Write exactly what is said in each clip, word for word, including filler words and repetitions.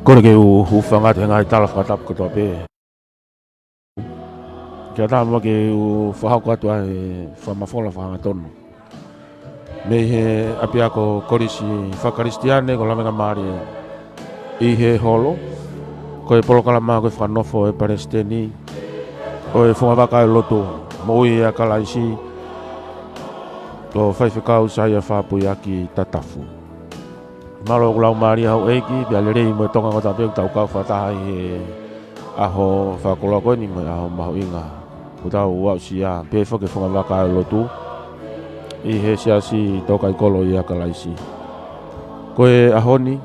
Kole ke u hūfanga atu he ngaahi tala fakatapu kotoa pē. Kae ʻatā muʻa ke u fakahoko atu ʻa e fakamafola fakahangatonu mei he ʻapiako Kolisi Fakakalisitiane ko Lavengamālie ʻi he holo, ko e polokalama ko e fakanofo ʻa e Palesiteni ʻo e Fungavaka ʻo e Lotu Moʻui ʻia Kalaisi, ko Faifekau Saia Fapuiaki Tatafu. Mālō ʻoku laumālie houʻeiki, pea lelei mo e Tonga kotoa pē ʻoku tau kau fakataha ʻi he ʻaho fakakoloa ko eni mo e ʻaho mahuʻinga ʻoku tau aʻusia pē foki e Fungavaka ʻo e Lotu ʻi he Siasi Tōkaikolo ʻia Kalaisi. Ko e ʻaho ni,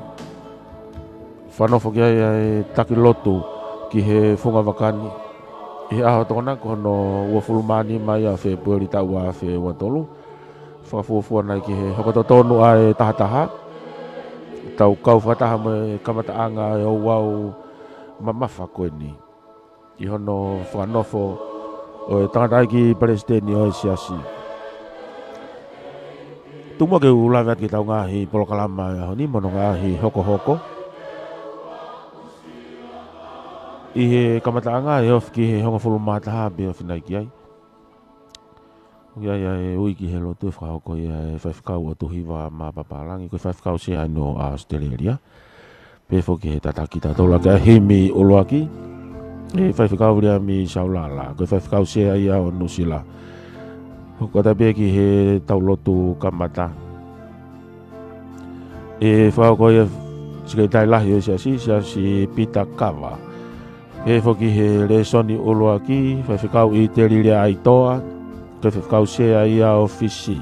fakanofo ki ai ʻa e taki lotu ki he fungavaka ni ʻi he ʻaho Tokonaki ko hono uofulu mā nima ia ʻo Fēpueli taʻu ua afe ua tolu. Fakafuofua nai ki he hoko totonu ʻa e tahataha, tau kau fakataha mo e kamataʻanga ʻo e ouau mamafa ko eni ʻi hono fakanofo ʻo e tangataʻeiki Palesiteni ʻo e Siasi. Tuku muʻa ke u lave atu ki heʻetau ngaahi polokalama ʻo e ʻaho ni mo hono ngaahi hokohoko. ʻI he kamataʻanga ʻe ofi ki he hongofulu mā taha pea ofi nai ki ai. ʻOku ʻi ai ʻa e ui ki he lotu ʻe fakahoko ʻe he Faifekau ʻOtuhiva Mapapalagi, ko e Faifekau Sea ʻo ʻAositelēlia. Pehē foki he tataki tautolu ʻaki ʻa e himi ʻuluaki ʻe he Faifekau Viliami Saulala, ko e Faifekau Sea ia ʻo Nuʻusila. Hoko atu pē ki heʻetau lotu kamata, ʻe fakahoko ʻe he Sekelitali Lahi ʻo e Siasi, Siasi Pita Kava. Pehē foki he lēsoni ʻuluaki, Faifekau ʻItelilia ʻAitoa, ko e Faifekau Sea ia ʻo Fisi.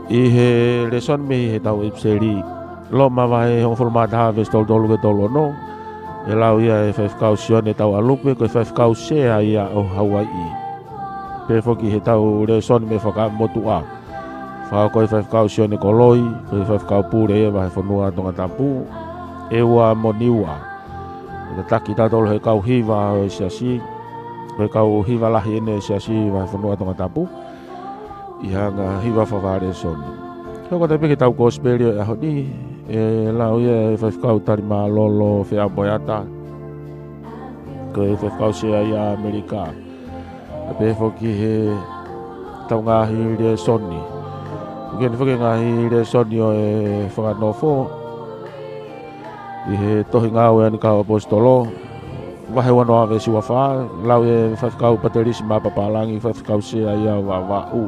ʻI he lēsoni mei heʻetau ʻipiseli, Loma vahe hongofulu mā taha veesi tolu tolu ki he tolu ono, ʻe lau ia ʻe he Faifekau Sione Tauʻalupe, ko e Faifekau Sea ia ʻo Hauaiʻi. Pehē foki heʻetau lēsoni mei he Fuakava Motuʻa, fakahoko ʻe he Faifekau Sione Koloi, ko e Faifekau Pule ia ʻo e Vahefonua Tongatapu, ʻEua mo Niua. ʻE tataki tautolu ʻe he kau hiva ʻo e Siasi, ko e kau hiva lahi ʻeni ʻo e Siasi Vahefonua Tongatapu, ʻi he anga hiva fakavalesoni. Hoko atu pē ki heʻetau Kosipeli ʻo e ʻaho ni, ʻe lau ia ʻe he Faifekau Talimālolo Feamoeata, ko e Faifekau Sea ia ʻAmelika. Pea pehē foki heʻetau ngaahi lēsoni. ʻOku ʻi ai foki e ngaahi lēsoni ʻo e fakanofo ʻi he tohi Ngāue ʻa e Kau ʻAposetolo, vahe ua noa veesi ua fā, lau ʻe he Faifekau Patelisi Mapapalagi, Faifekau Sea ia ʻo Vavaʻu.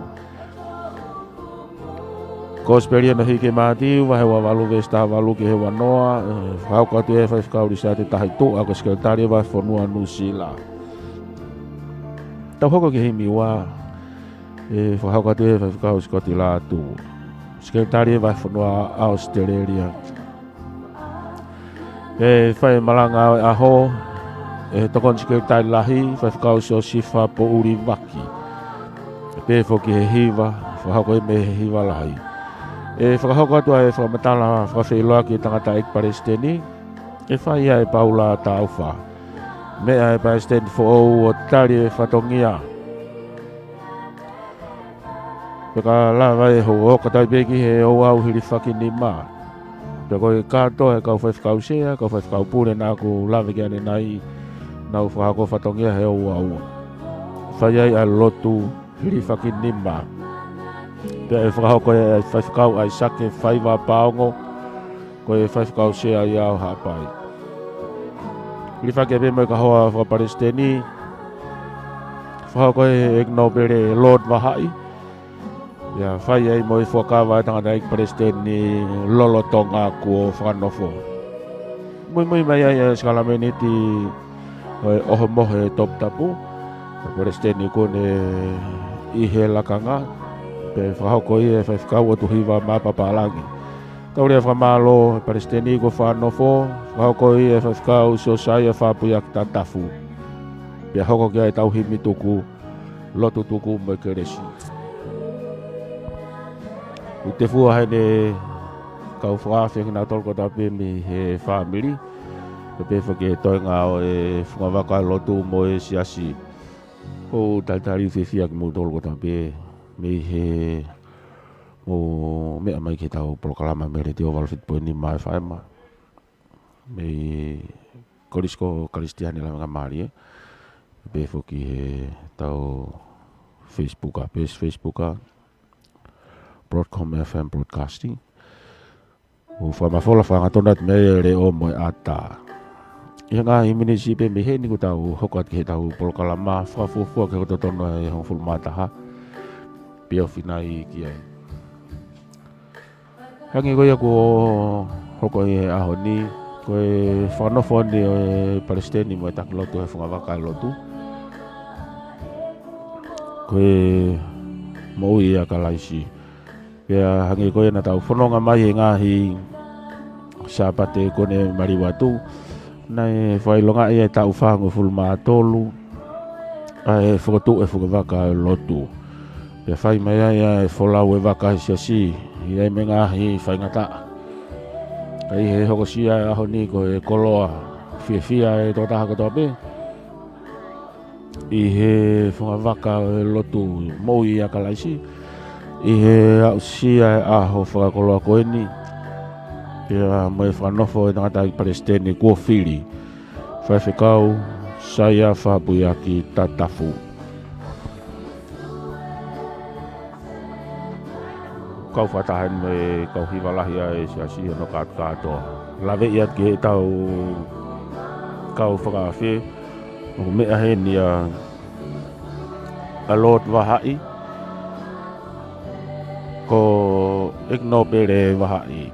Kosipeli ʻo e hiki ʻe Mātiu, vahe ua valu veesi taha valu ki he ua noa, ʻe fakahoko atu ʻe he Faifekau Lisiate Tahituʻa, ko e Sekelitali ʻo e Vahefonua Nuʻusila. Tau hoko ki he himi ua, ʻe fakahoko atu ʻe he Faifekau Sikoti Lātū, Sekelitali ʻo e Vahefonua ʻAositelēlia. ʻE fai e malanga ʻo e ʻaho ʻe he Tokoni Sekelitali Lahi, Faifekau Siosifa Poʻuli Vaki. Pehē foki he hiva, fakahoko ia mei he hiva lahi. ʻE fakahoko atu ʻa e fakamatala fakafeʻiloaki ʻa e tangataʻeiki Palesiteni, ʻe fai ia ʻe Paula Taufa. Meʻa ʻa e Palesiteni foʻou ʻo tali e fatongia. Pea ka lava ʻe hoko atu pē ki he ouau hilifakinima. Pea ko e kātoa ʻa e kau faifekau sea, kau faifekau pule naʻa ku lave ki ai ʻanenai, nau fakahoko fatongia he ouau. Fai ai ʻa e lotu hilifakinima. Pea ʻe fakahoko ʻe he Faifekau ʻAisake Faiva Paongo, ko e Faifekau Sea ia ʻo Haʻapai. Hilifaki pē mo e kahoa fakapalesiteni, fakahoko ʻe he ʻEiki Nōpele Lord Vahaʻi. Pea fai ai mo e fuakava ʻa e tangataʻeiki Palesiteni lolotonga kuo fakanofo. Muimui mai ai ʻa e sākalameniti ʻo e ʻOhomohe Toputapu, ʻa e Palesiteni kuo ne ʻi he lakanga, pea fakahoko ia ʻe he Faifekau ʻOtuhiva Mapapalagi. Tau lea fakamālō ʻa e Palesiteni kuo fakanofo, fakahoko ia ʻe he Faifekau Siosaia Fapuiaki Tatafu. Pea hoko ki ai ʻetau himi tuku, lotu tuku mo e kelesi. ʻOku tefua heni e kau fakaafe kinautolu kotoa pē mei he fāmili, pea pehē foki e toenga ʻo e Fungavaka ʻo e Lotu mo e Siasi. ʻOku ou talitali fiefia kimoutolu kotoa pē mei he mou meʻa mai ki heʻetau polokalama mei he Letiō valu fitu poini nima F M. mei Kolisi ko Kalisitiane Lavengamālie, pea foki he tau Facebook, page Facebook, Broadcom F M Broadcasting. ʻOku fakamafola fakahangatonu atu mei ai e leʻo mo e ʻatā. ʻI he ngaahi miniti pē mei heni kuo tau hoko atu ki he tau polokalama fakafuofua ki he totonu ʻa e hongofulu mā taha. Pea ofi nai ki ai. Hangē ko ia kuo hoko ʻi he ʻaho ni, ko e fakanofo ni ʻo e Palesiteni mo e Taki Lotu he Fungavaka ʻo e Lotu, ko e Moʻui ʻia Kalaisi. Pea hangē ko ia naʻa tau fononga mai he ngaahi Sāpate kuo ne maliu atu, naʻe fakaʻilongaʻi e taʻu fāngofulu mā tolu ʻa e fokotuʻu e Fungavaka ʻo e Lotu. Pea fai mai ai ʻa e folau e vaka ʻa e Siasi, ʻi ai mo e ngaahi faingataʻa. Ka ʻi he hokosia e ʻaho ni ko e koloa fiefia e tokotaha kotoa pē ʻi he Fungavaka ʻo e Lotu Moʻui ʻia Kalaisi, ʻi he aʻusia e ʻaho fakakoloa ko eni, pea mo e fakanofo e tangataʻeiki Palesiteni kuo fili, Faifekau Saia Fakapuiaki Tatafu. Kau fakataha eni mo e kau hiva lahi ʻa e Siasi hono kātoa. Laveʻi atu ki he tau kau fakaafe, ʻoku meʻa heni ʻa, ʻa Lord Vahaʻi, ko ʻEiki Nōpele Vahaʻi.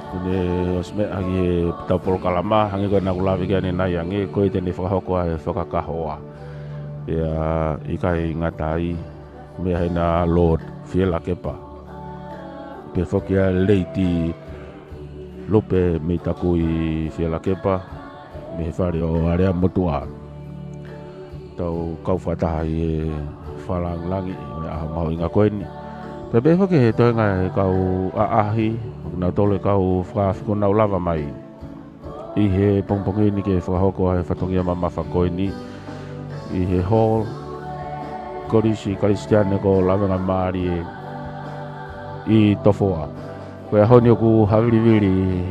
Kuo ne ʻosi meʻa ki he tau polokalama, hangē ko ia naʻa ku lave ki ai ʻanenai ange, ko ia te ne fakahoko ʻa e fakakahoa. Pea ʻikai ngata ai, meʻa heni ʻa Lord Fielakepa, pea foki ʻa Lady Lupe Meitakui Fielakepa, mei he fale ʻo Aleamotuʻa. Tau kau fakataha ʻi he fakalāngilangi ʻo e ʻaho mahuʻinga ko eni. Pea pehē foki he toenga e kau ʻaʻahi, ʻoku nau tolu e kau fakaafe kuo nau lava mai ʻi he pongipongi ni ke fakahoko ʻa e fatongia mamafa ko eni ʻi he Hall Kolisi Kalisitiane ko Lavengamālie ʻi Tofoa. Ko e ʻaho ni ʻoku havilivili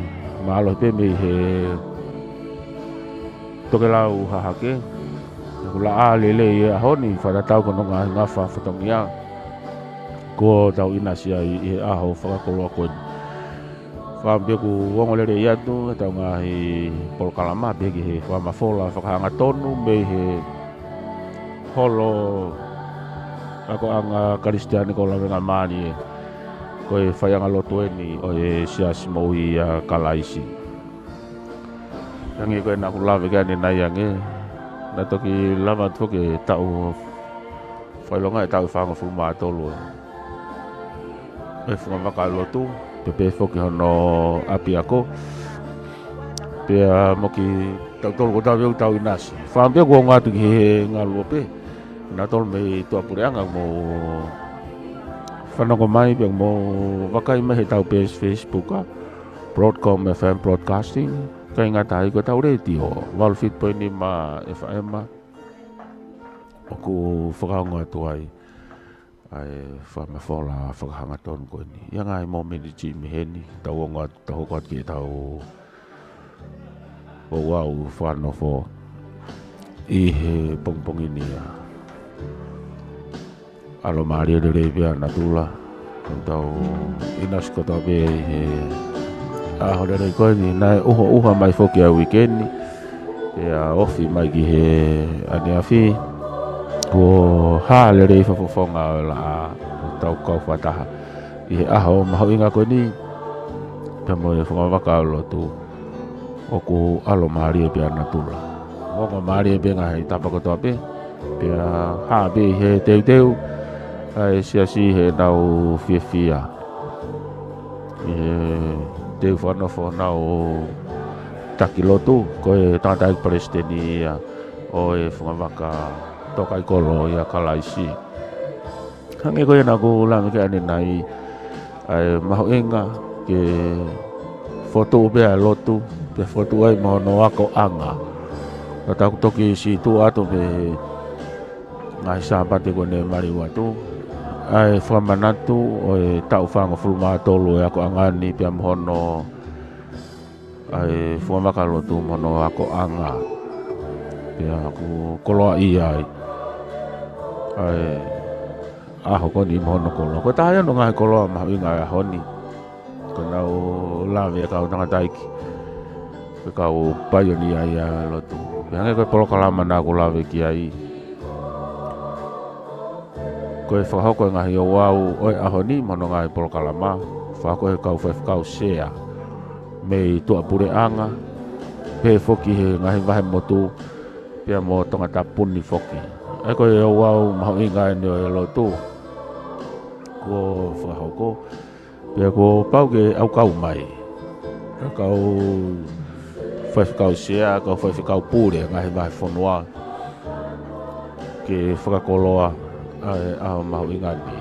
mālohi pē mei he tokelau hahake. ʻOku laʻā lelei e ʻaho ni, fakatatau ki hono ngaahi ngafa fatongia kuo tau ʻinasi ai ʻi he ʻaho fakakoloa ko eni. Fakaʻamu pē ʻoku ongo lelei atu e tau ngaahi polokalama pē ki he fakamafola fakahangatonu mei he Holo Akoʻanga Kalisitiane ko Lavengamālie, ko e faiʻanga lotu eni ʻo e Siasi Moʻui ʻia Kalaisi. Hangē ko ia naʻa ku lave ki ai ʻanenai ange, naʻe toki lava atu foki e taʻu fakaʻilonga e taʻu fāngofulu mā tolu e Fungavaka ʻo e Lotu, pea pehē foki hono ʻapiako. Pea mo kitautolu ko tautolu ʻoku tau ʻinasi. Fakaʻamu pē ʻoku ongo atu ki he ngaluope. Nautolu mei tuʻapuleʻanga ʻoku mou fanongo mai pea ʻoku mou vakai mai he tau page Facebook, Broadcom F M Broadcasting. ʻIkai ngata ai ko e tau letiō, valu fitu poini nima F M. ʻOku fakaongo atu ai ʻa e fakamafola fakahangatonu ko eni. ʻI he ngaahi mōmeniti mei heni, tau ongo atu, tau hoko atu ki he tau ouau fakanofo ʻi he pongipongi ni ʻa. ʻAlomālie lelei pē ʻa natula. Tau ʻinasi kotoa pē ʻi he ʻaho lelei ko eni, naʻe ʻuhaʻuha mai foki ʻa e uike ni. Pea ofi mai ki he ʻaneafi, kuo hā lelei fakafofonga ʻo e laʻā, tau kau fakataha ʻi he ʻaho mahuʻinga ko eni, pea mo e Fungavaka ʻo e Lotu, ʻoku ʻalomālie pē ʻa natula. Ongo mālie pē ngaahi tapa kotoa pē, pea hā pē ʻi he teuteu ʻa e Siasi heʻenau fiefia. ʻI he teu fakanofo honau taki lotu, ko e tangataʻeiki palesiteni ia ʻo e Fungavaka Tōkaikolo ʻia Kalaisi. Hangē ko ia naʻa ku lave ki ai ʻanenai, ʻa e mahuʻinga ke fokotuʻu pē ʻa e lotu, pea fokotuʻu ai mo hono akoʻanga. Ka tau toki sītuʻa atu pē ngaahi Sāpate kuo ne maliu atu, ʻa e fakamanatu ʻo e taʻu fāngofulu mā tolu e akoʻanga ni pea mo hono ʻa e fua makalotu mo hono akoʻanga. Pea ʻoku koloaʻia ai ʻa e ʻaho ko eni mo hono koloa. Ko e taha ia hono ngaahi koloa mahuʻinga ʻo e ʻaho ni. Ko ʻenau lave ʻa e kau tangataʻeiki, ko e kau paionia ia ʻo e lotu. Pea hangē ko e polokalama naʻá ku lave ki ai, ko e fakahoko e ngaahi ouau ʻo e ʻaho ni mo hono ngaahi polokalama, fakahoko ʻe he kau faifekau sea mei tuʻapuleʻanga, pehē foki he ngaahi vahemotu, pea mo Tongatapu ni foki. ʻA ia ko e ouau mahuʻinga eni ʻo e lotu kuo fakahoko. Pea kuo pau ke ʻaukau mai ʻa e kau faifekau sea, kau faifekau pule ngaahi vahefonua, ke fakakoloa ʻa e ʻaho mahuʻinga ni.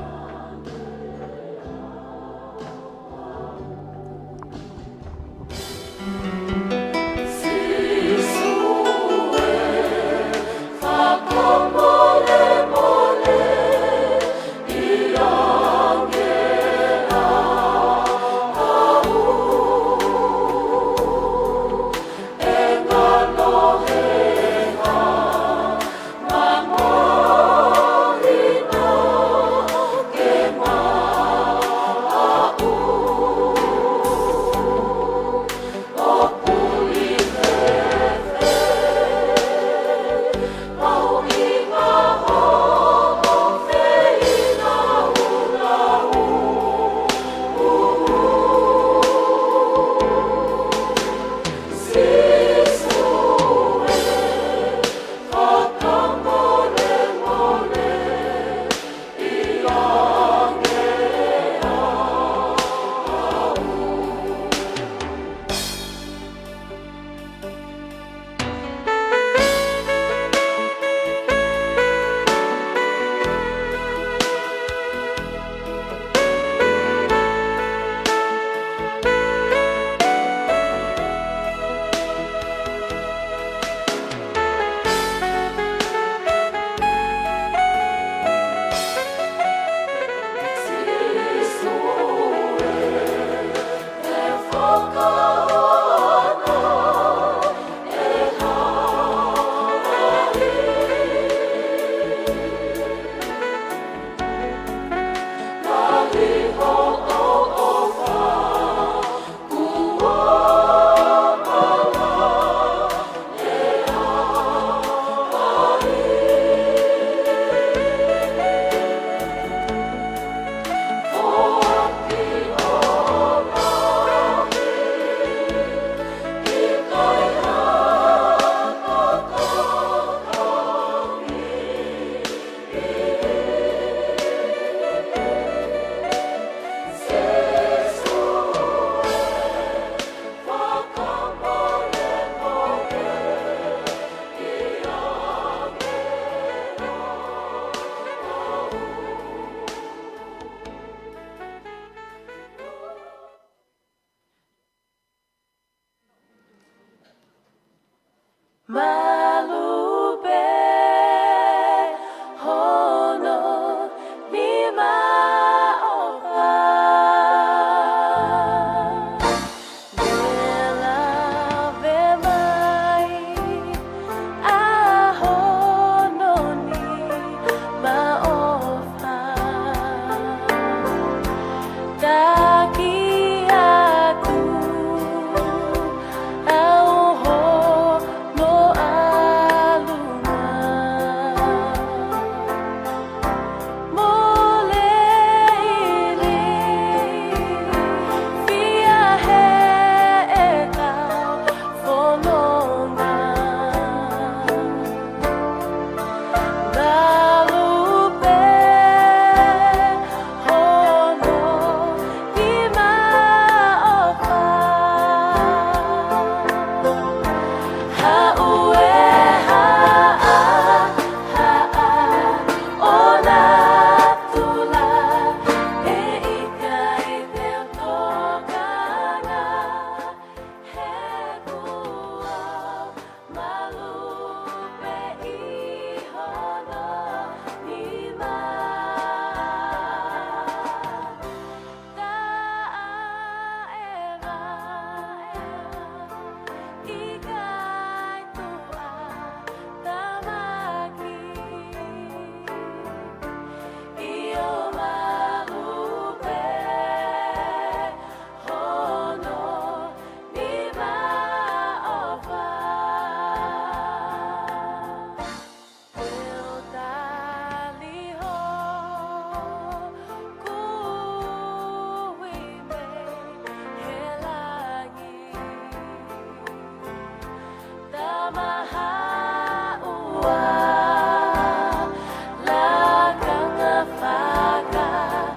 Lakanga fakaʻosi.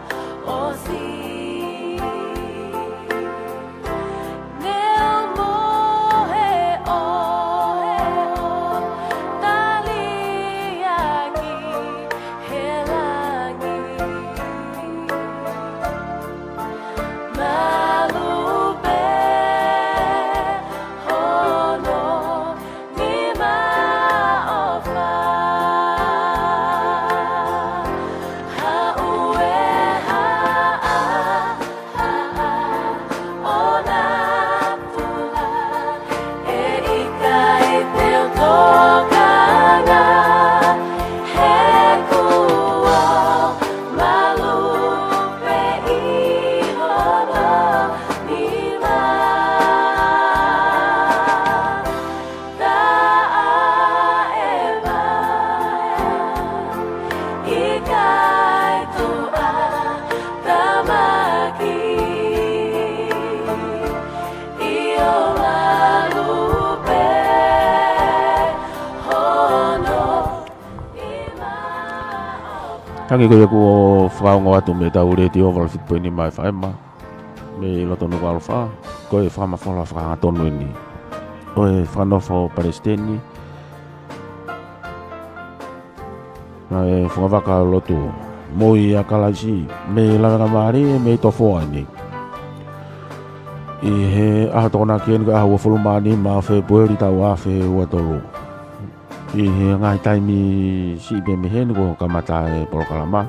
Neongo he ʻohoʻoho, taliaki he langi. Malu pē hono nima ʻofa. Haʻu e haʻa, haʻa ʻo natula, ʻe ʻikai te u tokanga, he kuo malu pē ʻi hono nima. Hangē ko ia kuo fakaongo atu mei heʻetau letiō valu fitu poini nima F M mei loto Nukuʻalofa, ko e fakamafola fakahangatonu eni ʻo e fakanofo palesiteni ʻa e Fungavaka Lotu Moʻui ʻia Kalaisi mei Lavengamālie mei Tofoa ni, ʻi he ʻaho Tokonaki eni ko e ʻaho uofulu mā nima Fēpueli taʻu afe ua tolu. ʻI he ngaahi taimi siʻi pē mei heni kuo kamata e polokalama.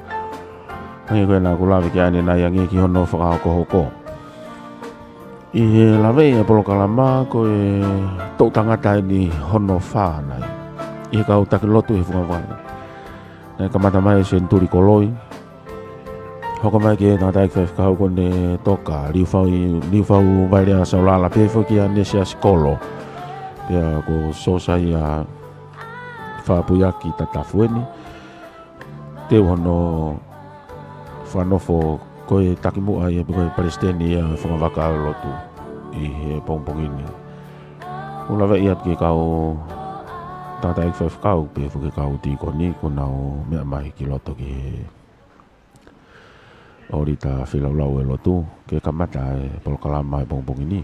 Hangē ko ia naʻa ku lave ki ai ʻanenai ange ki hono fakahokohoko. ʻI he lave e polokalama ko e toʻu tangata eni hono fā nai ʻi he kau taki lotu ʻi he fungavaka. Naʻe kamata mai ʻe Senituli Koloi, hoko mai ki he tangataʻeiki faifekau ko ʻEne Toka Liufau, Liufau Vailea Saulala, pehē foki ʻa ʻEne Siasi Kolo, pea ko Siosaia Fapuiaki Tatafu eni. Teu hono fakanofo ko e takimuʻa ia pe ko e palesiteni ia Fungavaka Lotu ʻi he pongipongi ni. ʻOku laveʻi atu ki he kau tangataʻeiki faifekau, pehē foki ki he kau tīkoni kuo nau meʻa mai ki loto ki he ʻōlita feilaulau e lotu ke kamata e polokalama e pongipongi ni.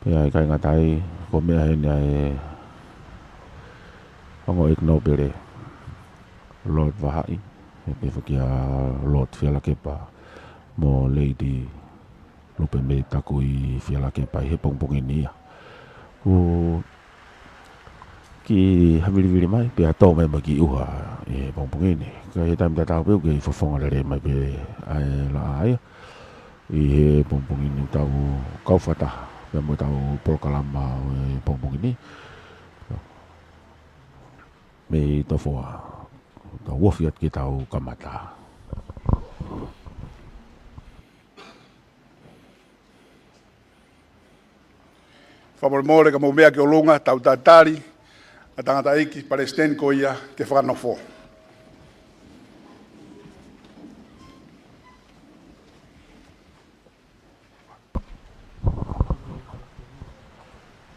Pea ʻikai ngata ai, kuo meʻa heni ʻa e ongo ʻeiki nōpele, Lord Vahaʻi, pehē foki ʻa Lord Fielakepa mo Lady Lupemei Takuifielakepa ʻi he pongipongi ni ia. ʻOku kiʻi havilivili mai pea tō mai mo e kiʻi ʻuha ʻi he pongipongi ni. Ka ʻi he taimi tatau pē ʻoku kei fofonga lelei mai pē ʻa e laʻā ia ʻi he pongipongi ni, ʻoku tau kau fakataha pea mo ʻetau polokalama ʻo e pongipongi ni mei Tofoa. Tau ofi atu ki heʻetau kamata. Fakamolemole ka mou meʻa ki ʻolunga, tau tatali ʻa e tangataʻeiki palesiteni ko ia ke fakanofo.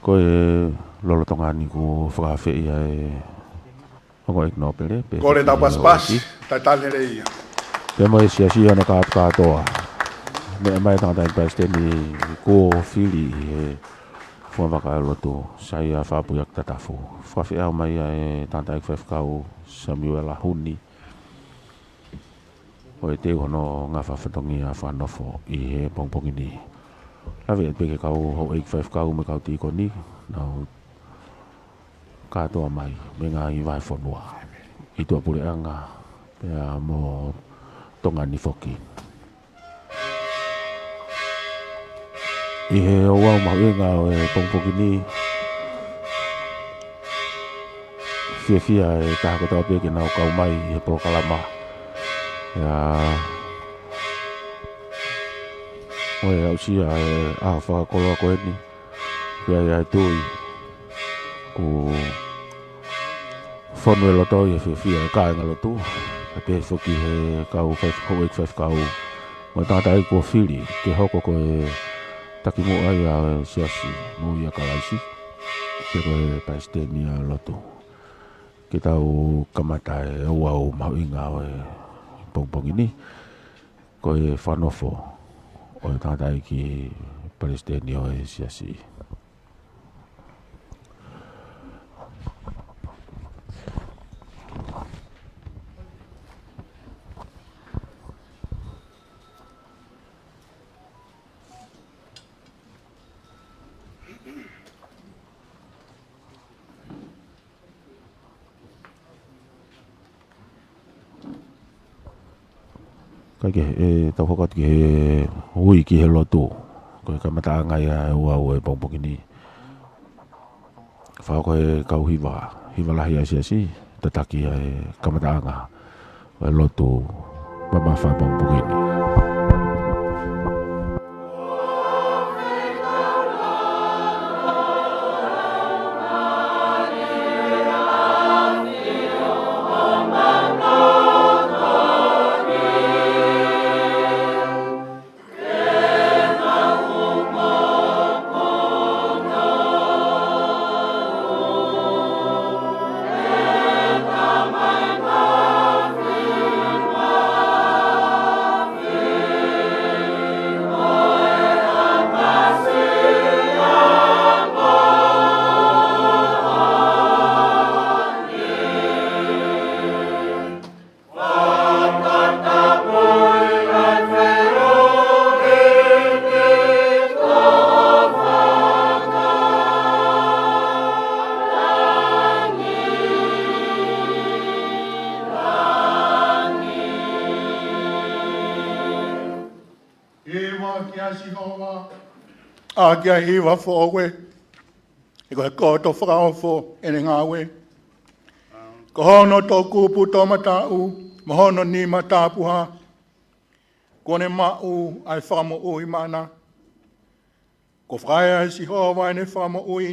Ko e lolotonga ni kuo fakaafeʻi ʻa e ongo ʻeiki nōpele, pehē foki ki he ʻōlita, tatali lelei ia. Pea mo e siasi ʻo hono kātoa. Meʻa mai e tangataʻeiki palesiteni kuo fili ʻi he Fungavaka Lotu, Saia Fapuiaki Tatafu. Fakaafeʻi mai ʻa e tangataʻeiki faifekau Samiuela Huni, ʻo e teu hono ngafa fatongia fakanofo ʻi he pongipongi ni. Lave atu pē ki he kau houʻeiki faifekau mo e kau tīkoni, nau kātoa mai mei he ngaahi vahefonua ʻi tuʻapuleʻanga pea mo Tonga ni foki. ʻI he ouau mahuʻinga ʻo e pongipongi ni, fiefia e taha kotoa pē ke nau kau mai ʻi he polokalama. ʻIo, ʻo e aʻusia e ʻaho fakakoloa ko eni, pea ʻi ai e tui ʻoku fonu e loto ʻi he fiefia e kāingalotu, pea pehē foki ki he kau faif-, houʻeiki faifekau mo e tangataʻeiki kuo fili ke hoko ko e takimuʻa ia ʻo e Siasi Moʻui ʻia Kalaisi, pe ko e palesiteni ia ʻo e lotu. Ke tau kamata e ouau mahuʻinga ʻo e pongipongi ni, ko e fakanofo ʻo e tangataʻeiki palesiteni ʻo e siasi. Kae kehe, ʻe tau hoko atu ki he ui ki he lotu. Ko e kamataʻanga ia e ouau e pongipongi ni. Fakahoko ʻe he kau hiva, hiva lahi ʻa e siasi, tataki ʻa e kamataʻanga ʻo e lotu mamafa pongipongi ni. Hiva kia Sihova, ʻaki ʻa e hiva foʻou, he ko e koto fakaofo ʻene ngāue. Ko hono toʻukupu toʻomataʻu, mo hono nima tapuhā, kuo ne maʻu ʻa e fakamoʻui maʻana. Kuo fakaea ʻe Sihova ʻene fakamoʻui,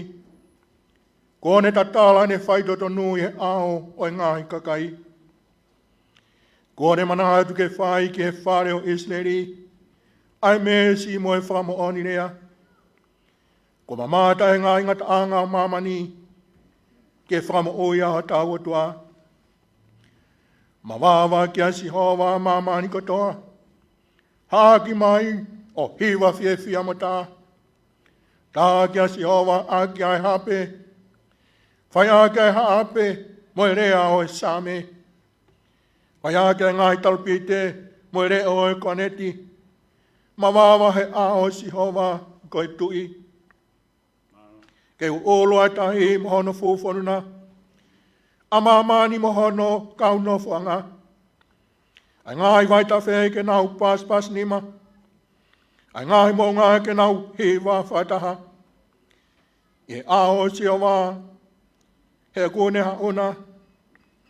kuo ne tatala ʻene faitotonu ʻi he ʻao ʻo e ngaahi kakai. Kuo ne manatu ke fai ki he fale ʻo ʻIsileli ʻa e meesi mo e fakamoʻoni lea. Kuo mamata ʻa e ngaahi ngataʻanga ʻo māmani ki he fakamoʻui ʻa hotau ʻOtua. Mavava kia Sihova ʻa māmani kotoa. Haʻaki mai ʻo hiva fiefia mo tā. Tā kia Sihova ʻaki ʻa e hape. Fai ʻaki ʻa e hape mo e lea ʻo e Saame. Fai ʻaki ʻa e ngaahi talupite mo e leʻo ʻo e koaneti. Mavava he ʻao ʻo Sihova ko e Tuʻi. Ke ʻuʻulu ʻa e tahi mo hono fuʻu fonua, ʻa māmani mo hono kau nofoʻanga. ʻA e ngaahi vaitafe ke nau pasipasi nima, ʻa e ngaahi moʻunga ke nau hiva fakataha. ʻI he ʻao ʻo Sihova, he ʻoku ne haʻuna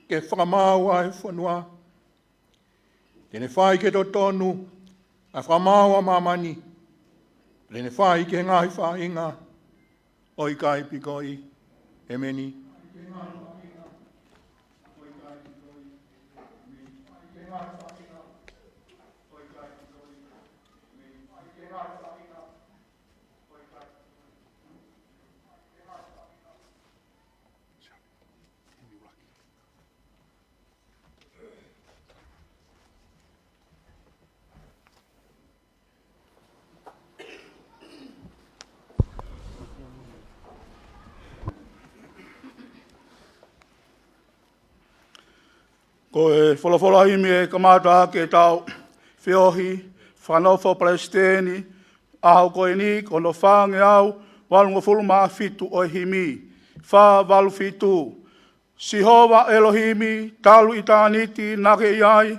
ke fakamaau ʻa e fonua. Te ne fai ki he totonu ʻa e fakamaau ʻa māmani. Te ne fai ki he ngaahi faʻahinga ʻo ʻikai pikoʻi. ʻEmeni. Ko e folofola himi ʻe kamata ʻaki ʻetau feohi fakanofo palesiteni ʻaho ko eni, ko hono fāngeau valungofulu mā fitu ʻo e himi, fā valu fitu. Sihova ʻElohimi, talu ʻitāniti naʻa ke ʻi ai,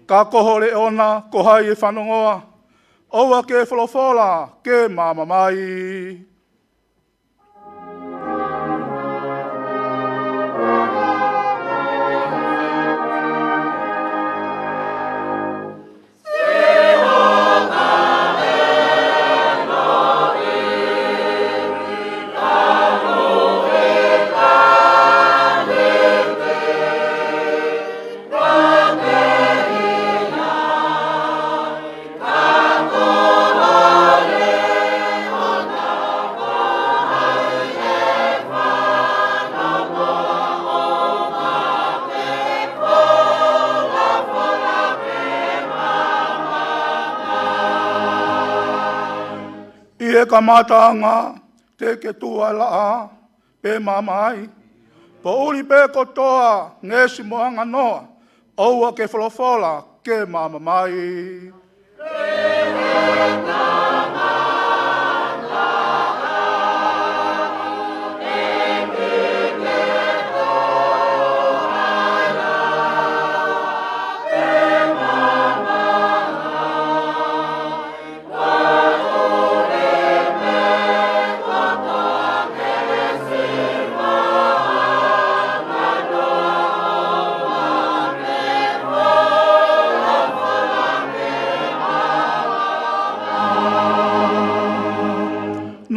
ka ko ho leʻo na, ko hai ʻe fanongoa? ʻOua ke folofola, ke maama mai. He kamataʻanga te ke tuʻu ʻa e laʻā pe mamahi, poʻuli pē kotoa, ngeʻesi mo anganoa, ʻoua ke folofola ke mamamahi.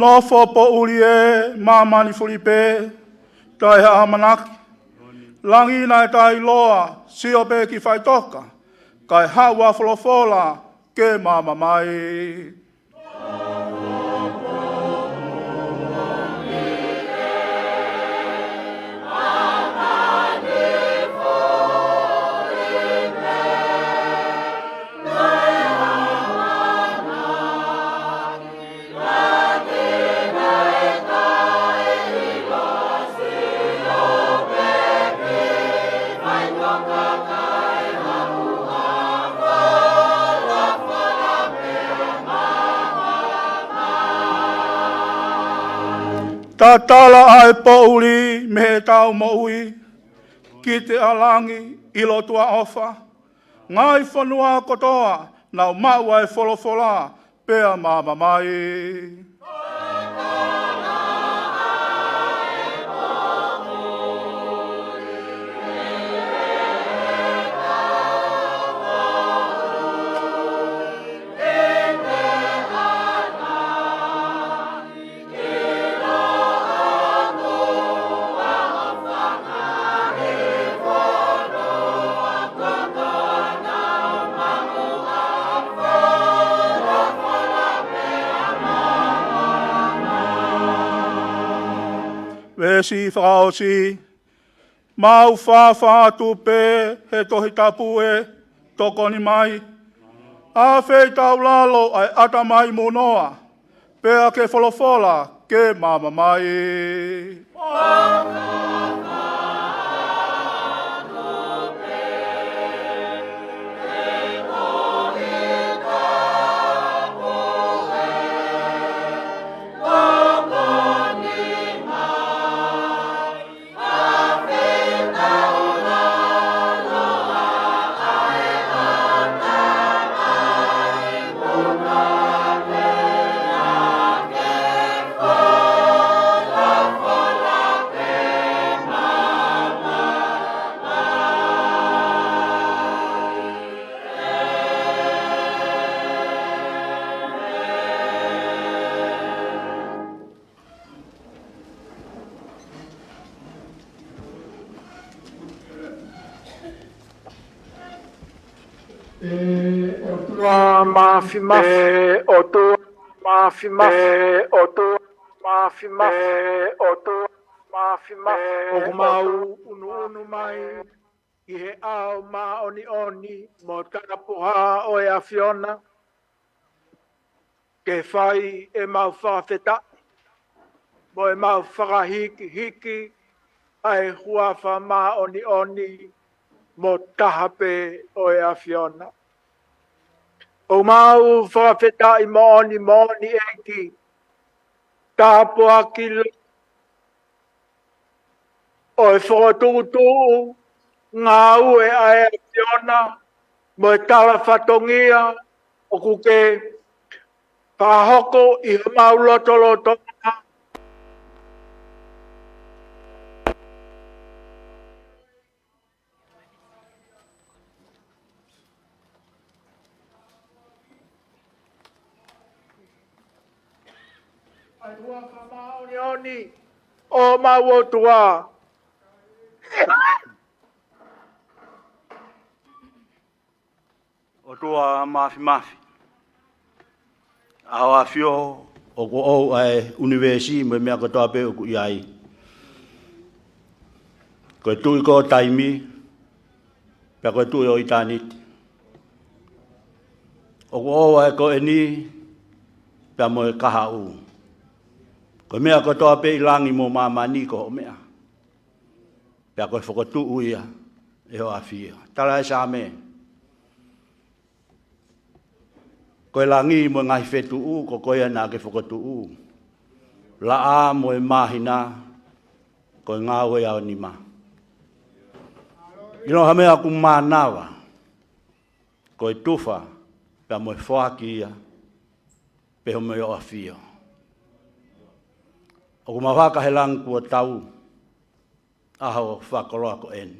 Nofo poʻuli ē, māmani fulipē, taʻe ha ʻamanaki. Langi naʻe taʻeʻiloa, sio pē ki faʻitoka, kae haʻu ʻa folofola ke mamamahi. Tatala ʻa e poʻuli mei heʻetau moʻui, kite ʻa langi, ʻilo tuʻa ʻofa, ngaahi fonua kotoa, nau maʻu ʻa e folofola, pea mamamahi. Veesi fakaʻosi, mau fāfā atu pē he Tohi Tapu ē, tokoni mai. ʻAfeitaulalo ʻa e ʻatamai munoa, pea ke folofola ke mamamahi. ʻE ʻOtua Māfimafi. ʻE ʻOtua Māfimafi. ʻE ʻOtua Māfimafi. ʻE ʻOtua Māfimafi. ʻOku mau ʻunuʻunu mai ki he ʻao māʻoniʻoni mo tāpuhā ʻo e ʻAfiona, ke fai ʻemau fakafetaʻi mo ʻemau fakahikihiki ʻa e huafa māʻoniʻoni mo taha pē ʻo e ʻAfiona. ʻOku mau fakafetaʻi moʻoni moʻoni ʻEiki, tāpuaki ʻo e fokotuʻutuʻu ngāue ʻa e ʻAfiona mo e tala fatongia ʻoku ke fakahoko ʻi homau lotolotonga. ʻA e huafa māʻoniʻoni ʻo homau ʻOtua. ʻOtua Māfimafi, ʻa hoʻo ʻAfio ʻoku ʻoʻou ʻa e ʻunivēsi mo e meʻa kotoa pē ʻoku ʻi ai. Ko e Tuʻi ko ē ʻo taimi, pea ko e Tuʻi ʻo ʻitāniti. ʻOku ʻoʻou ʻa e ko eni, pea mo e kahaʻu. Ko e meʻa kotoa pē ʻi langi mo māmani ko hoʻo meʻa. Pea ko e fokotuʻu ia ʻe hoʻo ʻAfio. Tala ʻe Saame, ko e langi mo e ngaahi fetuʻu, ko koe ia naʻa ke fokotuʻu. Laʻā mo e māhina, ko e ngāue ʻa ho nima. ʻIlonga ha meʻa ʻoku mānava, ko e tufa pea mo e foaki ia pē ʻi hoʻo ʻAfio. ʻOku mau haka he langi kuo tau ʻaho fakakoloa ko eni.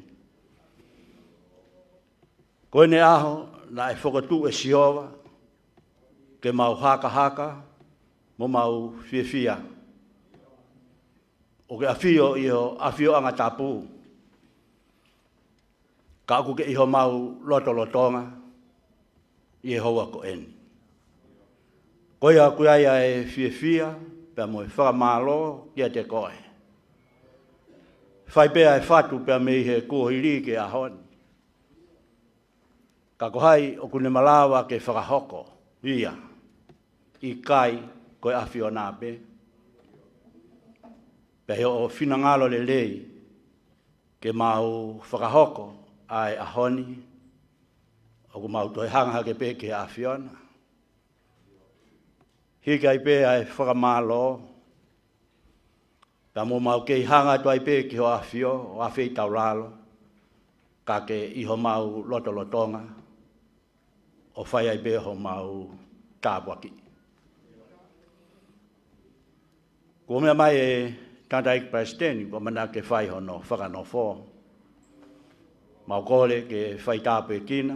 Ko eni ʻaho naʻe fokotuʻu ʻe Sihova ke mau hakahaka mo mau fiefia. ʻOku ke ʻafio ʻi ho ʻafioʻanga tapu, ka ʻoku ke ʻi homau lotolotonga ʻi he houa ko eni. Ko ia ʻoku ʻi ai ʻa e fiefia pea mo e fakamālō kiate koe. Fai pē ʻa e fatu pea mei he kuohili ki he ʻaho ni. Ka ko hai ʻoku ne malava ke fakahoko ia? ʻIkai ko e ʻAfiona pē? Pea ʻi hoʻo finangalo lelei ke mau fakahoko ʻa e ʻaho ni, ʻoku mau toe hanga hake pē ki he ʻAfiona. Hiki ai pē ʻa e fakamālō, pea mo mau kei hanga atu ai pē ki hoʻo ʻAfio ʻo afeitaulalo, ka ke ʻi homau lotolotonga ʻo fai ai pē homau tāpuaki. Kuo meʻa mai e Tangataʻeiki Palesiteni, kuo ʻamanaki ke fai hono fakanofo. Mau kole ke fai tāpuekina,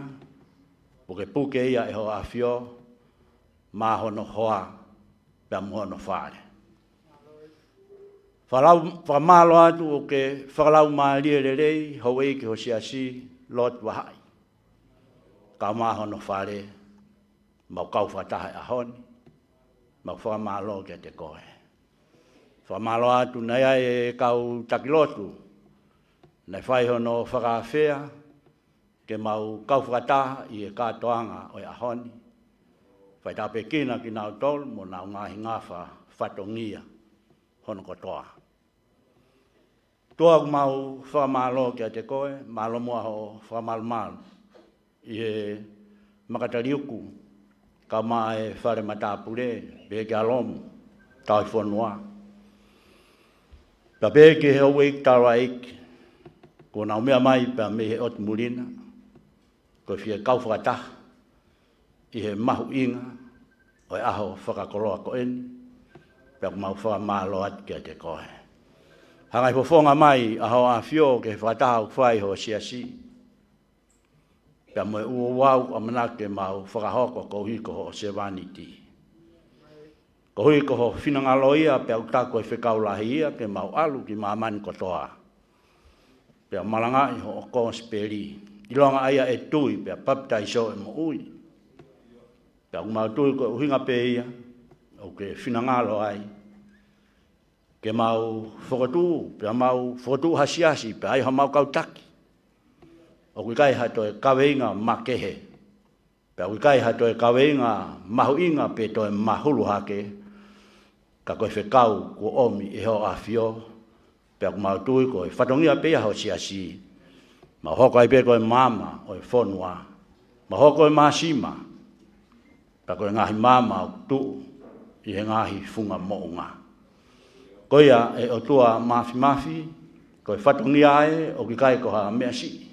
pukepuke ia ʻe hoʻo ʻAfio maʻa hono hoa pea mo hono fale. Fakalau-, fakamālō atu ʻoku ke fakalaumālie lelei houʻeiki ho siasi, Lord Vahaʻi, kae ʻumaʻā hono fale, mau kau fakataha he ʻaho ni, mau fakamālō kiate koe. Fakamālō atu naʻe ʻi ai e kau taki lotu naʻe fai hono fakaafeʻi ke mau kau fakataha ʻi he kātoanga ʻo e ʻaho ni. Fai tāpuekina kinautolu mo honau ngaahi ngafa fatongia hono kotoa. ʻOtua, ʻoku mau fakamālō kiate koe, mālō muʻa hoʻo fakamalumalu ʻi he makataliuku, kae ʻumaʻā e fale matāpule, pehē ki he ʻAlomu, Tauhi Fonua. Pea pehē ki he houʻeiki taulaʻeiki kuo nau meʻa mai pea mei he ʻotu muli na, ko e fie kau fakataha ʻi he mahuʻinga ʻo e ʻaho fakakoloa ko eni, pea ʻoku mau fakamālō atu kiate koe. Hanga ʻo fofonga mai ʻa hoʻo ʻAfio ki he fakataha ʻoku fai ʻe ho siasi, pea mo e ouau ʻoku ʻamanaki ke mau fakahoko koeʻuhi ko hoʻo sevāniti. Koeʻuhi ko ho finangalo ia, pea ʻoku taku ko e fekau lahi ia ke mau ʻalu ki māmani kotoa, pea malangaʻi hoʻo kosipeli, ʻilonga ʻa ia ʻe tui pea papitaiso ʻe moʻui. Pea ʻoku mau tui ko e ʻuhinga pē ia ʻoku ke finangalo ai ke mau fokotuʻu, pea mau fokotuʻu ha siasi, pea ʻi ai hamau kau taki, ʻoku ʻikai ha toe kaveinga makehe, pea ʻoku ʻikai ha toe kaveinga mahuʻinga pe toe mahulu hake, ka ko e fekau kuo ʻomi ʻe hoʻo ʻAfio, pea ʻoku mau tui ko e fatongia pē ia ho siasi, mau hoko ai pē ko e maama ʻo e fonua, mau hoko ko e māsima, pea ko e ngaahi maama ʻoku tuʻu ʻi he ngaahi funga moʻunga. Ko ia, ʻe ʻOtua Māfimafi, ko e fatongia ē, ʻoku ʻikai ko ha meʻa siʻi.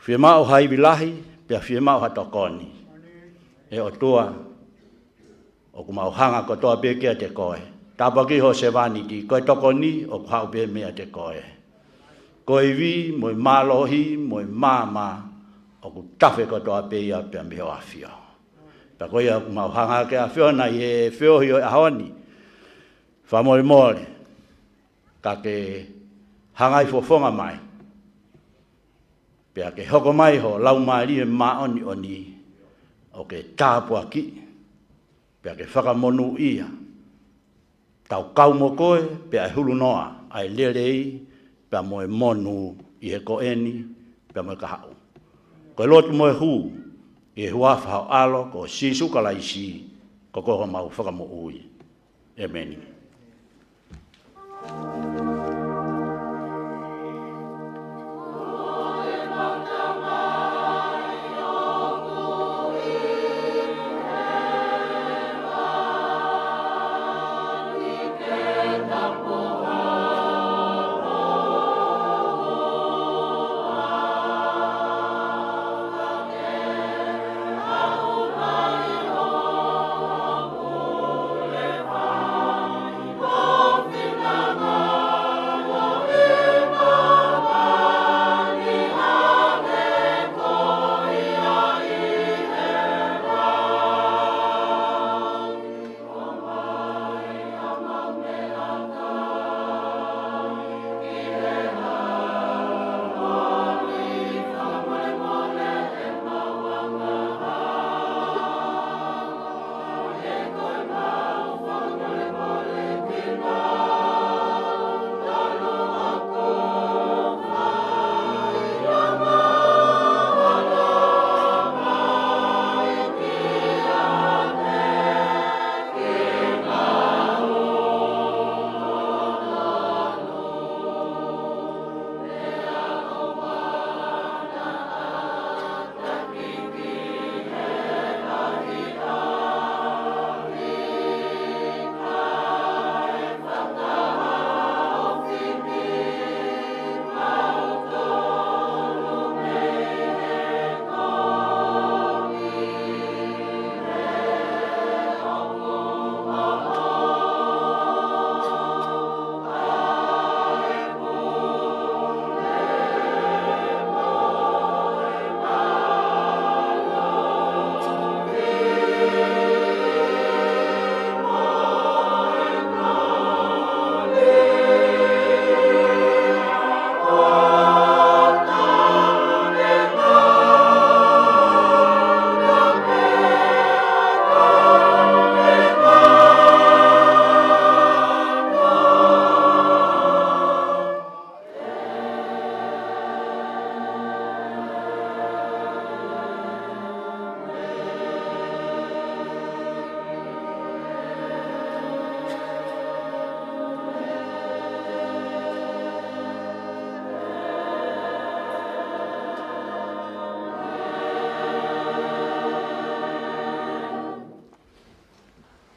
Fiemaʻu ha ivi lahi, pea fiemaʻu ha tokoni. ʻE ʻOtua, ʻoku mau hanga kotoa pē kiate koe. Tāpuakiʻi ho sevāniti, ko e tokoni ʻoku haʻu pē meiate koe. Ko e ivi, mo e mālohi, mo e maama, ʻoku tafe kotoa pē ia pea mei hoʻo ʻAfio. Pea ko ia ʻoku mau hanga hake, ʻAfiona, ʻi he feohi ʻo e ʻaho ni, fakamolemole, ka ke hanga ʻo fofonga mai, pea ke hoko mai ho Laumālie Māʻoniʻoni ʻo ke tāpuakiʻi, pea ke fakamonūʻia, tau kau mo koe, pea ʻe hulu noa ʻa e lelei, pea mo e monū ʻi he ko eni, pea mo e kahaʻu. Ko e lotu mo e hū, ʻi he huafa ho ʻAlo ko Sīsū Kalaisi, Ko koe homau Fakamoʻui. ʻEmeni.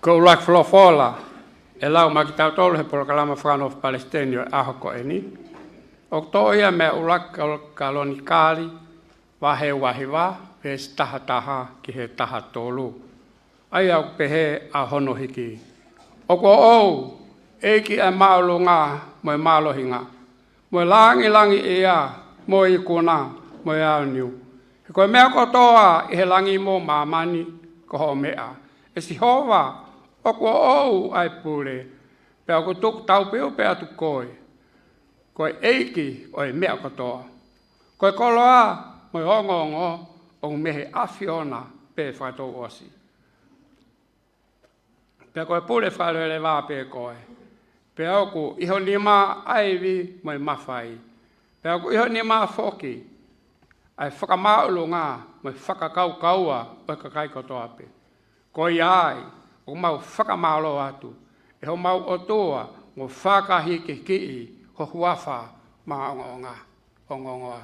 Ko e ʻuluaki folofola ʻe lau maʻa kitautolu he polokalama fakanofo Palesiteni ʻo e ʻaho ko eni, ʻoku toʻo ia mei he ʻuluaki Kal-, Kalonikali, vahe uahiva, veesi taha taha ki he taha tolu. ʻA ia ʻoku pehē ʻa hono hiki: ʻOku ʻoʻou, ʻEiki, ʻa e māʻolunga mo e mālohinga, mo e langilangiʻia, mo e ikuna, mo e aoniu. He ko e meʻa kotoa ʻi he langi mo māmani ko hoʻo meʻa. ʻE Sihova, ʻoku ʻoʻou ʻa e pule, pea ʻoku tuku taupeʻu pē ʻa koe. Ko e ʻEiki ʻo e meʻa kotoa. Ko e koloa mo e ongoongo ʻoku mei he ʻAfiona pē fakatouʻosi. Pea ko e pule fakaleleva pē koe. Pea ʻoku ʻi ho nima ʻa e ivi mo e mafai. Pea ʻoku ʻi ho nima foki ʻa e fakamāʻolunga mo e fakakaukaua ʻo e kakai kotoa pē. Ko ia ai ʻoku mau fakamālō atu, ʻe homau ʻOtua, mo fakahikihikiʻi ho huafa maʻongoʻonga, ongoongoa.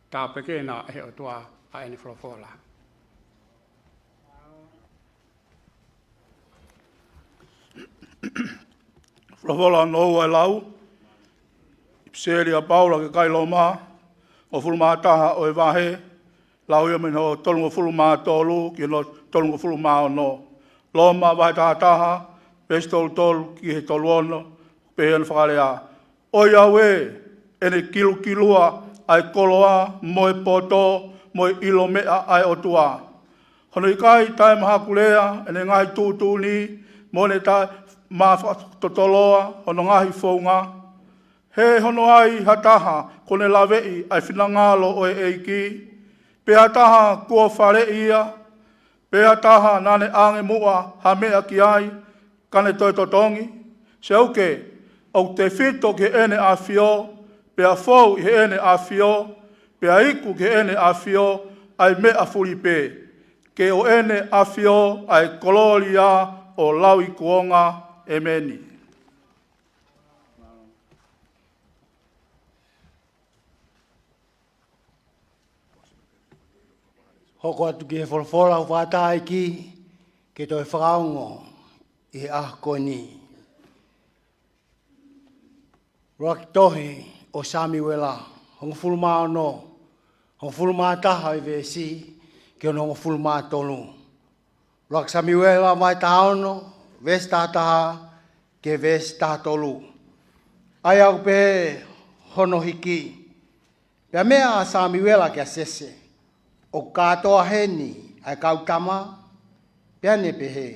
Tāpuekina ʻe he ʻOtua ʻa ʻene folofola. Folofola hono ua ʻe lau, ʻipiseli ʻa Paula ki he kakai Loma, hongofulu mā taha ʻo e vahe, lau ia mei hono tolungofulu mā tolu ki hono tolungofulu mā ono. Loma vahe taha taha, veesi tolu tolu ki he tolu ono, pehē hono fakalea: ʻOiauē, ʻene kilukilua ʻa e koloa mo e poto mo e ʻilo meʻa ʻa e ʻOtua. Hono ʻikai taʻemahakulea ʻene ngaahi tuʻutuʻuni, mo ʻene taʻemafakatotoloa hono ngaahi founga. He hono ai ha taha kuo ne laveʻi ʻa e finangalo ʻo e ʻEiki, pe ha taha kuo faleʻi ia, pe ha taha naʻa ne ʻange muʻa ha meʻa ki ai, ka ne toe totongi? Seuke, ʻoku tefito ki heʻene ʻafio, pea fou ʻi heʻene ʻafio, pea iku ki heʻene ʻafio ʻa e meʻa fuli pē. ke ʻo ʻEne ʻAfio ʻa e kolōlia ʻo lauikuonga. ʻEmeni. Hoko atu ki he folofola ʻoku fakataha ʻEiki ke toe fakaongo ʻi he ʻaho ko eni. ʻUluaki tohi ʻo Samiuela, hongofulu mā ono, hongofulu mā taha ʻi he veesi, ki hono hongofulu mā tolu. ʻUluaki Samiuela vahe taha ono, veesi taha taha, ki he veesi taha tolu. ʻA ia ʻoku pehē hono hiki. Pea meʻa ʻa Samiuela kia Sese, ʻOku kātoa heni ʻa e kau tama? Pea ne pehē,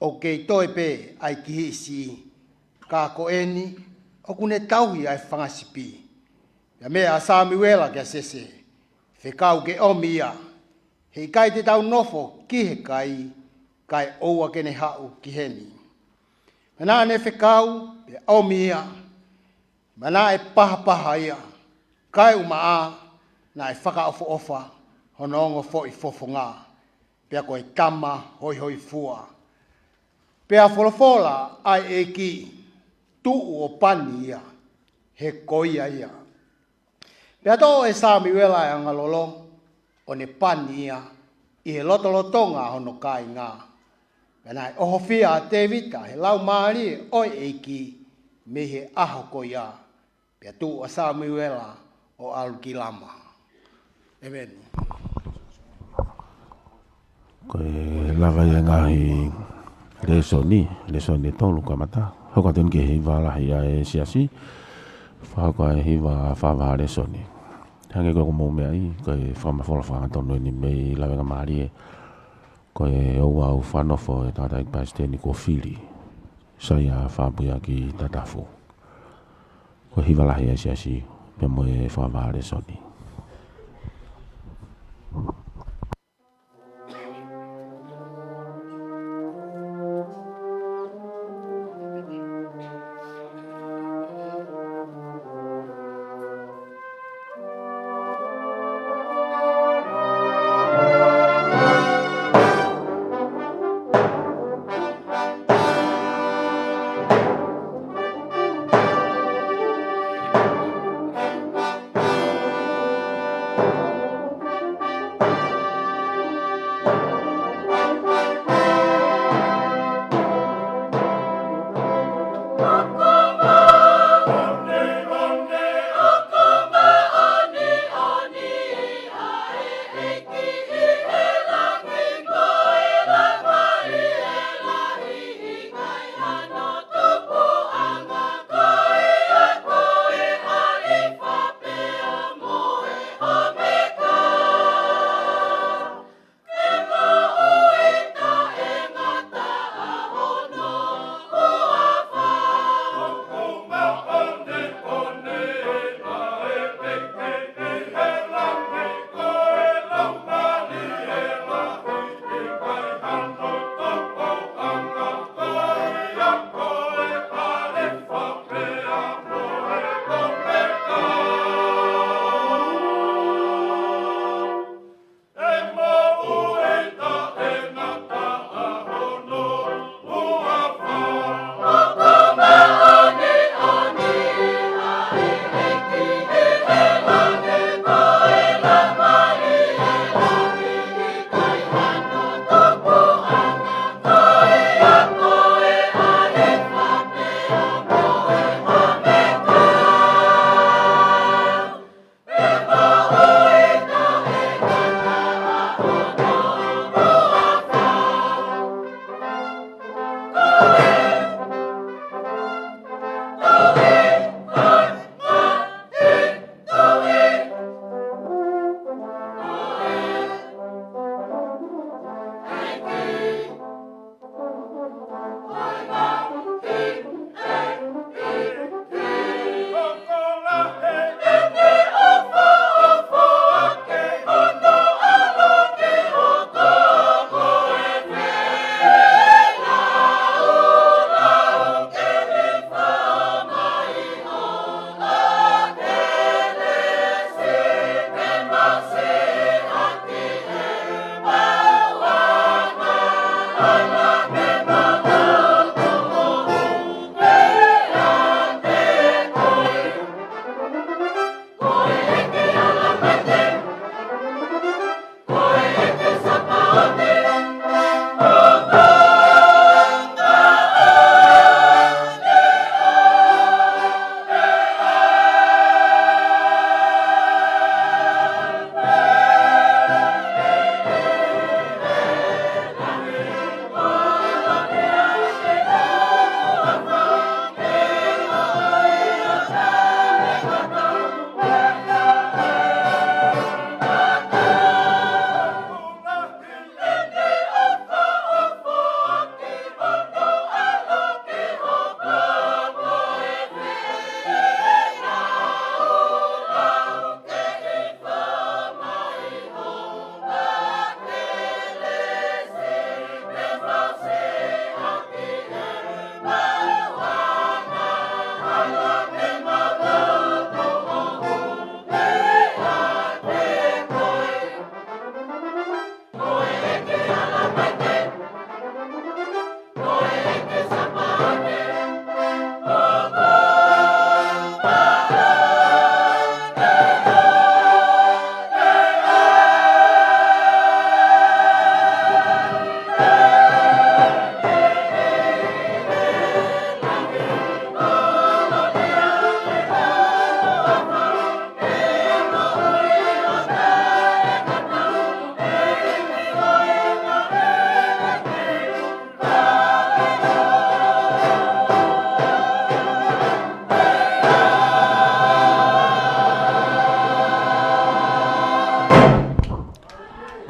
ʻOku kei toe pē ʻa e kihiʻi siʻi, ka ko eni, ʻoku ne tauhi ʻa e fanga sipi. Pea meʻa ʻa Samiuela kia Sese, Fekau ke ʻomi ia, he ʻikai te tau nofo ki he kai, kae ʻoua ke ne haʻu ki heni. Pea naʻa ne fekau, pea ʻomi ia, pea naʻe pahapaha ia, kaeʻumaʻā naʻe fakaʻofoʻofa hono ongo foʻi fofonga, pea ko e tama hoihoifua. Pea folofola ʻa e ʻEiki, Tuʻu ʻo pani ia, he ko ia ia. Pea toʻo ʻe Samiuela ʻa e angalolo, ʻo ne pani ia ʻi he lotolotonga ʻo hono kāinga. Pea naʻe ʻohofia ʻa Tēvita he Laumālie ʻo e ʻEiki mei he ʻaho ko ia. Pea tuʻu ʻa Samiuela ʻo ʻalu ki Lama. ʻEmeni. Ko e lava ia e ngaahi lēsoni, lēsoni ʻe tolu kamata. Hoko atu eni ki he hiva lahi ʻa e siasi, fakahoko ʻa e hiva fakavahaʻa lēsoni. Hangē ko ʻeku mou meaʻi, ko e fakamafola fakaangatonu eni mei Lavengamālie, ko e ʻOua ʻoku fakanofo ʻe he tangataʻeiki palesiteni kuo fili, Saia Fapuiaki Tatafu. Ko e hiva lahi ʻa e siasi, pea mo e fakavahaʻa lēsoni.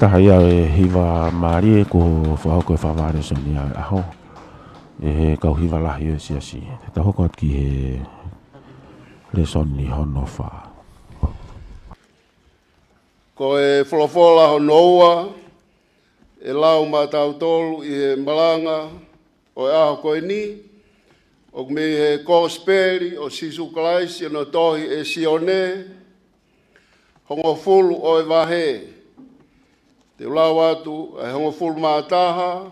Taha ia e hiva mālie kuo fakahoko e fakavalesoni ʻa e ʻaho ʻe he kau hiva lahi ʻo e siasi. Te tau hoko atu ki he lēsoni hono fā. Ko e folofola hono ua ʻe lau maʻatautolu ʻi he malanga ʻo e ʻaho ko eni, ʻoku mei he Kosipeli ʻo Sīsū Kalaisi ʻi hono tohi ʻe Sione, hongofulu ʻo e vahe. Te u lau atu ʻa e hongofulu mā taha,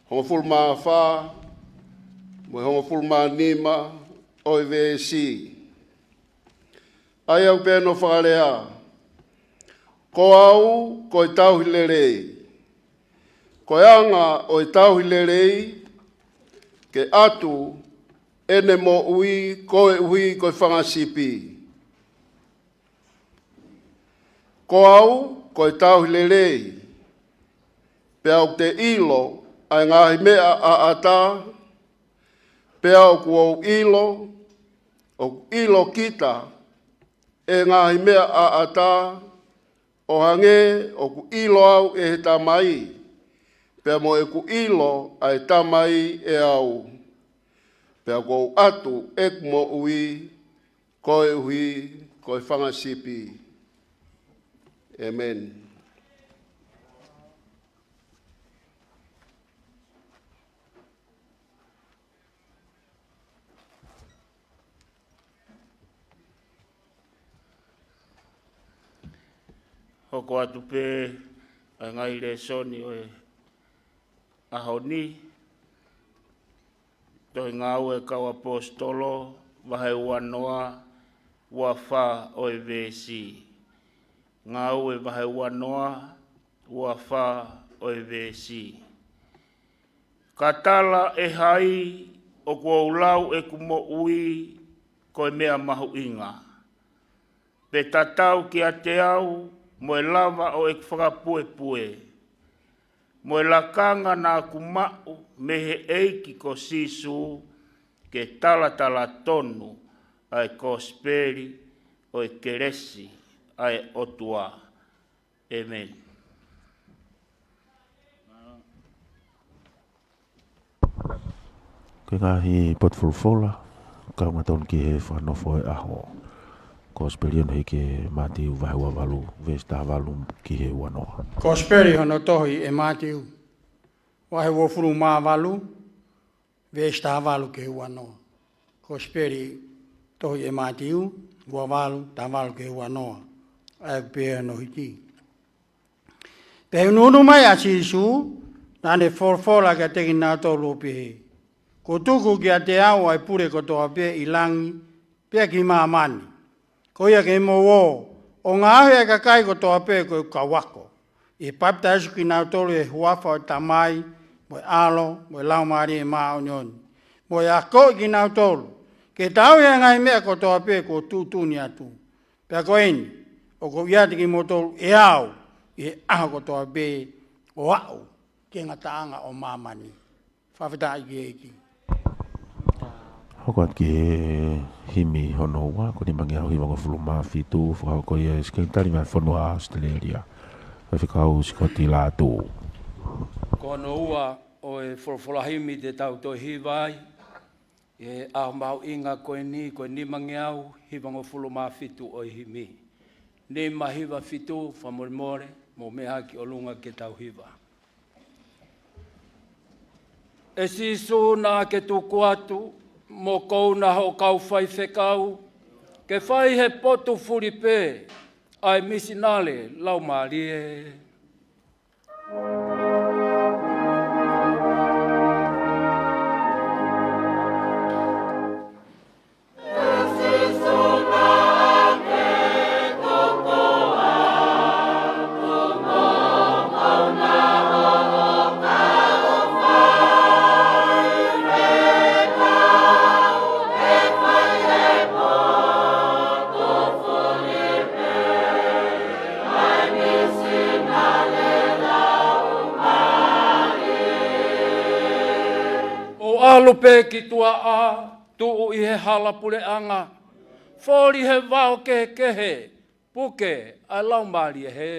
hongofulu mā fā, mo e hongofulu mā nima ʻo e veesi. ʻA ia ʻoku pehē hono fakalea: Ko au ko e tauhi lelei. Ko e anga ʻo e tauhi lelei, ke ʻatu ʻene moʻui koeʻuhi ko e fanga sipi. Ko au ko e tauhi lelei, pea ʻoku te ʻilo ʻa e ngaahi meʻa ʻaʻata, pea ʻoku ou ʻilo, ʻoku ʻilo kita ʻe he ngaahi meʻa ʻaʻata, ʻo hangē ʻoku ʻilo au ʻe he Tamai, pea mo ʻeku ʻilo ʻa e Tamai ʻe au, pea ʻoku ou ʻatu ʻeku moʻui koeʻuhi ko e fanga sipi. ʻĒmeni. Hoko atu pē ʻa e ngaahi lēsoni ʻo e ʻaho ni. Tohi Ngāue ʻa e Kau ʻAposetolo, vahe uanoa, uafā ʻo e veesi. Ngāue vahe uanoa, uafā ʻo e veesi. Ka tala ʻe hai ʻoku ou lau ʻeku moʻui ko e meʻa mahuʻinga, pe tatau kiate au mo e lava ʻo ʻeku fakapuepue, mo e lakanga naʻa ku maʻu mei he ʻEiki ko Sīsū, ke talatala tonu ʻa e Kosipeli ʻo e kelesi ʻa e ʻOtua. ʻĒmeni. Ko e ngaahi potu folofola, kaunga tonu ki he fakanofo ʻo e ʻaho. Kosipeli hono hiki ʻe Mātiu vahe uavalu, veesi taha valu ki he uanoa. Kosipeli hono tohi ʻe Mātiu, vahe uofulu mā valu, veesi taha valu ki he uanoa. Kosipeli tohi ʻe Mātiu, uavalu, taha valu ki he uanoa. ʻA ia ʻoku pehē hono hiki. Pea ʻi he ʻunuʻunu mai ʻa Sīsū, naʻa ne folofola kiate kinautolu ʻo pehē: Kuo tuku kiate au ʻa e pule kotoa pē ʻi langi pea ki māmani. Ko ia ke mou ō, ʻo ngaohi ʻa e kakai kotoa pē ko ʻeku kau ako, ʻi he papitaiso kinautolu ʻi he huafa ʻo e Tamai, mo e ʻAlo, mo e Laumālie Māʻoniʻoni, mo e akoʻi kinautolu ke tauhi ʻa e ngaahi meʻa kotoa pē kuo tuʻutuʻuni atu. Pea ko eni, ʻoku ou ʻiate kimoutolu ʻe au ʻi he ʻaho kotoa pē, ʻo aʻu ki he ngataʻanga ʻo māmani. Fakafetaʻi ki he ʻEiki. Hoko atu ki he himi hono ua, ko e nimangeau hivangofulu mā fitu, fakahoko ia ʻe he Sekelitali Meʻa Fonua ʻAositelēlia, Faifekau Sikoti Lātū. Ko hono ua ʻo e folofola himi te tau toe hiva ai ʻi he ʻaho mahuʻinga ko eni, ko e nimangeau hivangofulu mā fitu ʻo e himi. Nima hiva fitu, fakamolemole, mou meʻa ki ʻolunga ke tau hiva. ʻE Sīsū, naʻa ke tuku atu mo kouna hoʻo kau faifekau ke fai he potu fulipē ʻa e misinale laumālie. ʻO ʻalu pē ki tuʻa ʻa, tuʻu ʻi he hala puleʻanga, foli he vao kehekehe, puke ʻa e laumālie hē.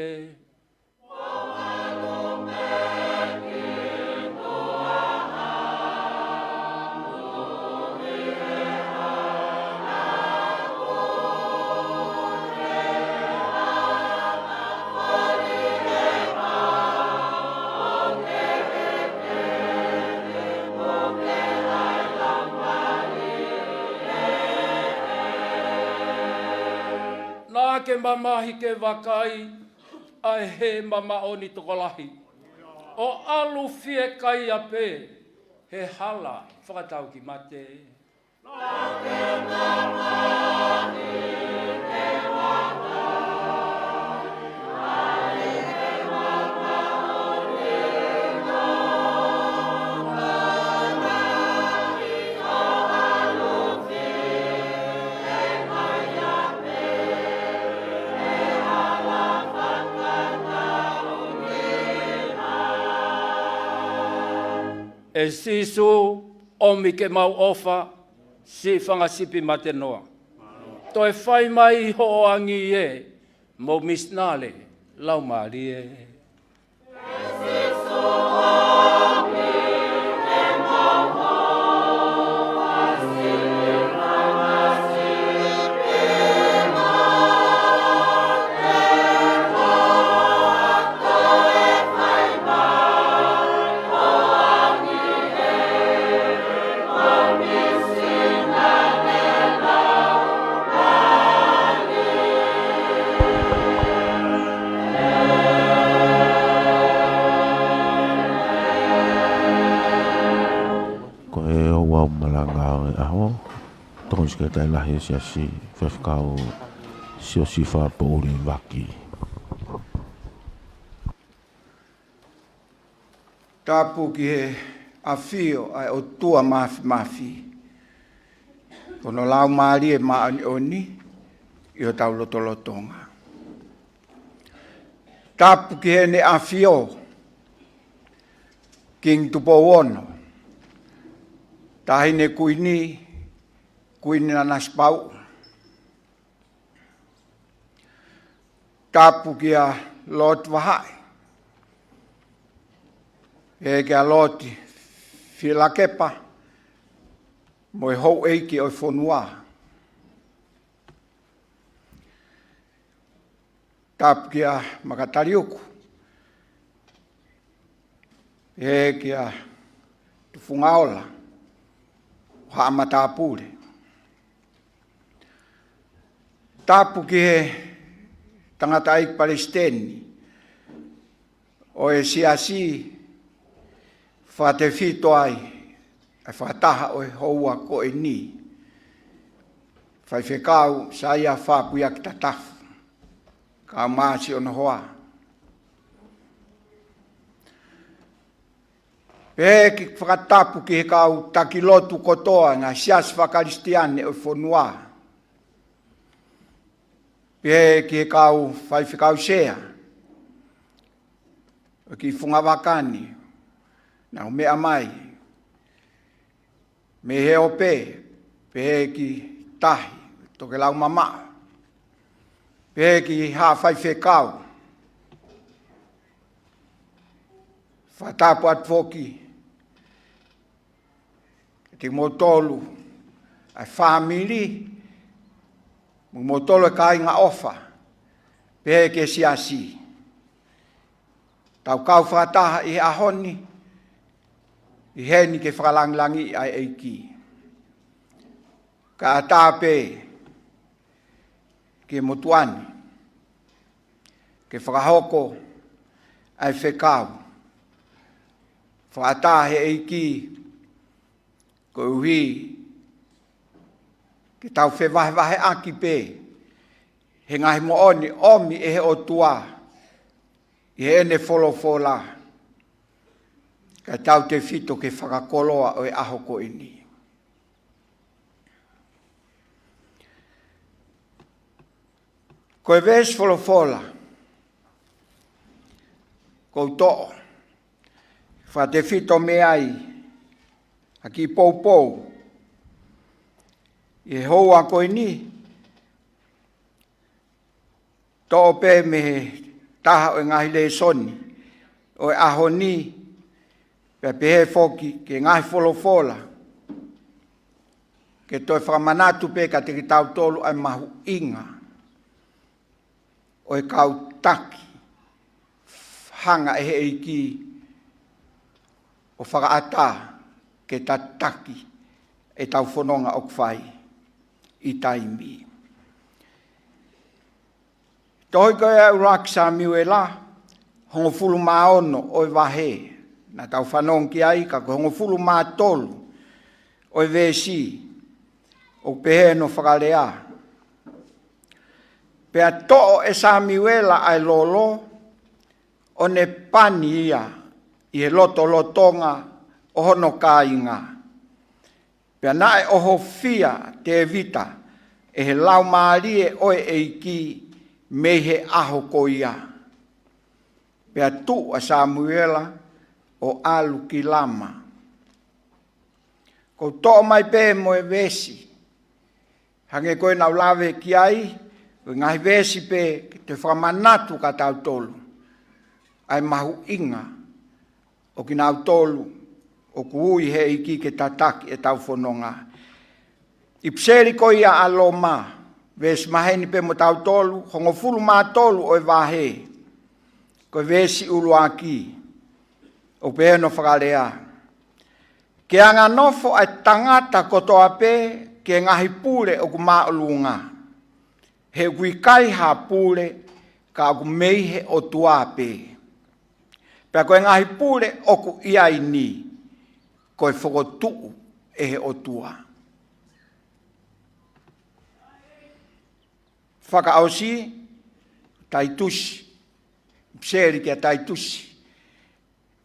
Ka ke mamahi ke vakai ʻa e hema maʻoni tokolahi, ʻo ʻalu fiekaia pē he hala fakatauki mate. ʻE Sīsū, ʻomi ke mau ʻofa, siʻi fanga sipi mate noa. Toe fai mai hoʻo angi ē, mo misinale laumālie. Ko e ouau malanga ʻo e ʻaho, tokoni sekelitali lahi ʻo e Siasi, Faifekau Siosifa Poʻuli Vaki. Tapu ki he ʻafio ʻa e ʻOtua Māfimafi, ko hono Laumālie Māʻoniʻoni ʻi hotau lotolotonga. Tapu ki heʻene ʻafio, Kingi Tupou Ono, Taʻahine Kuini, Kuini Nanasipauʻu. Tapu kia Lord Vahaʻi, ʻe kia Lord Fielakepa, mo e houʻeiki ʻo e fonua. Tapu kia Makataliuku, ʻe kia Tufungaola, ʻo Haʻa Matāpule. Tapu ki he tangataʻeiki palesiteni ʻo e Siasi, fakatefito ai ʻa e fakataha ʻo e houa ko eni, Faifekau Saia Fapuiaki Tatafu, kae ʻumaʻā siʻono hoa. Pehē ki he fakatapu ki he kau taki lotu kotoa ngaahi siasi fakakalisitiane ʻo e fonua. Pehē ki he kau faifekau sea ʻo e kiʻi fungavaka ni, naʻa nau meʻa mai mei he ope, pehē ki he Tahi, Tokelau Mamaʻo, pehē ki he Haʻa Faifekau. Fakatapu atu foki kiate kimoutolu ʻa e fāmili, mo kimoutolu e kāinga ʻofa, pehē ki he Siasi. Tau kau fakataha ʻi he ʻaho ni, ʻi heni ke fakalangilangiʻi ʻa e ʻEiki. Kae ʻatā pē ki he motuʻa ni ke fakahoko ʻa e fekau. Fakaʻatā he ʻEiki, koeʻuhi ke tau fevahevaheʻaki pē he ngaahi moʻoni ʻomi ʻe he ʻOtua ʻi heʻene folofola, kae tautefito ki he fakakoloa ʻo e ʻaho ko eni. Ko e veesi folofola ʻoku ou toʻo, fakatefito mei ai ʻa e kiʻi poupou ʻi he houa ko eni, toʻo pē mei he taha ʻo e ngaahi lēsoni ʻo e ʻaho ni, pea pehē foki ki he ngaahi folofola, ke toe fakamanatu pē kiate kitautolu ʻa e mahuʻinga ʻo e kau taki, hanga ʻe he ʻEiki ʻo fakaʻatā ke tataki ʻetau fononga ʻoku fai ʻi taimi. Tohi ko ia ʻuluaki Samiuela, hongofulu mā ono ʻo e vahe. Naʻa tau fanongo ki ai, ka ko e hongofulu mā tolu ʻo e veesi, ʻoku pehē hono fakalea: Pea toʻo ʻe Samiuela ʻa e lolo, ʻo ne pani ia ʻi he lotolotonga ʻo hono kāinga. Pea naʻe ʻohofia ʻa Tēvita ʻe he Laumālie ʻo e ʻEiki mei he ʻaho ko ia. Pea tuʻu ʻa Samiuela ʻo ʻalu ki Lama. Ko u toʻo mai pē mo e veesi, hangē ko ē naʻa ku lave ki ai, ko e ngaahi veesi pē ke toe fakamanatu kia tautolu ʻa e mahuʻinga ʻo kinautolu ʻoku ui ʻe he ʻEiki ke tataki ʻetau fononga. ʻIpiseli ko ia ʻa Loma, veesi maheni pē mo tautolu, hongofulu mā tolu ʻo e vahe, ko e veesi ʻuluaki, ʻoku pehē hono fakalea: Ke anganofo ʻa e tangata kotoa pē ki he ngaahi pule ʻoku māʻolunga, he ʻoku ʻikai ha pule ka ʻoku mei he ʻOtua pē. Pea ko e ngaahi pule ʻoku ʻi ai ni, ko e fokotuʻu ʻe he ʻOtua. Fakaʻosi, Taitusi, ʻipiseli kia Taitusi,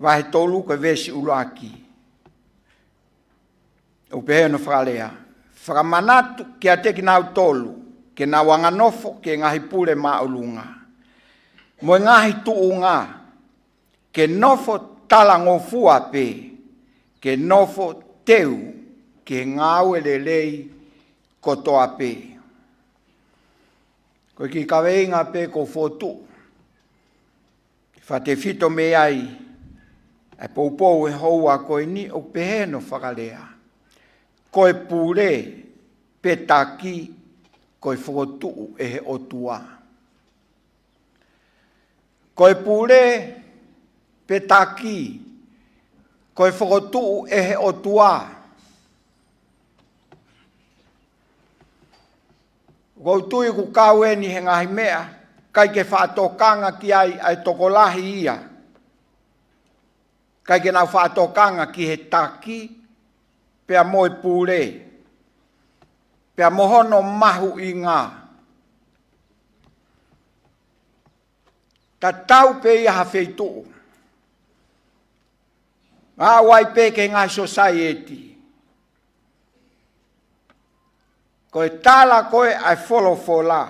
vahe tolu, ko e veesi ʻuluaki, ʻoku pehē hono fakalea: Fakamanatu kiate kinautolu ke nau anganofo ki he ngaahi pule māʻolunga mo e ngaahi tuʻunga, ke nofo talangofua pē, ke nofo teu ki he ngāue lelei kotoa pē. Ko e kiʻi kaveinga pē ʻoku ou fokotuʻu ke fakatefito mei ai ʻa e poupou ʻo e houa ko eni, ʻoku pehē hono fakalea: Ko e pule pe taki, ko e fokotuʻu ʻe he ʻOtua. Ko e pule pe taki, ko e fokotuʻu ʻe he ʻOtua. ʻOku ou tui ʻoku kau eni he ngaahi meʻa ʻikai ke faʻa tokanga ki ai ʻa e tokolahi ia. ʻIkai ke nau faʻa tokanga ki he taki, pea mo e pule, pea mo hono mahuʻinga. Tatau pē ia ha feituʻu, aʻu ai pē ki he ngaahi sosaieti. Ko e tala ko ē ʻa e folofola,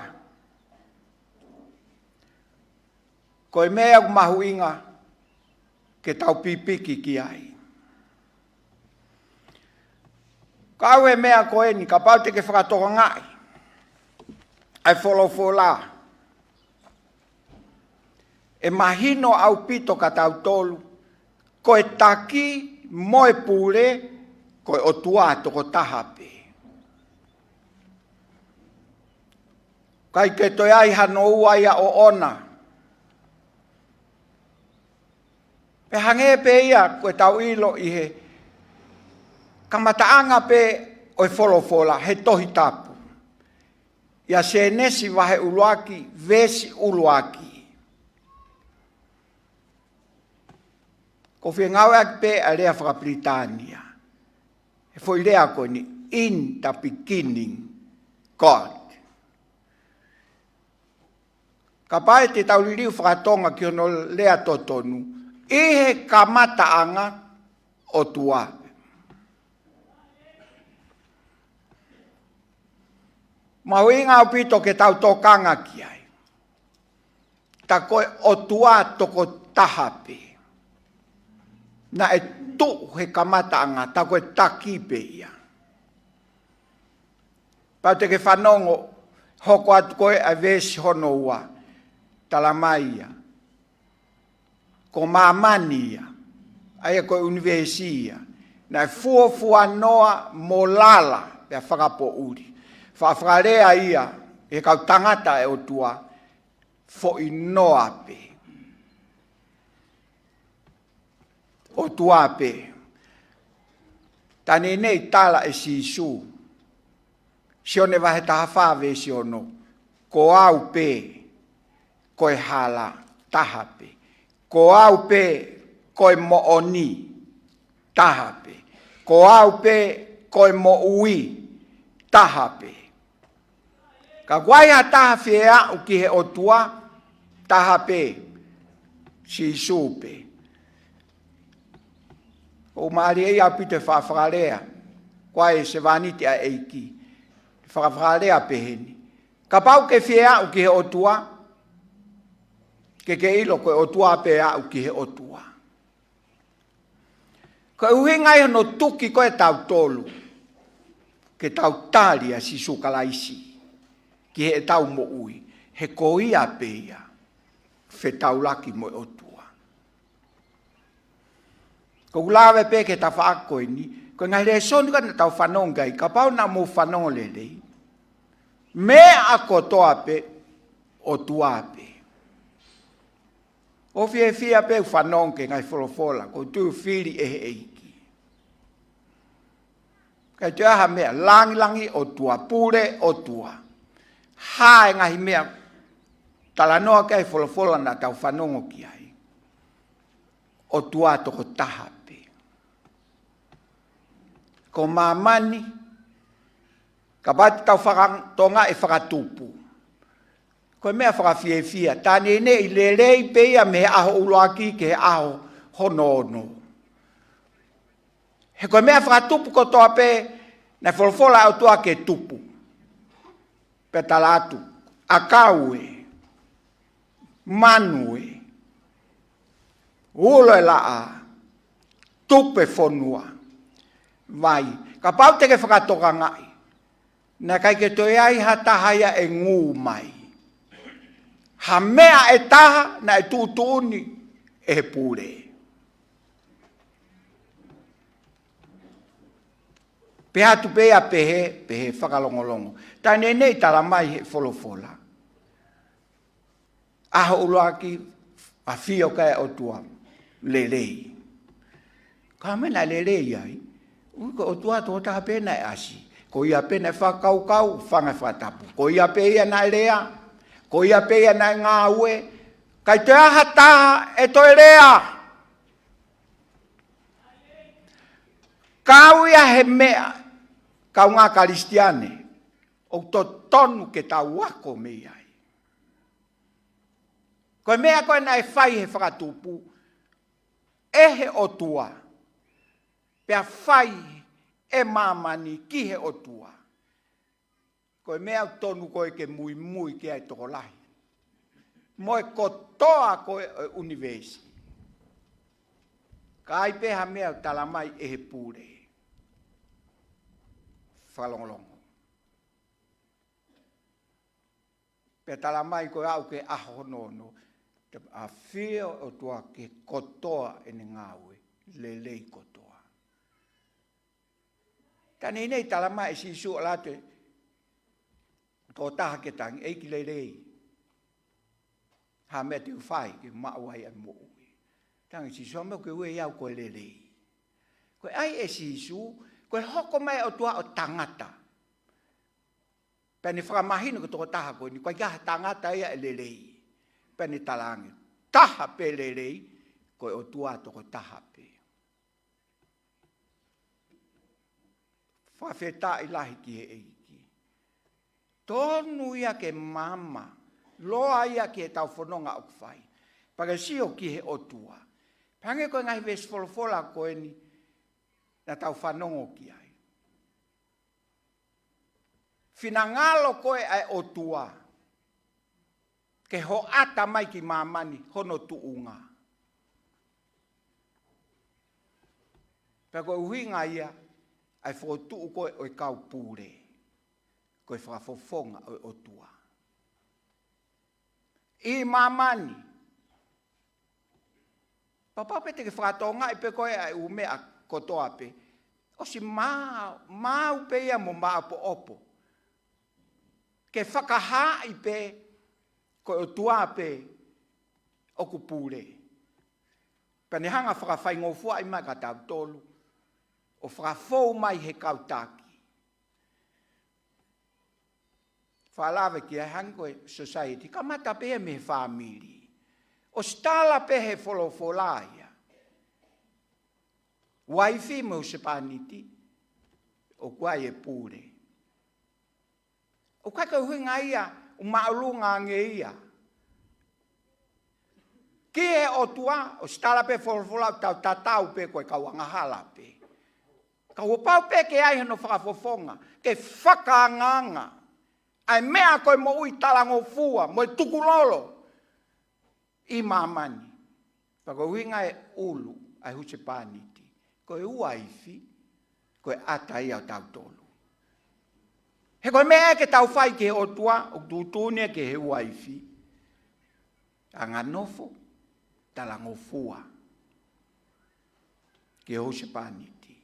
ko e meʻa ʻoku mahuʻinga ke tau pipiki ki ai. Ka ʻoku ʻi ai e meʻa ko eni, kapau te ke fakatokangaʻi ʻa e folofola, ʻe mahino ʻaupito kia tautolu, ko e taki mo e pule, ko e ʻOtua tokotaha pē. ʻIkai ke toe ʻi ai hano ua ia ʻoʻona. Pea hangē pē ia ko ʻetau ʻilo ʻi he kamataʻanga pē ʻo e folofola, he Tohi Tapu. ʻIa Sēnesi vahe ʻuluaki, veesi ʻuluaki. ʻOku ou fie ngāueʻaki pē ʻa e lea fakapilitānia. He foʻi lea ko eni, "In the beginning, God." Kapau te tau liliu fakatonga ki hono lea totonu, ʻi he kamataʻanga, ʻOtua. Mahuʻinga ʻaupito ke tau tokanga ki ai. Tā ko e ʻOtua tokotaha pē. Naʻe tuʻu he kamataʻanga, tā ko e taki pē ia. Pea te ke fanongo, hoko atu ko ē ʻa e veesi hono ua. Tala mai ia, ko māmani ia, ʻa ia ko e ʻunivēsi ia, naʻe fuofua noa mo lala, pea fakapoʻuli. Faʻa fakalea ia ʻe he kau tangata ʻa e ʻOtua, foʻi noa pē. ʻOtua pē. Tā neʻineʻi tala ʻe Sīsū, Sione vahe taha fā veesi ono, "Ko au pē ko e hala, taha pē. Ko au pē ko e moʻoni, taha pē. Ko au pē ko e moʻui, taha pē. Ka ʻoku ʻi ai ha taha fie aʻu ki he ʻOtua, taha pē, Sīsū pē. ʻOku mālie ʻaupito e fakafakalea, ko e sevāniti ʻa e ʻEiki. Fakafakalea pehē ni. Kapau ʻoku ke fie aʻu ki he ʻOtua, ke ke ʻilo ko e ʻOtua pē aʻu ki he ʻOtua. Ko e ʻuhinga ia hono tuki ko ē ʻa tautolu, ke tau tali ʻa Sīsū Kalaisi ki heʻetau moʻui, he ko ia pē ia, fetaulaki mo e ʻOtua. ʻOku ou lave pē ki he tafaʻaki ko eni, ko e ngaahi lēsoni ko ē naʻa tau fanongo ki ai, kapau naʻa mou fanongo lelei. Meʻa kotoa pē, ʻOtua pē. ʻOku ou fiefia pē ʻeku fanongo ki he ngaahi folofola, ʻoku ou tui ʻoku fili ʻe he ʻEiki. ʻIkai toe ʻi ai ha meʻa, langilangi ʻOtua, pule ʻOtua. Hā e ngaahi meʻa, talanoa ki ai e folofola naʻa tau fanongo ki ai. ʻOtua tokotaha pē. Ko māmani, kapau te tau faka-, tokangaʻi e fakatupu. Ko e meʻa fakafiefia, tā neʻineʻi lelei pē ia mei he ʻaho ʻuluaki ki he ʻaho hono ono. He ko e meʻa fakatupu kotoa pē, naʻe folofola e ʻOtua ke tupu. Pea tala atu, ʻakau ē, manu ē, ulo e laʻā, tupu e fonua, vai. Kapau te ke fakatokangaʻi, naʻe ʻikai ke toe ʻi ai ha taha ia ʻe ngū mai. Ha meʻa ʻe taha naʻe tuʻutuʻuni ʻe he pule. Pehē atu pē ia pehē, pehē fakalongolongo. Tā neʻineʻi tala mai he folofola. ʻAho ʻuluaki, ʻafio ki ai e ʻOtua, lelei. Ko e hā e meʻa naʻe lelei ai? ʻUi, ko e ʻOtua tokotaha pē naʻe ʻasi. Ko ia pē naʻe fakakaukau, fanga e fakatapu. Ko ia pē ia naʻe lea. Ko ia pē ia naʻe ngāue. ʻIkai toe ʻi ai ha taha ʻe toe lea. Kau ia he meʻa, kaungā Kalisitiane, ʻoku totonu ke tau ako mei ai. Ko e meʻa ko ē naʻe fai he fakatupu, ʻe he ʻOtua, pea fai ʻe māmani ki he ʻOtua. Ko e meʻa ʻoku totonu ko ē ke muimui ki ai e tokolahi. Mo e kotoa ko ē ʻo e ʻunivēsi. Ka ʻi ai pē ha meʻa ʻoku tala mai ʻe he pule. Fakalongolongo. Pea tala mai ko e aʻu ki he ʻaho hono ono. Te ʻafio e ʻOtua ki he kotoa ʻene ngāue. Lelei kotoa. Tā neʻineʻi tala mai ʻe Sīsū ʻalu atu e tokotaha ki he tangi, ʻEiki lelei. Ha meʻa te u fai ke maʻu ai ʻa e moʻui. Tangi Sīsū, ha meʻa ʻoku ke ui au ko e lelei. Ko e ʻai ʻe Sīsū, ko e hoko mai ʻOtua ʻo tangata. Pea ne fakamahino ki he tokotaha ko eni, ʻoku ʻikai ha tangata ia ʻe lelei. Pea ne talaange, taha pē lelei, ko e ʻOtua tokotaha pē. Fakafetaʻi lahi ki he ʻEiki. Tonu ia ke maama, loa ia ki heʻetau fononga ʻoku fai. Pea ke sio ki he ʻOtua. Pea hangē ko e ngaahi veesi folofola ko eni, naʻa tau fanongo ki ai. Finangalo ko ē ʻa e ʻOtua ke hoʻata mai ki māmani hono tuʻunga. Pea ko e ʻuhinga ia ʻa e fokotuʻu ko ē ʻo e kau pule. Ko e fakafofonga ʻo e ʻOtua ʻi māmani. Pea kapau pē te ke fakatokangaʻi pē ko ē ʻa e ʻū meʻa kotoa pē, ʻosi maau, maau pē ia mo maopoopo. Ke fakahaaʻi pē ko e ʻOtua pē ʻoku pule. Pea ne hanga fakafaingofuaʻi mai kia tautolu, ʻo fakafou mai he kau taki. Fakalave ki ai hangē ko e society, kamata pē mei he fāmili. ʻOsi tala pē he folofola ia. Uaifi mo e husepāniti, ʻoku ʻi ai e pule. ʻOku ʻikai ko e ʻuhinga ia ʻoku māʻolunga ange ia. Ki he ʻOtua, ʻosi tala pē folofola ʻoku tau tatau pē ko e kau angahala pē. Ka ʻoku pau pē ke ʻi ai hono fakafofonga, ke fakaangaanga ʻa e meʻa ko e moʻui talangofua, mo e tukulolo ʻi māmani. Pea ko e ʻuhinga e ʻulu ʻa e husepāniti, ko e uaifi, ko e ʻata ia ʻo tautolu. He ko e meʻa ia ke tau fai ki he ʻOtua, ʻoku tuʻutuʻuni ia ki he uaifi. Anganofo talangofua ki he husepāniti.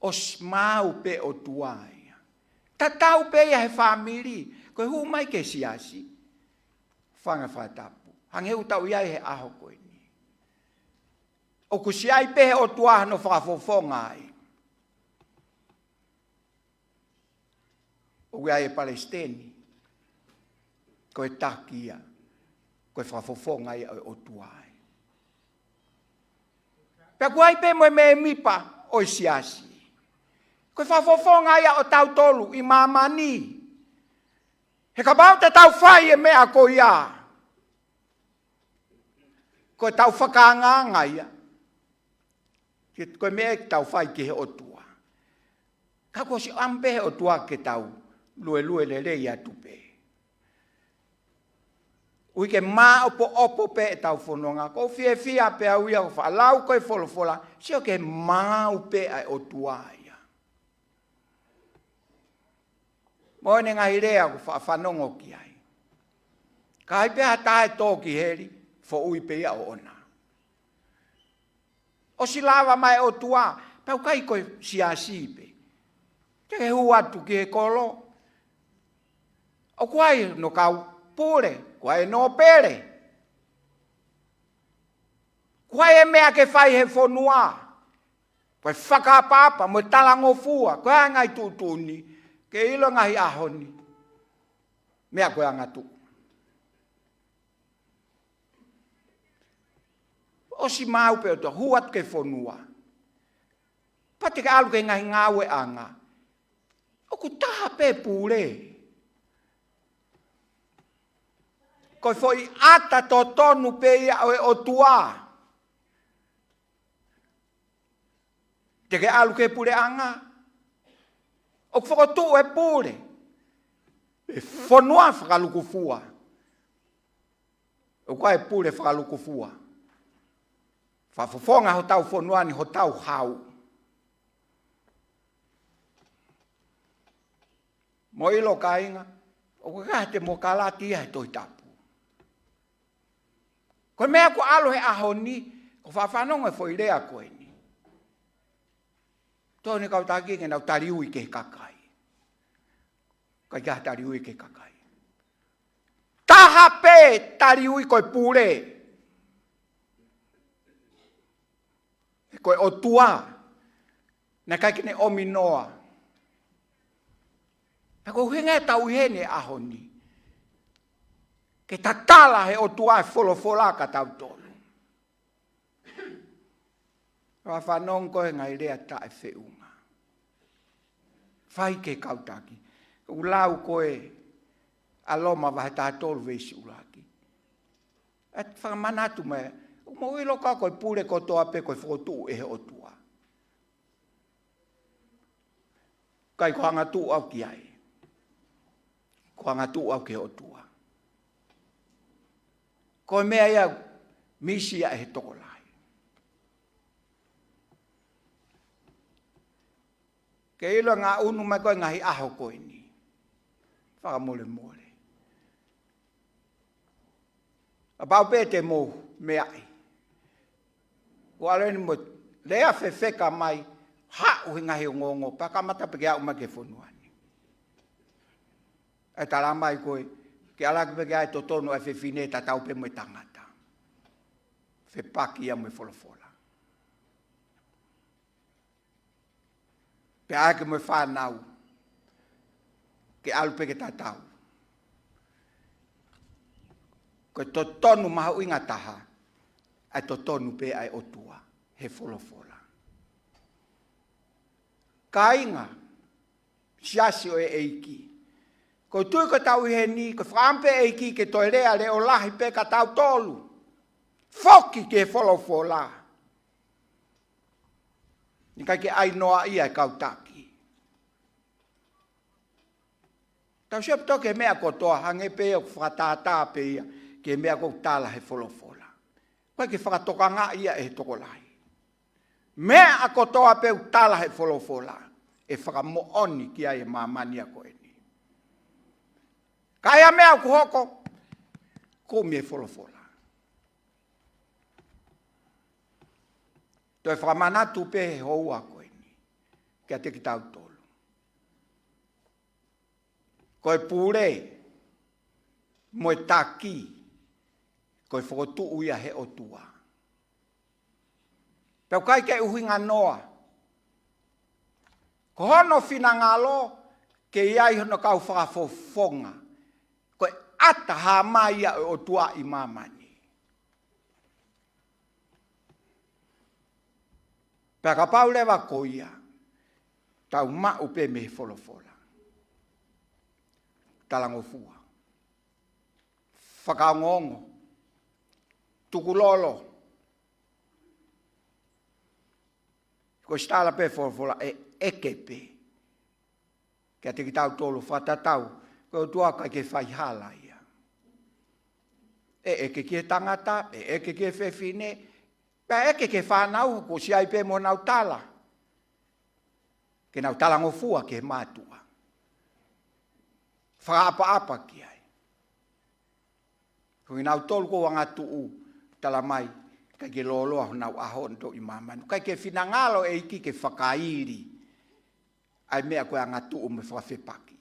ʻOsi maau pē ʻOtua ia. Tatau pē ia he fāmili, ko e hū mai ki he siasi. Fanga fakatapu. Hangē ʻoku tau ʻi ai he ʻaho ko eni. ʻOku ʻosi ʻi ai pē he ʻOtua hono fakafofonga ai. ʻOku ʻi ai e palesiteni, ko e taki ia, ko e fakafofonga ia ʻo e ʻOtua ai. Pea ʻoku ʻi ai pē mo e mēmipa ʻo e siasi. Ko e fakafofonga ia ʻo tautolu ʻi māmani. He kapau te tau fai e meʻa ko ia, ko e tau fakaangaanga ia. Ke, ko e meʻa ia ke tau fai ki he ʻOtua. Ka kuo ʻosi ʻamu pē he ʻOtua ke tau luelue lelei atu pē. ʻUi ke māʻopoʻopo pē ʻetau fononga. ʻOku ou fiefia pē au ia ʻoku faʻa lau ko e folofola, sio ki he maau pē ʻa e ʻOtua ia. Mo ʻene ngaahi lea ʻoku faʻa fanongo ki ai. Ka ʻi ai pē ha taha ʻe tō ki heli, foʻui pē ia ʻoʻona. ʻOsi lava mai ʻOtua, pea ʻoku ʻikai ko e siasi pē. Te ke hū atu ki he kolo. ʻOku ʻi ai hono kau pule, ʻoku ʻi ai e nōpele. ʻOku ʻi ai e meʻa ke fai he fonua. Ko e fakaʻapaʻapa, mo e talangofua, ko e anga e tuʻutuʻuni, ke ʻilo ngaahi ʻaho ni. Meʻa ko e angatuʻu. ʻOsi maau pē ʻOtua, hū atu ki he fonua. Pea te ke ʻalu ki he ngaahi ngāueʻanga. ʻOku taha pē pule. Ko e foʻi ʻata totonu pē ia ʻo e ʻOtua. Te ke ʻalu ki he puleʻanga. ʻOku fokotuʻu e pule. ʻE fonua fakalukufua. ʻOku ʻi ai e pule fakalukufua. Fakafofonga hotau fonua ni hotau hau. Mou ʻilo kāinga, ʻoku ʻikai te mou kalati ia he Tohi Tapu. Ko e meʻa ʻoku ʻalu he ʻaho ni, ʻoku faʻa fanongo e foʻi lea ko eni. Tō ni kau taki ke nau taliui ki he kakai. ʻIkai ke taliui ki he kakai. Taha pē taliui ko e pule. Ko e ʻOtua. Naʻe ʻikai ke ne ʻomi noa. Pea ko e ʻuhinga ia ʻetau ʻi heni he ʻaho ni. Ke tatala he ʻOtua e folofola kia tautolu. Faʻa fanongo ko e ngaahi lea taʻefeʻunga. Fai ki he kau taki. ʻOku lau ko e ʻa Loma vahe taha tolu veesi ʻuluaki. ʻE fakamanatu mai, ʻoku mou ʻilo ka ko e pule kotoa pē ko e fokotuʻu ʻe he ʻOtua. ʻIkai ko e angatuʻu au ki ai. Ko e angatuʻu au ki he ʻOtua. Ko e meʻa ia misi ia ʻe he tokolahi. Ke ʻilo ngaʻunu mai ko e ngaahi ʻaho ko eni. Fakamolemole. Kapau pē te mou meaʻi. Ko ʻalu eni mo lea fefeka mai, haʻu he ngaahi ongoongo, pea kamata pē ke aʻu mai ki he fonua ni. ʻE tala mai ko e, ke ʻalu ʻaki pē ke ʻai totonu ʻa e fefine tatau pē mo e tangata. Fepaki ia mo e folofola. Pea ʻai ke mo e fānau. ke ʻalu pē ke tatau. Ko e totonu mahuʻinga taha, ʻa e totonu pē ʻa e ʻOtua he folofola. Kāinga, siasi ʻo e ʻEiki. ʻOku ou tui ko e tau ʻi heni, ko e fakaʻamu pē ʻEiki ke toe lea leʻo lahi pē kia tautolu. Foki ki he folofola. ʻIkai ke ʻai noa ia e kau taki. Tau sio pē ki he meʻa kotoa, hangē pē ʻoku fakatātā pē ia ki he meʻa ʻoku tala he folofola. ʻIkai ke fakatokangaʻi ia ʻe he tokolahi. Meʻa kotoa pē ʻoku tala he folofola, ʻe fakamoʻoni ki ai e māmani ko eni. Ka ʻi ai ha meʻa ʻoku hoko, kumi e folofola. Toe fakamanatu pē he houa ko eni kiate kitautolu. Ko e pule mo e taki, ko e fokotuʻu ia he ʻOtua. Pea ʻoku ʻikai ke ʻuhinga noa. Ko hono finangalo ke ʻi ai hono kau fakafofonga. Ko e ʻata hā mai ia ʻo e ʻOtua ʻi māmani. Pea kapau leva ko ia, tau maʻu pē mei he folofola. Talangofua. Fakaongoongo. Tukulolo. Ko e sitala pē folofola ʻe ʻeke pē. Kiate kitautolu fakatatau, ko e ʻOtua ʻikai ke faihala ia. ʻE ʻeke ki he tangata, ʻe ʻeke ki he fefine, pea ʻeke ki he fānau, ko siʻi pē mo nau tala. Ke nau talangofua ki he mātuʻa. Fakaʻapaʻapa ki ai. Ko kinautolu ko e angatuʻu, tala mai, ʻikai ke lōloa honau ʻaho ʻo nau ʻi māmani. ʻIkai ke finangalo e ʻEiki ke fakaili ʻa e meʻa ko e angatuʻu mo e fakafepaki.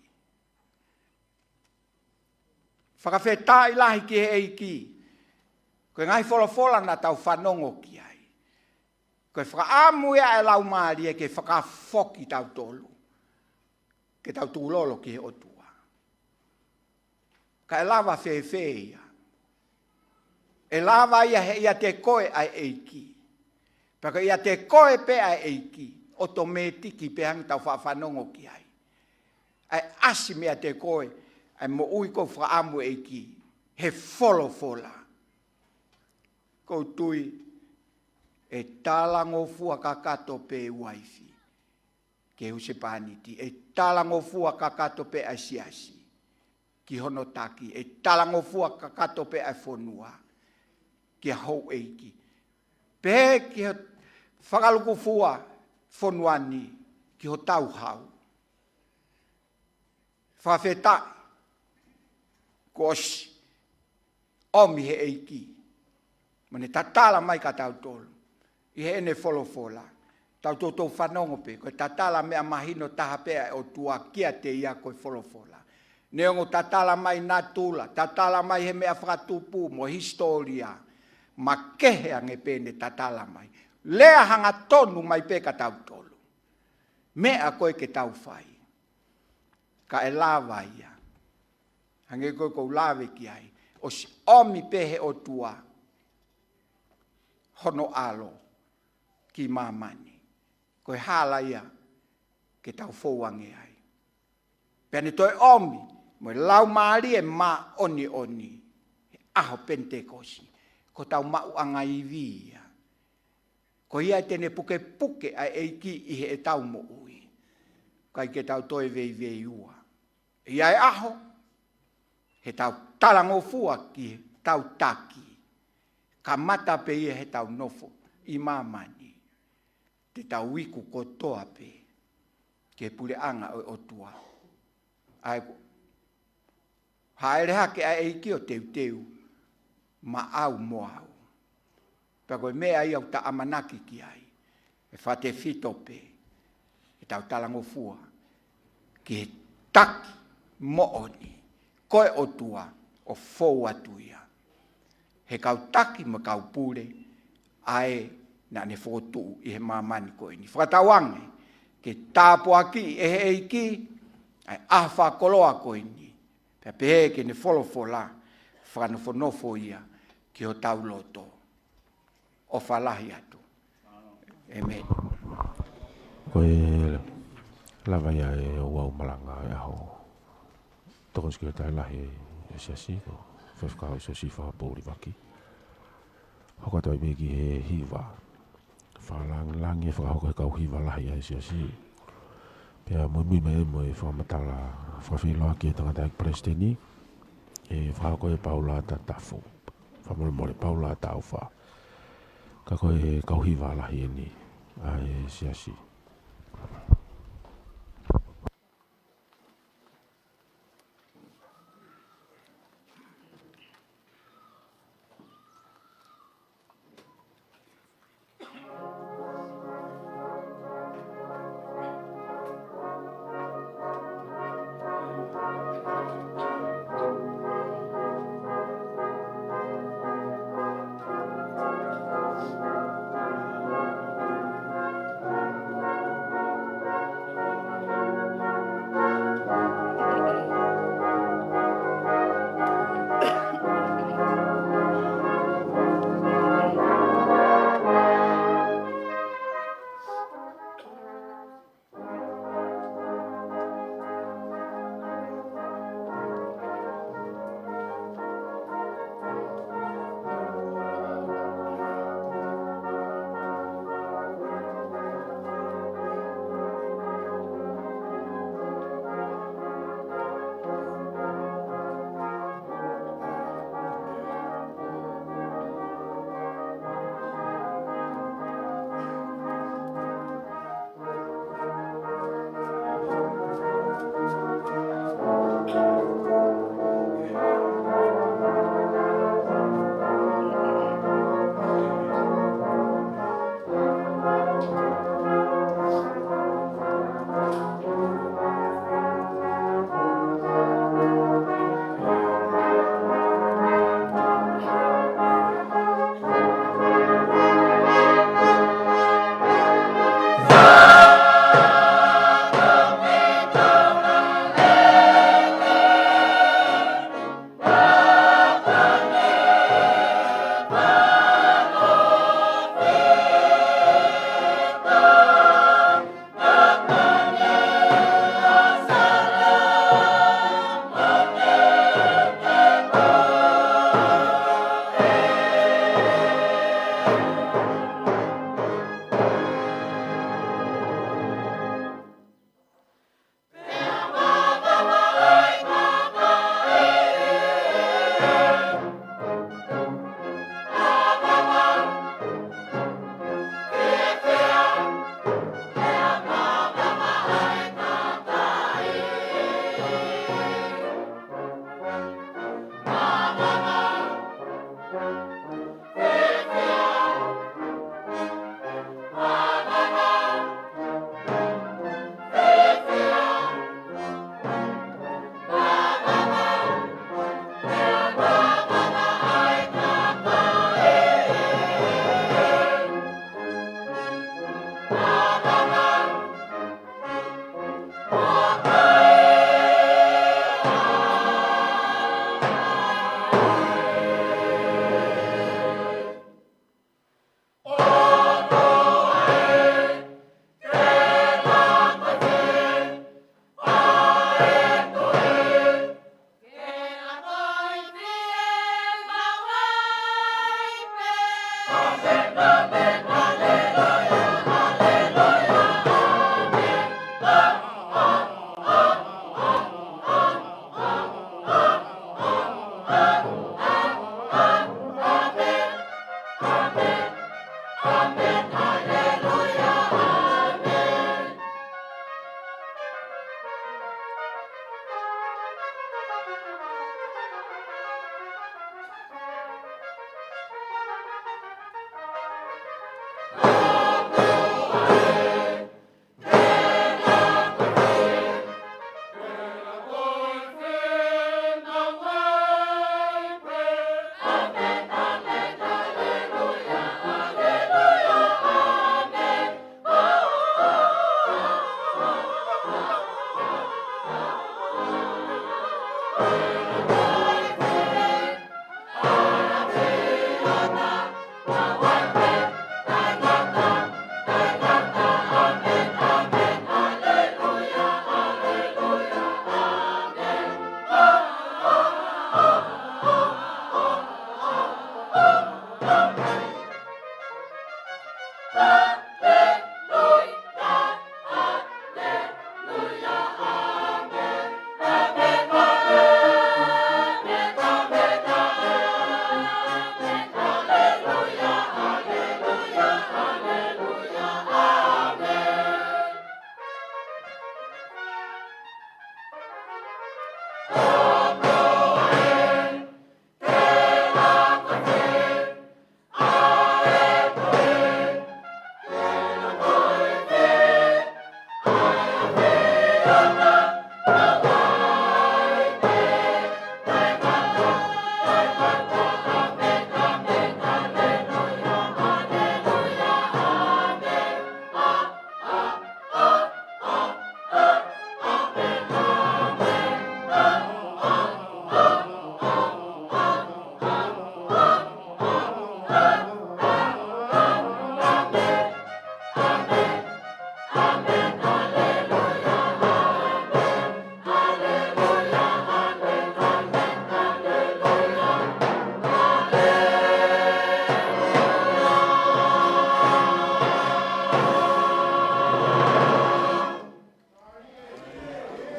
Fakafetaʻi lahi ki he ʻEiki. Ko e ngaahi folofola naʻa tau fanongo ki ai. Ko e fakaʻamu ia ʻa e Laumālie ke fakafoki tautolu. Ke tau tukulolo ki he ʻOtua. Ka ʻe lava fēfē ia. ʻE lava ia he ʻiate koe ʻa e ʻEiki. Pea ko e ʻiate koe pē ʻa e ʻEiki, ʻotomētiki pē hangē tau faʻa fanongo ki ai. ʻA e ʻasi meiate koe, ʻa e moʻui ko e fakaʻamu ʻEiki, he folofola. ʻOku ou tui, ʻe talangofua kakato pē uaifi. Ki he husepāniti, ʻe talangofua kakato pē ʻa e siasi. Ki hono taki, ʻe talangofua kakato pē ʻa e fonua. Ki ha houʻeiki. Pehē ki he fakalukufua fonua ni, ki hotau hau. Fakafetaʻi, kuo ʻosi ʻomi he ʻEiki. Mo ne tatala mai kia tautolu. ʻI heʻene folofola. Tau toutou fanongo pē. Ko e tatala meʻa mahino taha pē ʻa e ʻOtua kiate ia ko e folofola. Neongo tatala mai natula, tatala mai he meʻa fakatupu mo hisitōlia. Makehe ange pē ne tatala mai. Lea hangatonu mai pē kia tautolu. Meʻa ko ē ke tau fai. Ka ʻe lava ia. Hangē ko e ʻoku ou lave ki ai. ʻOsi ʻomi pē he ʻOtua. Hono ʻAlo. Ki māmani. Ko e hala ia. Ke tau fou ange ai. Pea ne toe ʻomi. Mo e Laumālie Māʻoniʻoni. He ʻaho Penitekosi. Ko hotau maʻuʻanga ivi ia. Ko ia te ne pukepuke ʻa e ʻEiki ʻi heʻetau moʻui. ʻIkai ke tau toe veiveiua. ʻI ai ʻaho, he tau talangofua ki he tau taki. Kamata pē ia he tau nofo ʻi māmani. Te tau iku kotoa pē. Ki he puleʻanga ʻo e ʻOtua. ʻA ia ko Hāʻele hake ʻa e ʻEiki ʻo teuteu maʻau mo au. Pea ko e meʻa ia ʻoku ta ʻamanaki ki ai. ʻE fakatefito pē. ʻE tau talangofua. Ki he taki moʻoni. Ko e ʻOtua ʻo fou atu ia. He kau taki mo e kau pule. ʻA ē naʻa ne fokotuʻu ʻi he māmani ko eni. Fakatauange. Ke tāpuakiʻi ʻe he ʻEiki. ʻa e ʻaho fakakoloa ko eni, pea pehē ki heʻene folofola, fakanofonofo ia ki hotau loto. ʻOfa lahi atu. ʻĒmeni. Ko e lava ia e ouau malanga e ʻaho. Tokoni Sekelitali Lahi e Siasi, ko Faifekau Siosifa Poulivaki. Hoko atu ai pē ki he hiva. Fakalāngilangi e fakahoko ʻe he kau hiva lahi ʻa e Siasi. Pea muimui mai mo e fakamatala fakafeʻiloaki ʻa e tangataʻeiki palesiteni, ʻe fakahoko ʻe Paula Tatafo. Fakamolemole, Paula Taufa. Ka ko e kau hiva lahi eni ʻa e Siasi.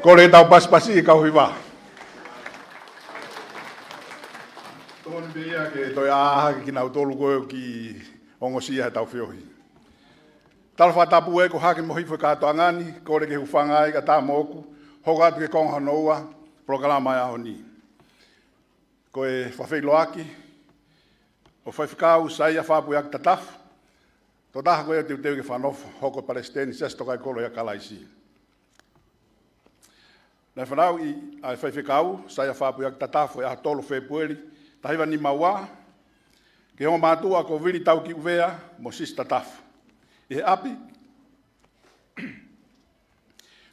Kole ke tau pasipasi e kau hiva. Tokoni pē ia ke toe ʻā hake kinautolu ko ē ʻoku kiʻi ongosia heʻetau feohi. Tala fakatapu ē ko Hake mo Hifo e kātoanga ni, kole ke hūfanga ai kae ʻatā moʻoku, hoko atu ki he konga hono ua, polokalama ʻo e ʻaho ni. Ko e fakafeʻiloaki ʻo Faifekau Saia Fapuiaki Tatafu, tokotaha ko ē ʻoku teuteu ke fakanofo hoko ko e Palesiteni Siasi Tokaikoloi ʻa Kalaisi. Naʻe fanauʻi ʻa e Faifekau Saia Fapuiaki Tatafu ʻi he ʻaho tolu Fēpueli, taha hiva nima ua, ki he ongo mātuʻa ko Vili Taukiʻuvea mo Sisi Tatafu, ʻi he ʻapi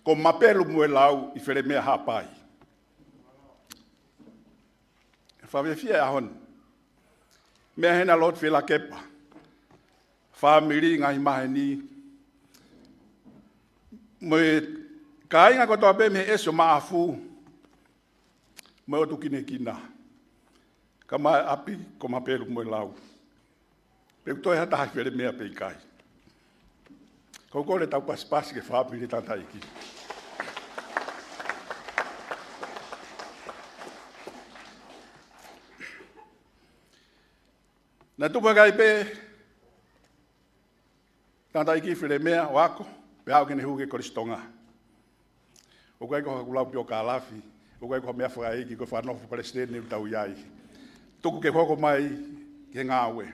ko Mapelu Muelau ʻi Felemea, Haʻapai. Fakafiefia e ʻaho ni. Meʻa hena Lord Fielakepa, fāmili, ngaahi maheni, mo e kāinga kotoa pē mei he ʻEsi ʻo Maʻafu, mo e ʻotu kinekina. Ka mai ʻapi ko Mapelu Muelau. Pe ʻoku toe ha taha ʻi Felemea pe ʻikai. Ko e kole tau pasipasi ki he fāmili tangataʻeiki. Naʻe tupu hake ai pē tangataʻeiki Felemea ʻo ako, pea aʻu ke ne hū ki he Kolisi Tonga. ʻOku ʻikai ko haku lau piokālafi, ʻoku ʻikai ko ha meʻa fakaʻeiki, ko e fakanofo palesiteni ʻoku tau ʻi ai. Tuku ke hoko mai ki he ngāue.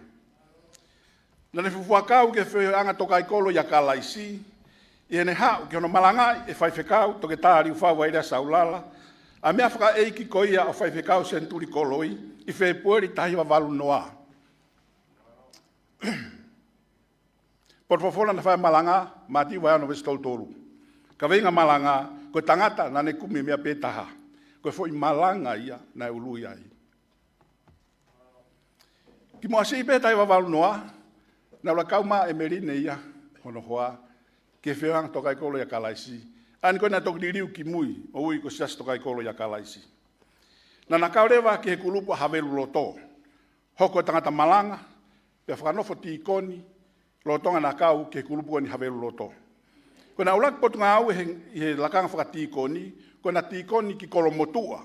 Naʻa ne fuofua kau ki he feohiʻanga Tokaikoloi ʻa Kalaisi, ʻi heʻene haʻu ki hono malangaʻi ʻe Faifekau Toketā Liufau Vailea Saulala ʻa e meʻa fakaʻeiki ko ia ʻo Faifekau Senituli Koloi ʻi Fēpueli taha hiva valu noa. Potu folofola naʻe fai e malanga, Mātiu vahe ono veesi tolu tolu. Kaveinga malanga, ko e tangata naʻa ne kumi meʻa pē taha. Ko e foʻi malanga ia naʻe ului ai. Kimuʻasiʻi pē taha hiva valu noa, naʻe ʻuluaki kau mai ʻa ʻEmeline ia, hono hoa, ki he feohiʻanga Tokaikoloi ʻa Kalaisi. ʻA eni ko ē naʻe toki liliu ki mui, ʻo ui ko e Siasi Tokaikoloi ʻa Kalaisi. Naʻa na kau leva ki he kulupu ʻa Haveluloto. Hoko ko e tangata malanga, pea fakanofo tīkoni, lolotonga naʻa na kau ki he kulupu ko eni Haveluloto. Ko ʻena ʻuluaki potungāue he, ʻi he lakanga fakatīkoni, ko ʻena tīkoni ki Kolomotuʻa.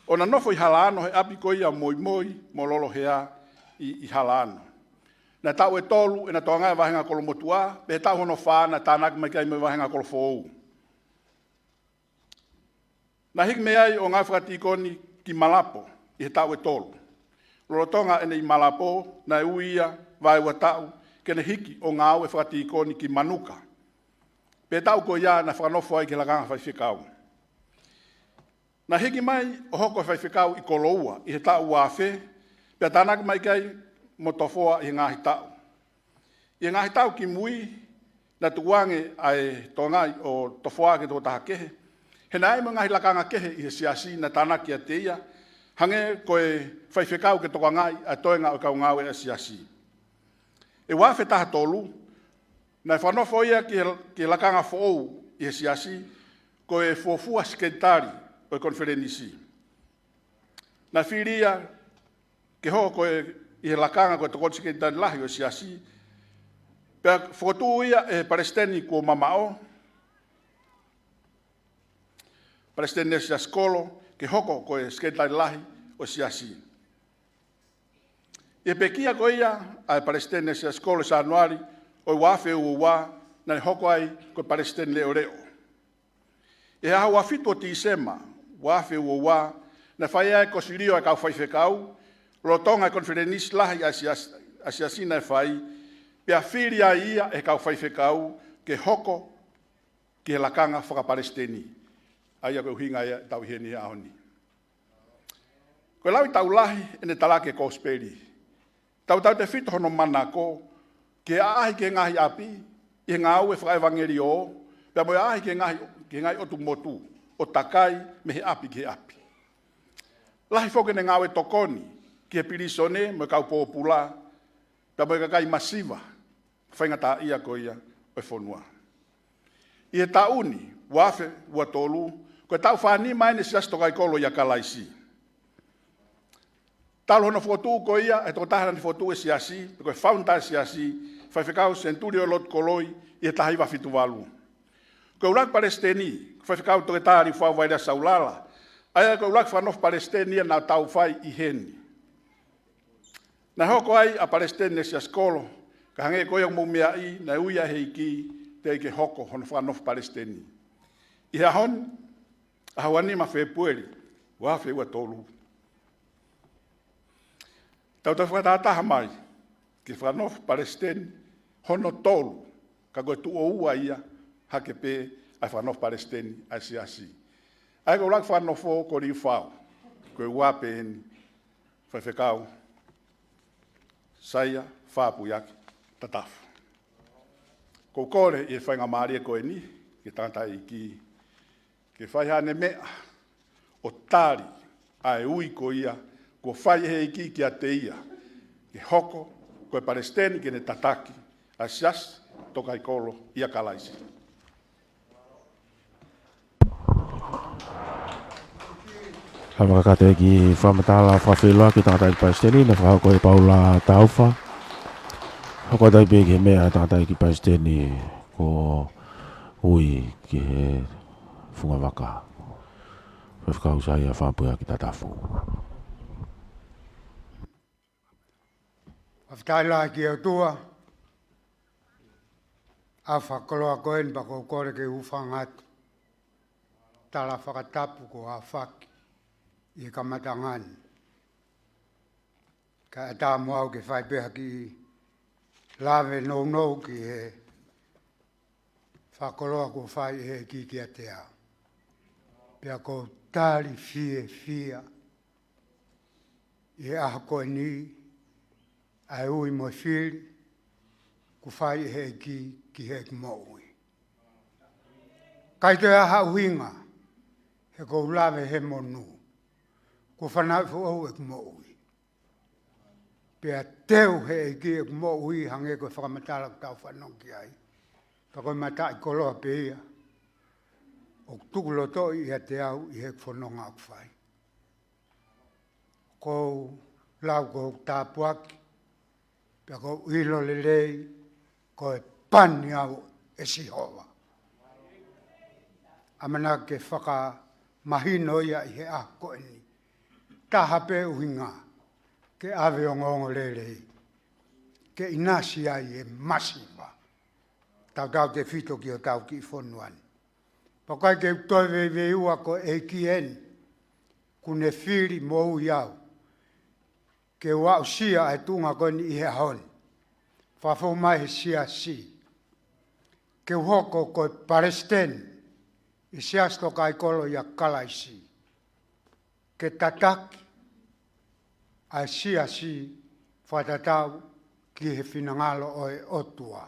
ʻO na nofo ʻi Halaano he ʻapi ko ia ʻo Moimoi mo Lolohea ʻi, ʻi Halaano. Naʻe taʻu ʻe tolu ʻena tokangaʻi e vāhenga Kolomotuʻa, pea he taʻu hono fā naʻe tānaki mai ki ai mo e vāhenga Kolofoʻou. Naʻe hiki mei ai ʻo ngāue fakatīkoni ki Malapo ʻi he taʻu ʻe tolu. Lolotonga ʻene ʻi Malapo, naʻe ui ia vaeua taʻu ke ne hiki ʻo ngāue fakatīkoni ki Manuka. Pea taʻu ko ia naʻe fakanofo ai ki he lakanga faifekau. Naʻe hiki mai ʻo hoko ko e faifekau ʻi Koloua ʻi he taʻu ua afe, pea tānaki mai ki ai mo Tofoa ʻi he ngaahi taʻu. ʻI he ngaahi taʻu ki mui, naʻe tukuange ʻa e tokangaʻi ʻo Tofoa ki he tokotaha kehe. Pea naʻe ʻi ai mo e ngaahi lakanga kehe ʻi he siasi naʻe tānaki kiate ia, hangē ko e faifekau ke tokangaʻi ʻa e toenga ʻo e kau ngāue ʻa e siasi. ʻI he ua afe taha tolu, naʻe fakanofo ia ki he, ki he lakanga foʻou ʻi he siasi, ko e fuofua sekelitali ʻo e konifelenisi. Naʻe fili ia ke hoko ko e ʻi he lakanga ko e tokoni sekelitali lahi ʻo e siasi, pea fokotuʻu ia ʻe he palesiteni kuo mamaʻo, Palesiteni Nesiasi Kolo, ke hoko ko e sekelitali lahi ʻo e siasi. ʻI he pekia ko ia ʻa e Palesiteni Nesiasi Kolo ʻi Sānuali ʻo e ua afe ua ua, naʻe hoko ai ko e palesiteni leʻoleʻo. ʻI he ʻaho ua fitu ʻo Tīsema, ua afe ua ua, naʻe fai ai e kosilio ʻa e kau faifekau, lolotonga e konifelenisi lahi ʻa e sias-, ʻa e siasi naʻe fai, pea fili ai ia ʻe he kau faifekau ke hoko ki he lakanga fakapalesiteni. ʻA ia ko e ʻuhinga ia ʻetau ʻi heni he ʻaho ni. Ko e lau ʻi taulahi ʻene talaki e kosipeli. Tautautefito hono manako ke ʻaʻahi ki he ngaahi ʻapi ʻi he ngāue fakaʻevangeliō, pea mo e ʻaʻahi ki he ngaahi, ki he ngaahi ʻotu motu, ʻo takai mei he ʻapi ki he ʻapi. Lahi foki ʻene ngāue tokoni ki he pilīsone mo e kau pōpula, pea mo e kakai masiva faingataʻaʻia ko ia ʻo e fonua. ʻI he taʻu ni, ua afe ua tolu, ko e taʻu fā nima eni e Siasi Tokaikolo ʻia Kalaisi. Talu hono fokotuʻu ko ia ʻe he tokotaha naʻa ne fokotuʻu e siasi, pe ko e founder e siasi, Faifekau Senitulio Lotu Koloi, ʻi he taha hiva fitu valu. Ko e ʻuluaki palesiteni, ko Faifekau Toketā Liufau Vailea Saulala, ʻa ia ko e ʻuluaki fakanofo palesiteni ia naʻa tau fai ʻi heni. Naʻe hoko ai ʻa Palesiteni Nesiasi Kolo, ka hangē ko ia ʻoku mou meaʻi, naʻe ui ʻe he ʻEiki teʻeki ke hoko hono fakanofo palesiteni. ʻI he ʻaho ni, ʻaho ua nima Fēpueli, ua afe ua tolu. Tau tau fakatahataha mai ki he fakanofo palesiteni hono tolu, ka ko e tuʻo ua ia hake pē ʻa e fakanofo palesiteni ʻa e siasi. ʻA ia ko e ʻuluaki fakanofo ko Liufau, ko e ua pē eni, Faifekau Saia Fāpuiaki Tatafu. ʻOku ou kole ʻi he faingamālie ko eni ki he tangataʻeiki ke fai haʻane meʻa ʻo tali ʻa e ui ko ia kuo fai ʻe he ʻEiki kiate ia ke hoko ko e palesiteni ke ne tataki ʻa e Siasi Tokaikolo ʻia Kalaisi. Haʻu mai kakato e kiʻi fakamatala fakafeʻiloaki ki he tangataʻeiki palesiteni, naʻe fakahoko ʻe Paula Taufa. Hoko atu ai pē ki he meʻa ʻa e tangataʻeiki palesiteni kuo ui ki he funga vaka. Faifekau Saia Fāpuiaki Tatafu. Fakafetaʻi lahi ki he ʻOtua, ʻa e fakakoloa ko eni pea ʻoku ou kole ke u hūfanga atu. Tala fakatapu kuo aofaki ʻi he kamataʻanga ni. Kae ʻatā mo au ke fai pē ha kiʻi lave nounou ki he fakakoloa kuo fai ʻe he ʻEiki kiate au. Pea ʻoku ou tali fiefia ʻi he ʻaho ko eni ʻa e ui mo e fili kuo fai ʻe he ʻEiki ki heʻeku moʻui. ʻIkai toe ʻi ai ha ʻuhinga he ʻoku ou lave he monū. Kuo fanauʻi foʻou ʻeku moʻui. Pea teu ʻe he ʻEiki ʻeku moʻui hangē ko e fakamatala ʻoku tau fanongo ki ai. Pea ko e mataʻikoloa pē ia ʻoku tuku lotoʻi ʻiate au ʻi he fononga ʻoku fai. ʻOku ou lau ko hoku tāpuaki, pea ʻoku ou ʻilo lelei ko e pani au ʻe Sihova. ʻAmanaki ke fakamahino ia ʻi he ʻaho ko eni. Taha pē ʻuhinga, ke ʻave ongoongolelei, ke ʻinasi ai e masiva. Tautautefito ki hotau kiʻi fonua ni. Pea ʻoku ʻikai ke u toe veiveiua, ko e ʻEiki eni kuo ne fili mo ui au ke u aʻusia ʻa e tuʻunga ko eni ʻi he ʻaho ni. Fakafou mai he siasi ke u hoko ko e palesiteni ʻi he Siasi Tokaikolo ʻia Kalaisi, ke tataki ʻa e siasi fakatatau ki he finangalo ʻo e ʻOtua.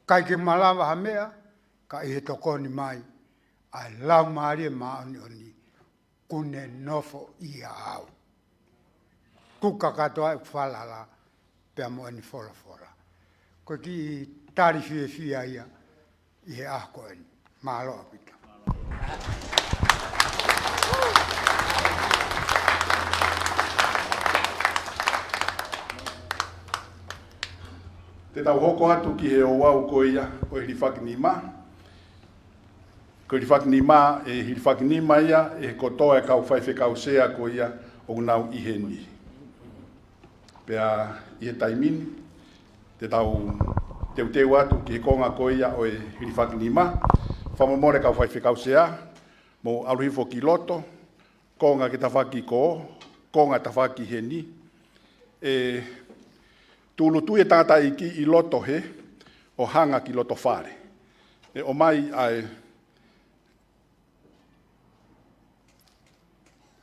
ʻIkai ke malava ha meʻa, ka ʻi he tokoni mai ʻa e Laumālie Māʻoniʻoni kuo ne nofo ʻia au. Kuo kakato ʻeku falala pea mo ʻene folofola. Ko e kiʻi tali fiefia ia ʻi he ʻaho ko eni. Mālō ʻaupito. Te tau hoko atu ki he ouau ko ia ʻo e hilifakinima. Ko e hilifakinima, ʻe hilifakinima ia ʻe he kotoa e kau faifekau sea ko ia ʻoku nau ʻi heni. Pea ʻi he taimi ni, te tau teuteu atu ki he konga ko ia ʻo e hilifakinima. Fakamolemole kau faifekau sea, mou ʻalu hifo ki loto, konga ki he tafaʻaki ko, konga tafaʻaki heni. ʻE tūʻulutui e tangataʻeiki ʻi loto hē, ʻo hanga ki loto fale. ʻE ʻomai ʻa e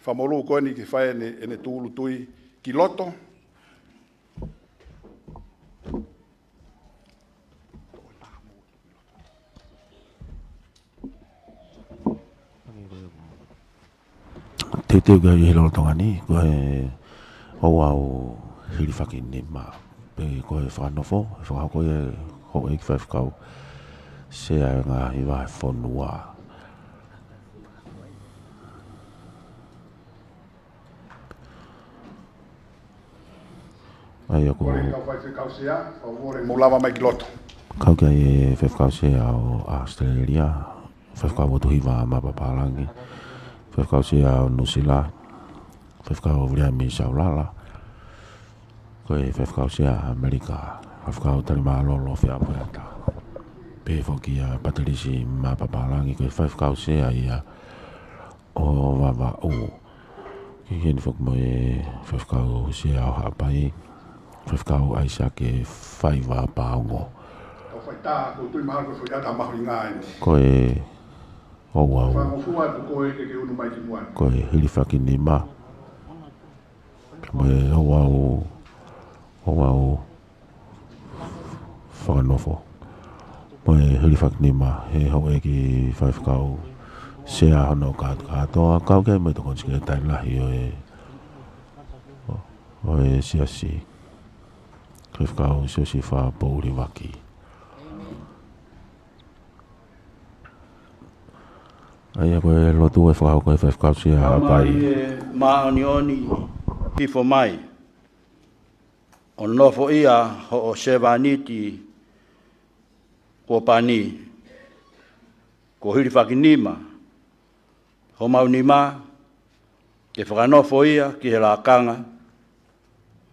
fakamolū ko eni ke fai ʻene, ʻene tūʻulutui ki loto. Teuteu ki ai ʻi he lolotonga ni, ko e ouau hilifakinima. Pea ko e fakanofo, ʻe fakahoko ʻe he houʻeiki faifekau sea ʻo e ngaahi vahefonua. ʻA ia ko e kau faifekau sea, fakamole mou lava mai ki loto. Kau ki ai e faifekau sea ʻo ʻAositelēlia, faifekau Motuhiva Mapapālangi, faifekau sea ʻo Nuʻusila, faifekau Viliami Saulala, ko e faifekau sea ʻAmelika, faifekau Talimālolo Feafueata. Pehē foki ʻa Patilisi Mapapālangi, ko e faifekau sea ia ʻo Vavaʻu. Ki heni foki mo e faifekau sea ʻo Haʻapai, faifekau ʻAisake Faiva Paongo. Ko e ouau, ko e hilifakinima. Mo e ouau, ouau fakanofo. Mo e hilifakinima, ʻe he houʻeiki faifekau sea hono kātoa, kau ki ai mo e tokoni sekelitali lahi ʻo e, ʻo e siasi, faifekau Siosifa Poulivaki. ʻA ia ko e lotu ʻe fakahoko ʻe he faifekau sea ʻa Haʻapai. Māʻoniʻoni hifo mai ʻo nofoʻia hoʻo sevāniti kuo pani, kuo hilifakinima homau nima ke fakanofo ia ki he lakanga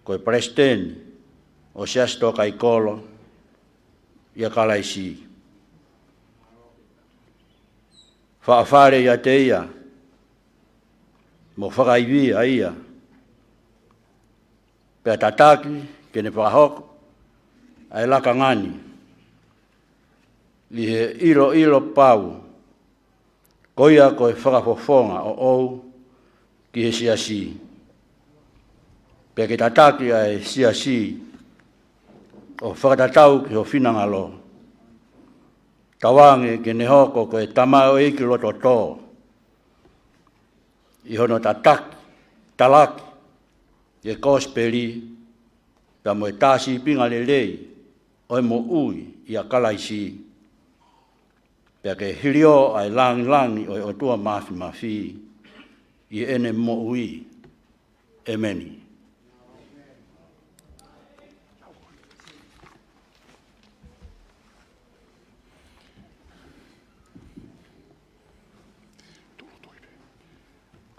ko e Palesiteni ʻo e Siasi Tōkaikolo ʻia Kalaisi. Faʻa fale ʻiate ia, mo fakaivia ia, pea tataki ke ne fakahoko ʻa e lakanga ni ʻi he ʻiloʻilo pau, ko ia ko e fakafofonga ʻoʻou ki he siasi. Pea ke tataki ʻa e siasi ʻo fakatatau ki ho finangalo. Tauange ke ne hoko ko e tamaioʻeiki loto tō ʻi hono tataki, talaki ʻa e kosipeli, pea mo e tā sīpinga lelei ʻo e moʻui ʻia Kalaisi. Pea ke hilio ʻa e langilangi ʻo e ʻOtua Māfimafi ʻi heʻene moʻui. ʻEmeni.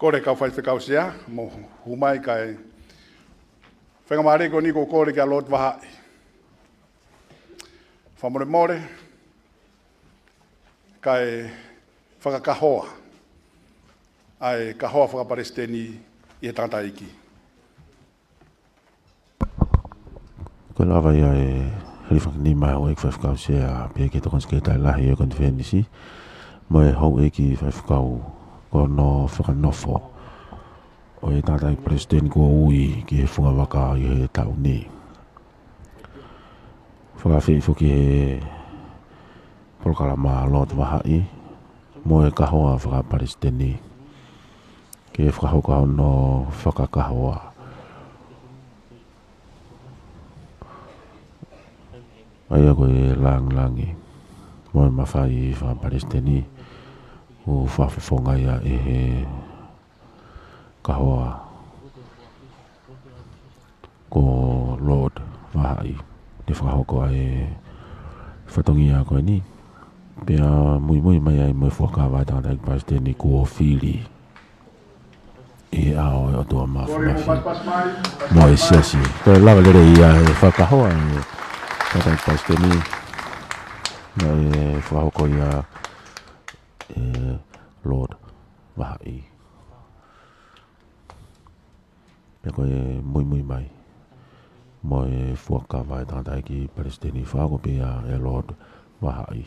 Kole kau faifekau sea, mou hū mai kae faingamālie ko eni ʻoku ou kole kia Lord Vahaʻi. Fakamolemole, kae fakakahoa ʻa e kahoa fakapalesiteni ʻi he tangataʻeiki. Ko e lava ia ʻe he hilifakinima ʻa e houʻeiki faifekau sea, pea ki he tokoni sekelitali lahi ʻo e konifelenisi, mo e houʻeiki faifekau ko hono fakanofo ʻo e tangataʻeiki palesiteni kuo ui ki he fungavaka ʻi he taʻu ni. Fakaafeʻi foki ʻe he polokalama Lord Vahaʻi, mo e kahoa fakapalesiteni, ke fakahoko hono fakakahoa. ʻA ia ko e lāngilangi mo e mafai fakapalesiteni, ʻoku fakafofongaʻi ia ʻe he kahoa ko Lord Vahaʻi, ke fakahoko ʻa e fatongia ko eni. Pea muimui mai ai mo e fuakava ʻa e tangataʻeiki palesiteni kuo fili ʻi he ʻao ʻo e ʻOtua Māfimafi mo e Siasi. Ko e lava lelei ia ʻe he fakakahoa ʻa e tangataʻeiki palesiteni, naʻe fakahoko ia ʻe Lord Vahaʻi. Pea ko e muimui mai mo e fuakava ʻa e tangataʻeiki palesiteni, fakahoko pē ia ʻe Lord Vahaʻi.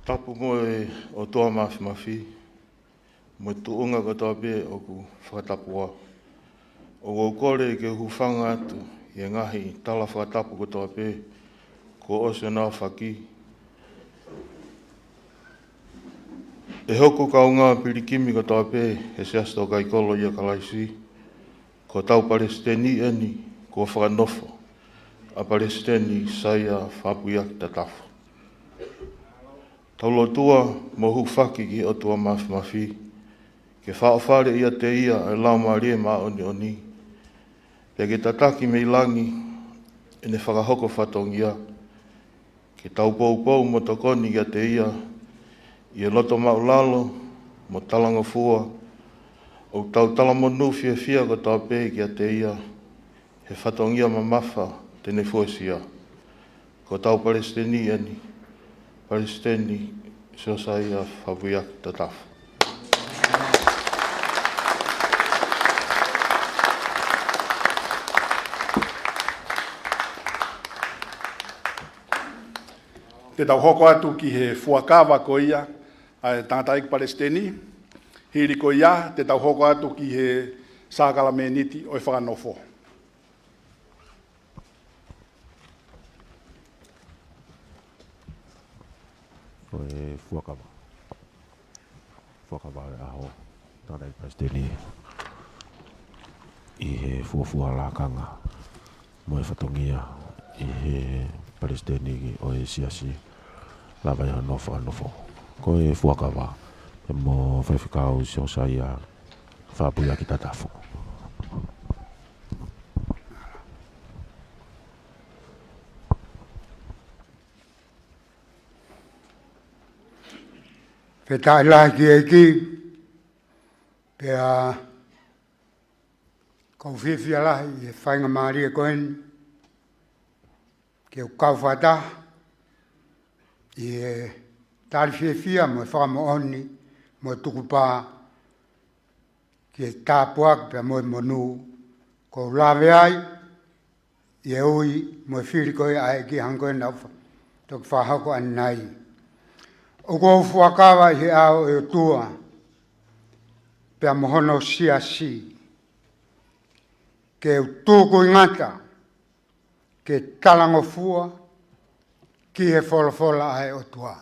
Tapu mo e ʻOtua Māfimafi, mo e tuʻunga kotoa pē ʻoku fakatapua. ʻOku ou kole ke u hūfanga atu ʻi he ngaahi tala fakatapu kotoa pē kuo ʻosi ʻo naʻa fakahoko. ʻE hoku kaungā pilikimi kotoa pē he Siasi Tokaikoloi ʻia Kalaisi, ko hotau palesiteni ʻeni kuo fakanofo, ʻa Palesiteni Saia Fapuiaki Tatafo. Tau lotua mo hūfaki ki he ʻOtua Māfimafi, ke fakaʻofoʻofa ʻiate ia ʻa e Laumālie Māʻoniʻoni, pea ke tataki mei langi ʻene fakahoko fatongia, ke tau poupou mo tokoni kiate ia ʻi he loto māʻulalo mo talangofua, ʻo tau talamonū fiefia kotoa pē kiate ia he fatongia mamafa te ne fuesia. Ko hotau palesiteni ʻeni, Palesiteni Siosaia Fapuiaki Tatafo. Te tau hoko atu ki he fuakava ko ia ʻa e tangataʻeiki palesiteni. Hili ko ia, te tau hoko atu ki he sākalameniti ʻo e fakanofo. Ko e fuakava. Fuakava ʻo e ʻaho, tangataʻeiki palesiteni, ʻi he fuofua lakanga mo e fatongia ʻi he palesiteni ʻo e Siasi, lava ʻi hono fakanofo. Ko e fuakava, pea mo Faifekau Siosaia Fapuiaki Tatafo. Fakafetaʻi lahi ki he ʻEiki, pea ʻoku ou fiefia lahi ʻi he faingamālie ko eni ke u kau fakataha ʻi he tali fiefia mo e fakamoʻoni mo e tukupā ki he tāpuaki pea mo e monū kuo u lave ai ʻi he ui mo e fili ko ia ʻa e ʻEiki hangē ko ena ʻoku fa-, toki fakahoko ʻanenai. ʻOku ou fuakava ʻi he ʻao ʻo e ʻOtua pea mo hono Siasi, ke u tukuingata ke talangofua ki he folofola ʻa e ʻOtua,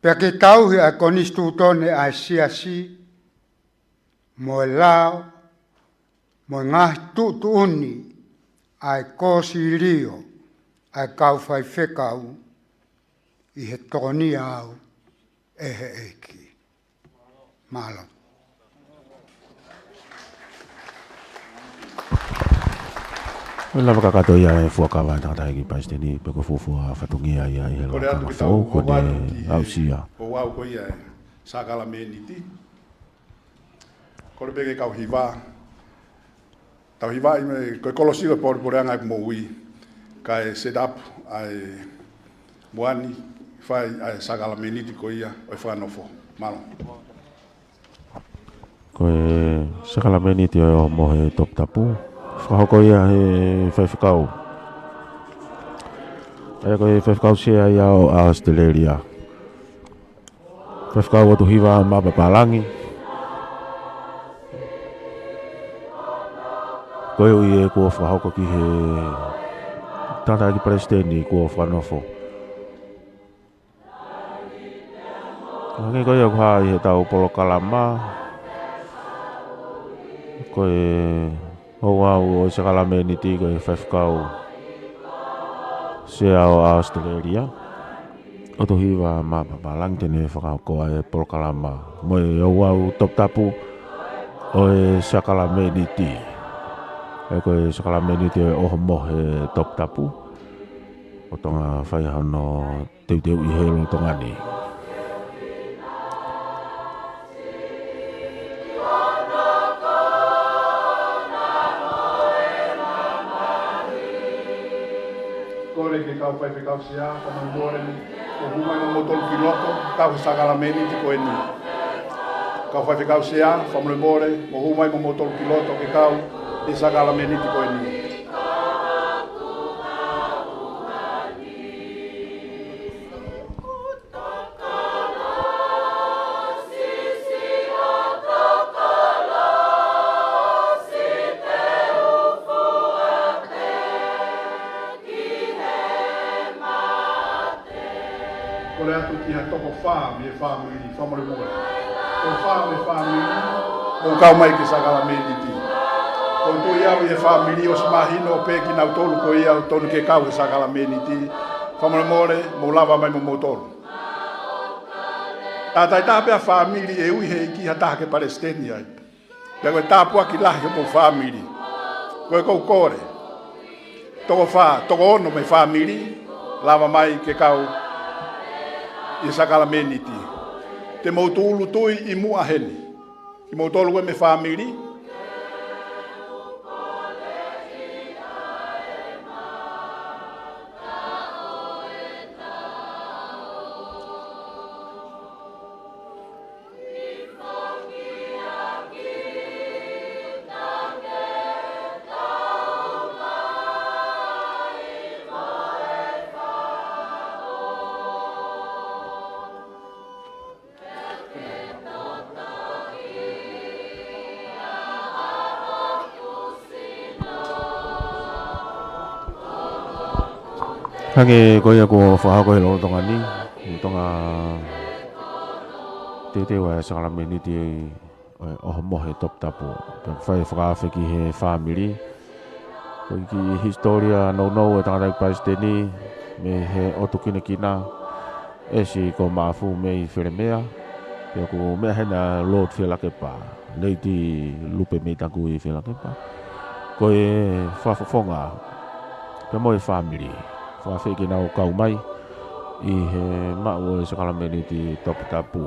pea ke tauhi ʻa e konisitūtone ʻa e Siasi, mo e lao, mo e ngaahi tuʻutuʻuni ʻa e kōsilio ʻa e kau faifekau, ʻi he tokonia au ʻe he ʻEiki. Mālō. Ko e lava kakato ia ʻa e fuakava ʻa e tangataʻeiki palesiteni, pea ko e fuofua fatongia ia ʻi he lakanga foʻou, ko ʻene aʻusia. Ko au ko ia ʻa e sākalameniti. Kole pē ke kau hiva. Tau hivaʻi mai, ko e kolosi ko e polepoleʻanga ʻeku moʻui, kae set up ʻa e moani, fai ʻa e sākalameniti ko ia ʻo e fakanofo. Mālō. Ko e sākalameniti ʻo e ʻohomohe toputapu, fakahoko ia ʻe he faifekau. ʻA ia ko e faifekau sea ia ʻo ʻAositelēlia, Faifekau ʻOtuhiva Mapa Palangi. Ko e ui ē kuo fakahoko ki he tangataʻeiki palesiteni kuo fakanofo. Hangē ko ia ʻoku hā ʻi heʻetau polokalama, ko e ouau ʻo e sākalamēniti ko e faifekau sea ʻo ʻAositelēlia, ʻOtuhiva Mapapālangi, te ne fakahoko ʻa e polokalama mo e ouau toputapu ʻo e sākalamēniti. ʻA ia ko e sākalamēniti ʻo e ʻohomohe toputapu, ʻo Tonga, fai hono teuteuʻi he lolotonga ni. Kole ke kau faifekau sea, fakamolemole, mou hū mai moutolu ki loto, kau he sākalamēniti ko eni. Kau faifekau sea, fakamolemole, mou hū mai moutolu ki loto ke kau he sākalamēniti ko eni. Kole atu ki ha toko fā mei he fāmili, fakamolemole. Toko fā mei he fāmili, mou kau mai ki he sākalamēniti. ʻOku ou tui au ʻi he fāmili ʻosi mahino pē kinautolu ko ia ʻoku totonu ke kau he sākalamēniti. Fakamolemole, mou lava mai moutolu. Tātāitaha pē ʻa e fāmili ʻe ui ʻe he ʻEiki ha taha ke palesiteni ai. Pea ko e tāpuaki lahi homou fāmili. Ko e ʻoku ou kole, toko fā, toko ono mei he fāmili, lava mai ke kau ʻi he sākalamēniti. Te mou tūʻulutui ʻi muʻa heni. Kimoutolu ko ē mei he fāmili. Hangē ko ia kuo fakahoko he lolotonga ni, ʻi he Tonga, teuteu ʻa e sākalamēniti ʻo e ʻohomohe toputapu. Pea fai fakaafe ki he fāmili. Ko e kiʻi hisitōlia nounou ʻo e tangataʻeiki palesiteni mei he ʻotu kinakina, ʻEsi ko Maʻafu mei Felemea, pea ʻoku meʻa heni ʻa Lord Fielakepa, Lady Lupe mei Takui Fielakepa. Ko e fakafofonga pea mo e fāmili, fakaafeʻi ke nau kau mai ʻi he maʻu ʻo e sākalamēniti toputapu.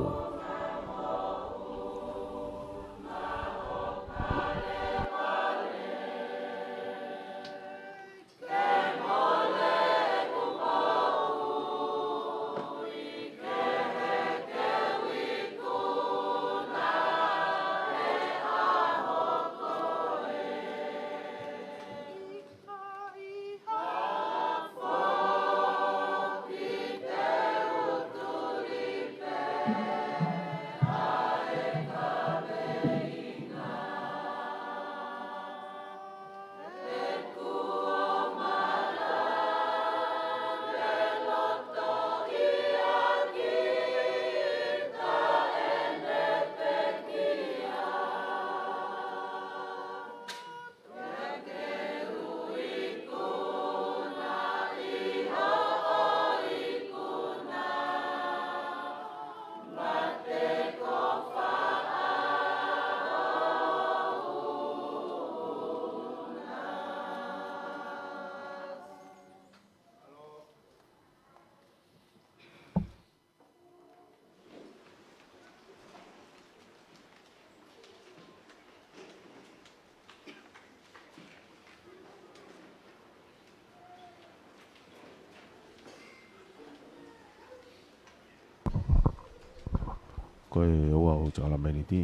Ko e ouau ʻo e sākalamēniti,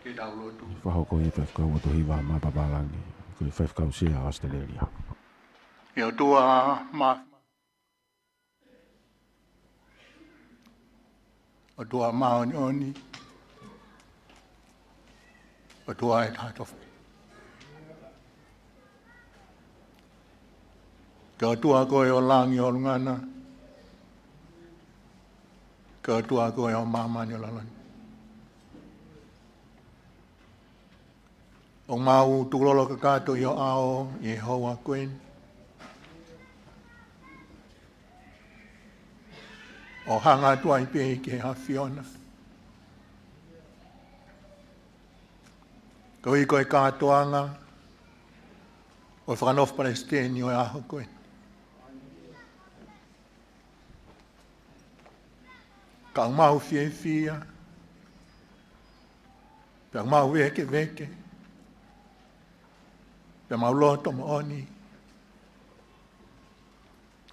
ke tau lotu, fakahoko ʻe he faifekau ʻOtuhiva Mapapālangi, ko e faifekau sea ʻAositelēlia. ʻE ʻOtua mā- ʻOtua māʻoniʻoni, ʻOtua ʻe taha tofu. Ko e ʻOtua koe ʻo langi ʻo ʻolunga na, ko e ʻOtua koe ʻo māmani ʻo lalo ni. ʻOku mau tukulolo kakato ʻi ho ʻao ʻi he houa ko eni, ʻo hanga atu ai pē ki he ʻAfiona, koeʻuhi ko e kātoanga ʻo e fakanofo palesiteni ʻo e ʻaho ko eni. Ka ʻoku mau fiefia, pea ʻoku mau vēkeveke, pea mau loto moʻoni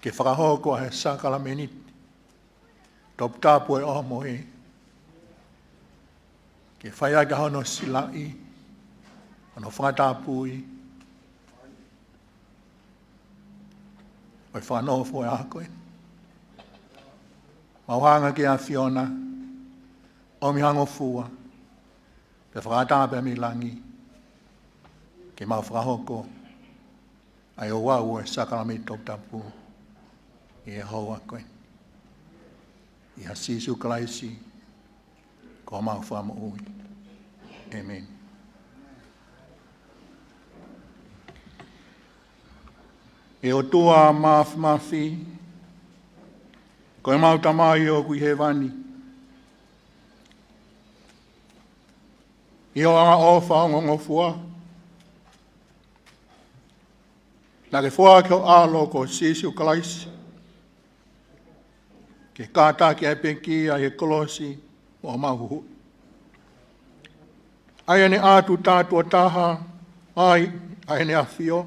ke fakahoko ʻa e sākalamēniti toputapu ʻo e ʻOhomohe, ke fai ʻaki hono silaʻi, hono fakatapui ʻo e fakanofo ʻo e ʻaho ko eni. Mau hanga ki he ʻAfiona, ʻomi ha ngofua, pea fakaʻatā pē mei langi, ke mau fakahoko ʻa e ouau ʻo e sākalamēniti toputapu ʻi he houa ko eni. ʻIa Sīsū Kalaisi ko homau Fakamoʻui. ʻĒmeni. ʻE ʻOtua Māfimafi, ko ʻemau Tamai ʻoku ʻi hēvani, ʻi hoʻo angaʻofa ongongofua, naʻa ke foaki ho ʻAlo ko Sīsū Kalaisi ke kātaki ʻa e pekia ʻi he kolosi mo homau huhuʻi. ʻA ia naʻe ʻatu tā tuʻo taha ai ʻa ʻEne ʻAfio,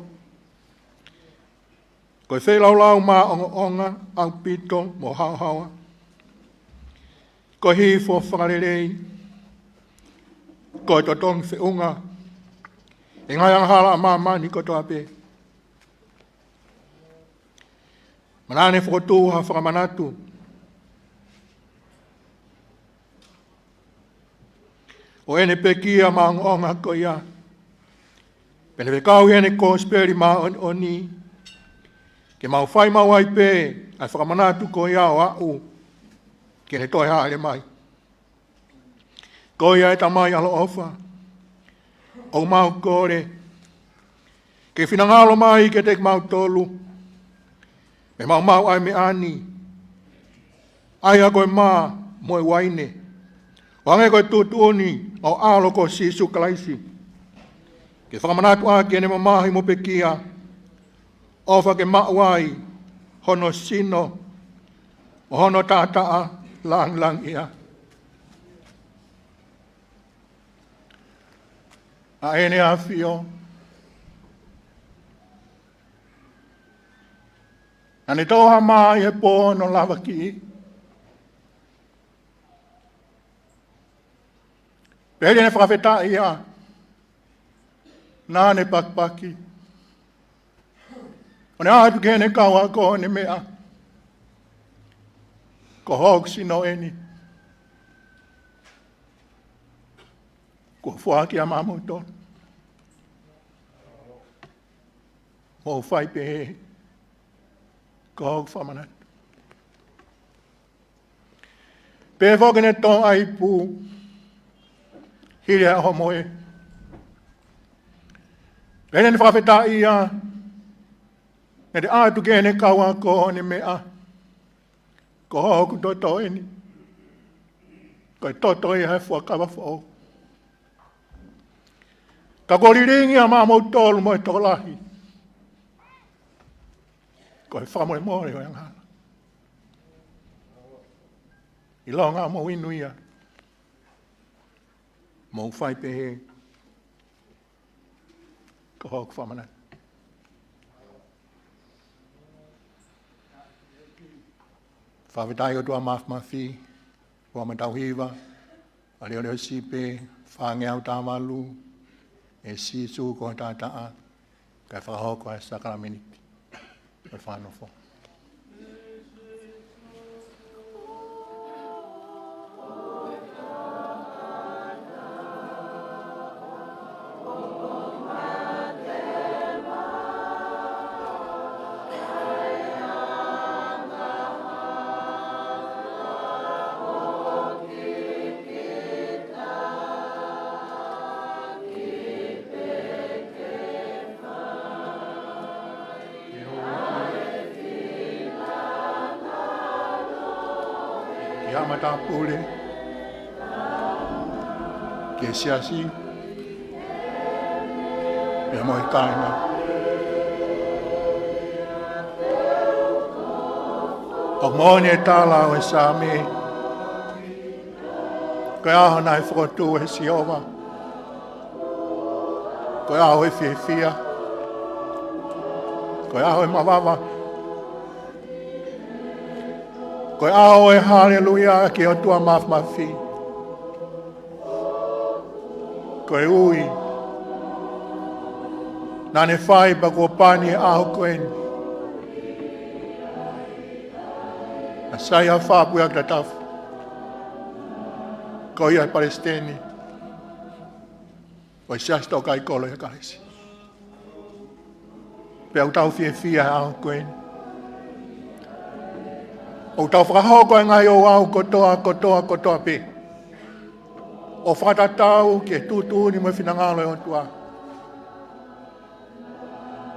ko e feilaulau maʻongoʻonga ʻaupito mo haohaoa, ko e hifo fakalelei, ko e totongi feʻunga ʻi he ngaahi angahala ʻa māmani kotoa pē. Pea naʻa ne fokotuʻu ha fakamanatu ʻo ʻene pekia maʻongoʻonga ko ia, pea ne fekau ʻi heʻene Kosipeli māʻoniʻoni, ke mau fai maʻu ai pē ʻa e fakamanatu ko ia ʻo aʻu ki heʻene toe hāʻele mai. Ko ia, ʻe Tamai ʻaloʻofa, ʻoku mau kole ke finangalo mai kiate kimautolu, pea mau maʻu ʻa e meʻa ni, ʻa ia ko e mā mo e uaine, ʻo hangē ko e tuʻutuʻuni ʻa ho ʻAlo ko Sīsū Kalaisi, ke fakamanatu ʻaki ʻene mamahi mo pekia, ʻofa ke maʻu ai hono sino mo hono taʻataʻa langilangiʻia. ʻA ʻEne ʻAfio, naʻa ne tō ha mā ʻi he pō hono lavakiʻi, pea hili ʻene fakafetaʻi, naʻa ne pakipaki, ʻo ne ʻoatu ki heʻene kau ako ʻo ne meʻa, ko hoku sino eni, kuo foaki kiate kimoutolu. Mou fai pehē, ko hoku fakamanatu. Pea foki naʻa ne tō ʻa e ipu hili ʻa e ʻOhomohe, pea hili ʻene fakafetaʻi, naʻa ne ʻoatu ki heʻene kau ako ʻo ne meʻa, ko hoku toto eni, ko e toto ia ʻo e fuakava foʻou, ka kuo lilingi ia maʻamoutolu mo e tokolahi, ko e fakamolemole ʻo e angahala. ʻIlonga mou inu ia, mou fai pehē, ko hoku fakamanatu. Fakafetaʻi ʻOtua Māfimafi, ua mā taha hiva, ʻa e leʻo sipe, fāngeau taha valu, ʻe Sīsū ko ho taʻataʻa, kae fakahoko ʻa e sākalamēniti ʻo e fakanofo. Ki he matāpule, ki he siasi, pea mo e kāinga. ʻOku moʻoni e tala ʻo e Saame, ko e ʻaho naʻe fokotuʻu ʻe Sihova, ko e ʻaho ʻo e fiefia, ko e ʻaho ʻo e mavava, ko e ʻaho ʻo e haleluia ki he ʻOtua Māfimafi. Ko e ui naʻa ne fai pea kuo pani e ʻaho ko eni. ʻA Saia Fapuiaki Tatafu, ko ia e palesiteni ʻo e Siasi Tokaikolo ʻia Kalaisi. Pea ʻoku tau fiefia he ʻaho ko eni. ʻOku tau fakahoko e ngaahi ouau kotoa, kotoa, kotoa pē, ʻo fakatatau ki he tuʻutuʻuni mo e finangalo ʻo e ʻOtua.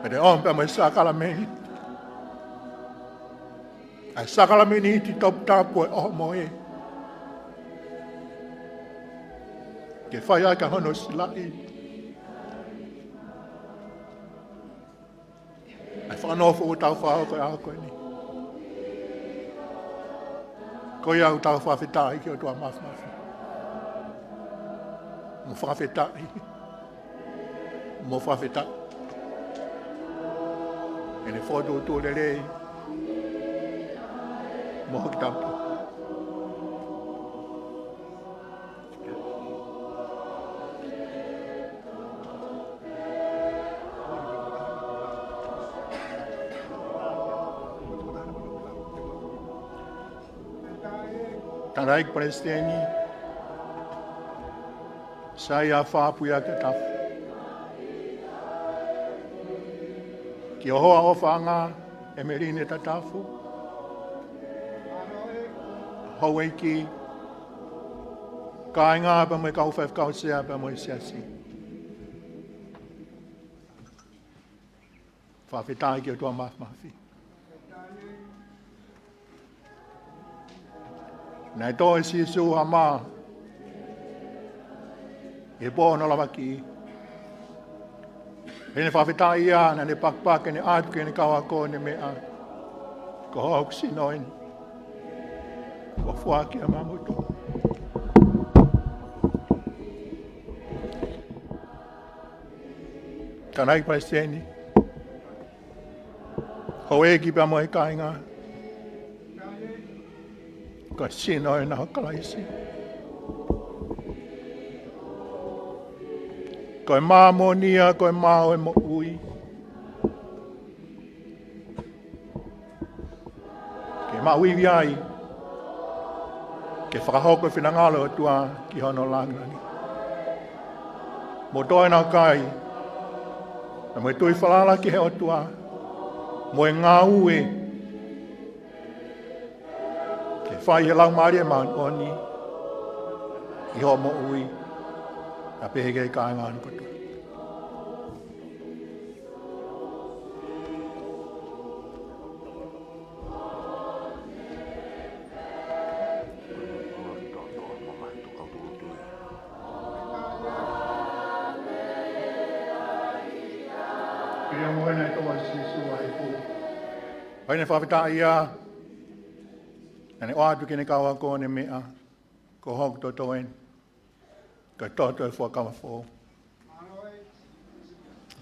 Pea te ʻomi pea mo e sākalamēniti, ʻa e sākalamēniti toputapu ʻo e ʻohomohe, ke fai ʻaki hono silaʻi ʻa e fakanofo ʻoku tau fakahoko he ʻaho ko eni. Ko ia ʻoku tau fakafetaʻi ki he ʻOtua Māfimafi. Mo fakafetaʻi, mo fakafetaʻi ʻene fokotuʻutuʻu lelei mo hoki tapu. Tangataʻeiki Palesiteni Saia Fapuiaki Tatafu, ki ho hoa ʻofaʻanga ʻEmeline Tatafu, houʻeiki, kāinga pea mo e kau faifekau sea pea mo e siasi. Fakafetaʻi ki he ʻOtua Māfimafi. Naʻe tō ʻe Sīsū ha mā ʻi he pō hono lavaki. Heʻene fakafetaʻi ia, naʻa ne pakipaki ʻene ʻatu ki heʻene kau ako ʻo ne meʻa, ko hoku sino eni, kuo foaki ia maʻamoutolu. Tangataʻeiki Palesiteni, houʻeiki pea mo e kāinga, ko e sino ena ʻo Kalaisi. Ko e mā moʻoni ia, ko e mā ʻo e moʻui. Ke maʻu ivi ai, ke fakahoko e finangalo ʻo e ʻOtua ki hono lāngilangi. Mo tō ʻenau kai, pea mo e tui falala ki he ʻOtua, mo e ngāue ke fai he Laumālie Māʻoniʻoni ʻi hoʻo moʻui, pea pehē ki he kāinga hono kotoa. Pea mo ʻene tō ʻa Sīsū ʻa e pō. Pea ʻi heʻene fakafetaʻi ia, naʻa ne ʻoatu ki heʻene kau ako ʻo ne meʻa, ko hoku toto eni, ko e toto ʻo e fuakava foʻou,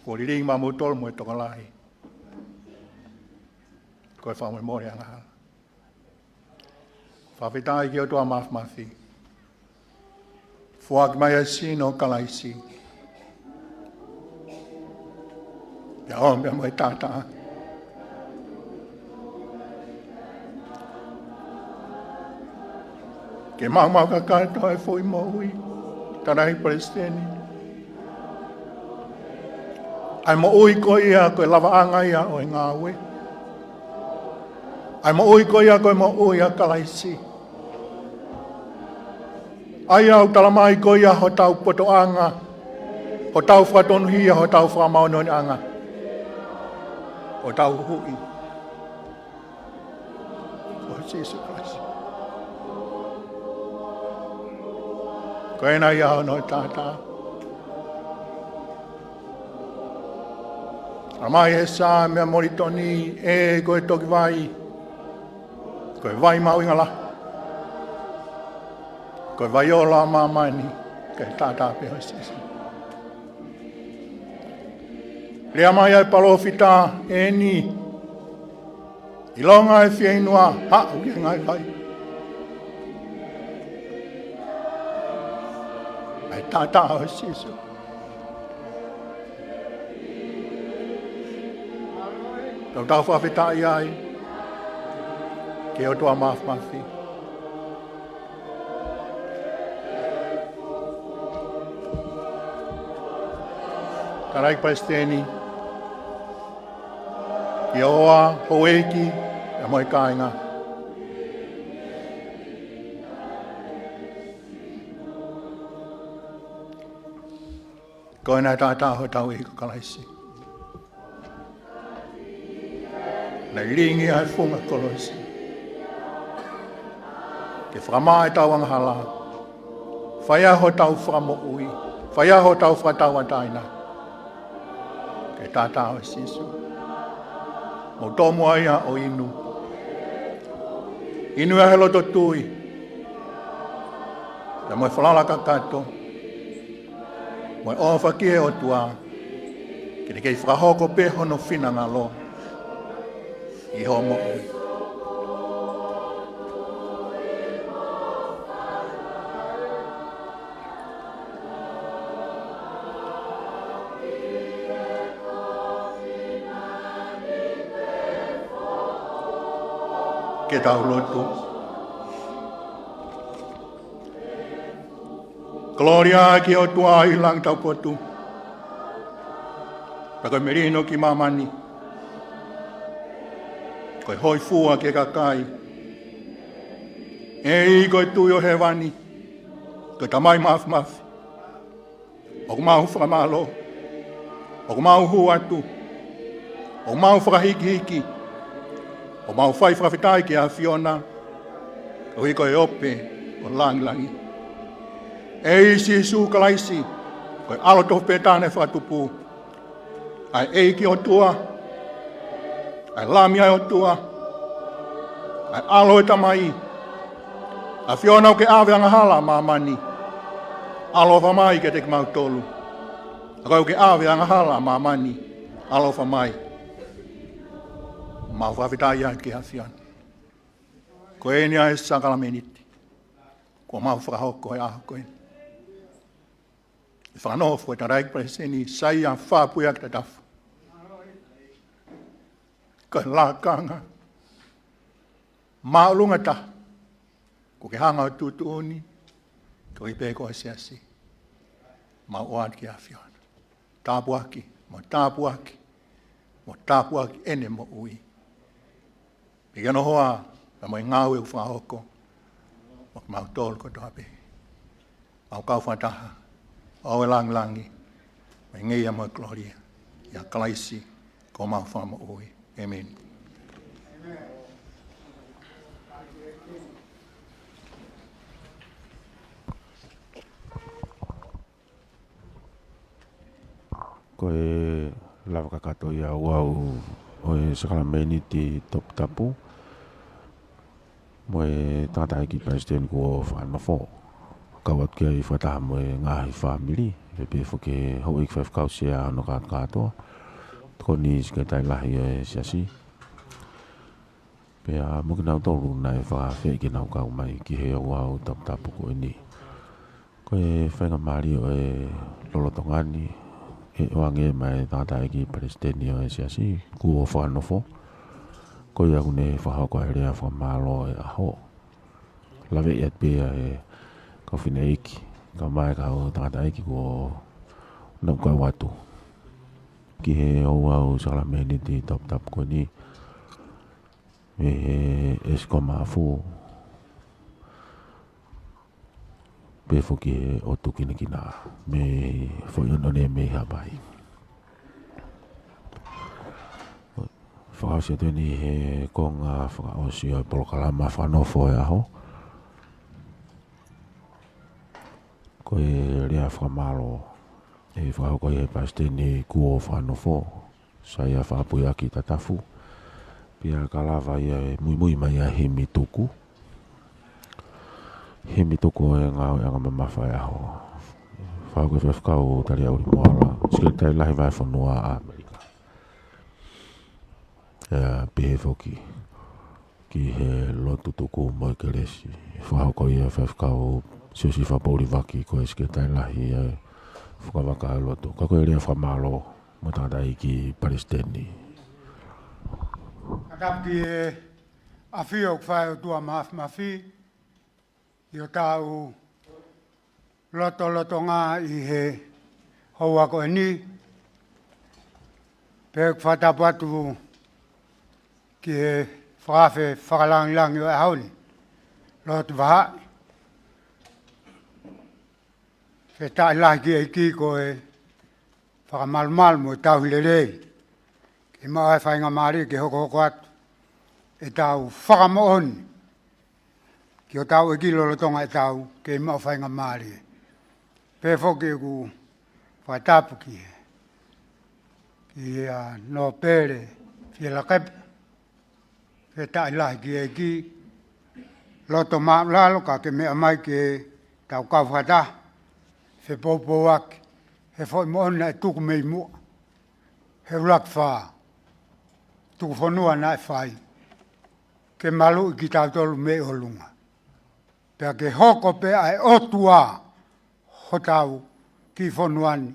kuo lilingi maʻamoutolu mo e tokolahi. Ko e fakamolemole angahala. Fakafetaʻi ki he ʻOtua Māfimafi. Foaki mai ʻa e sino ʻo Kalaisi, pea ʻomi pea mo e taʻataʻa, ke maumau kakato ʻa e foʻi moʻui, Tangataʻeiki Palesiteni. ʻA e moʻui ko ia ko e lavaʻanga ia ʻo e ngāue. ʻA e moʻui ko ia ko e moʻui ʻa Kalaisi. ʻA ia ʻoku talamai ko ia hotau potoʻanga, hotau fakatonuhia, hotau fakamāʻoniʻoniʻanga, hotau huhuʻi, ko Sīsū Kalaisi. Ko ena ia hono taʻataʻa. ʻAmai ʻe Sā, meʻa moʻoni, ʻe ko e toki vai, ko e vai mahuʻinga lahi, ko e vai ola ʻo māmani, ko e taʻataʻa pē ʻo Sīsū. Lea mai ʻa e palōfita eni, ʻilonga e fieinua, haʻu ki he ngaahi vai. ʻA e taʻataʻa ʻo Sīsū. Tau tau fakafetaʻi ai ki he ʻOtua Māfimafi. Tangataʻeiki Palesiteni, ʻi he hoa, houʻeiki, pea mo e kāinga. Ko ena e taʻataʻa hotau ʻEiki ko Kalaisi. Naʻe lilingi ʻi he funga kolosi ke fakamaʻa ʻetau angahala, fai ai hotau fakamoʻui, fai ai hotau fakatauʻatāina. Ko e taʻataʻa ʻo Sīsū. Mou tomuʻa ia ʻo inu. Inu ia he loto tui, pea mo e falala kakato, mo e ʻofa ki he ʻOtua, ke ne kei fakahoko pē hono finangalo ʻi hoʻo moʻui. Ke tau lotu. Kolōlia ki he ʻOtua ʻi he langi taupotu. Pea ko e melino ki māmani, ko e hōifua ki he kakai. ʻEiki ko e Tuʻi ʻo hēvani, ko e Tamai Māfimafi, ʻoku mau fakamālō, ʻoku mau hū atu, ʻoku mau fakahīkihiki, ʻoku mau fai fakafetaʻi ki he ʻAfiona, koeʻuhi ko e ope ʻo e lāngilangi. ʻEiki Sīsū Kalaisi, ko e ʻAlo tofu pē taha naʻe fakatupu, ʻa e ʻEiki ʻOtua, ʻa e Lami ʻa e ʻOtua, ʻa e ʻAlo ʻo e Tamai. ʻAfiona, ʻoku ke ʻave angahala ʻa māmani, ʻaloʻofa mai kiate kimautolu. ʻA koe ʻoku ke ʻave angahala ʻa māmani, ʻaloʻofa mai. Mau fakafetaʻi ai ki he ʻAfiona. Ko eni ʻa e sākalamēniti kuo mau fakahoko he ʻaho ko eni. ʻE fakanofo e tangataʻeiki palesiteni, Saia Fapuiaki Tatafu, ko e lakanga māʻolunga taha kuo ke hanga ʻo tuʻutuʻuni, koeʻuhi pē ko e Siasi. Mau ʻoatu ki he ʻAfiona. Tāpuaki, mo tāpuaki, mo tāpuaki ʻene moʻui, pea ki hono hoa, pea mo e ngāue ʻoku fakahoko, mo kimautolu kotoa pē. Mau kau fakataha ʻo ʻoange lāngilangi, mo e ngeia mo e kolōlia, ʻia Kalaisi ko homau Fakamoʻui. ʻĒmeni. Ko e lava kakato ia ʻo e ʻoatu ʻo e sākalamēniti toputapu mo e tangataʻeiki palesiteni kuo fakanofo. Kau atu ki ai fakataha mo e ngaahi fāmili, pea pehē foki ki he houʻeiki faifekau sea hono kātoa, tokoni sekelitali lahi ʻo e Siasi, pea mo kinautolu naʻe fakaafeʻi ke nau kau mai ki he ʻoatu toputapu ko eni. Ko e faingamālie ʻo e lolotonga ni, ʻe ʻoange mai ʻe he tangataʻeiki palesiteni ʻo e Siasi kuo fakanofo, ko ia ʻoku ne fakahoko ʻa e lea fakamālō ʻo e ʻaho. Laveʻi atu pē ʻa e kau fineʻeiki, kae ʻumaʻā e kau tangataʻeiki kuo nau kau atu ki he ʻoatu sākalamēniti toputapu ko eni, mei he ʻEsikō Maʻafu, pehē foki ki he ʻotu kinakina mei Foʻi ʻOneʻone mei Havaiʻi. Fakaʻosi atu eni he konga fakaʻosi ʻo e polokalama fakanofo ʻo e ʻaho. Ko Pea lea fakamālō ʻe fakahoko ia ʻe he Palesiteni Kuo Fakanofo, Saia Fakapuiaki Tatafu. Pea ka lava ia ʻe muimui mai ia himi tuku. Himi tuku ʻo e ngāueʻanga mamafa ʻo e ʻaho. Fakahoko ʻe Faifekau Talia ʻUlimoala, Sekelitali Lahi Vahefonua ʻAmelika. ʻE pehē foki ki he lotu tuku mo e kelesi. Fakahoko ia ʻe Faifekau Siosifa Poulivaki ko e Sekelitali Lahi ʻo e Fuakava Lotu. Ka ko e lea fakamālō mo e tangataʻeiki Palesiteni. Ka tapu ki he ʻafio ʻoku fai ʻOtua Mafimafi, ʻi hotau lotolotonga ʻi he houa ko eni, pea ʻoku fakatapu atu ki he fakaafe fakalangilangi ʻo e ʻaho ni, lotu vahaʻa. Fakafetaʻi lahi ki he ʻEiki ko e fakamalumalu mo e tauhi lelei, ke maʻu ai e faingamālie ke hokohoko atu ʻetau fakamoʻoni ki hotau ʻEiki lolotonga ʻetau kei maʻu faingamālie. Pea foki ʻoku fakatapu ki he, ki he ʻa Nōpele Fielakepa, fakafetaʻi lahi ki he ʻEiki, loto māʻulalo ka ke meʻa mai ke tau kau fakataha, fepoupouaki he foʻi moʻoni naʻe tuku mei muʻa, he ʻuluaki fā tuku fonua naʻe fai, ke maluʻi kitautolu mei ʻolunga. Pea ke hoko pē ʻa e ʻOtua hotau kiʻi fonua ni,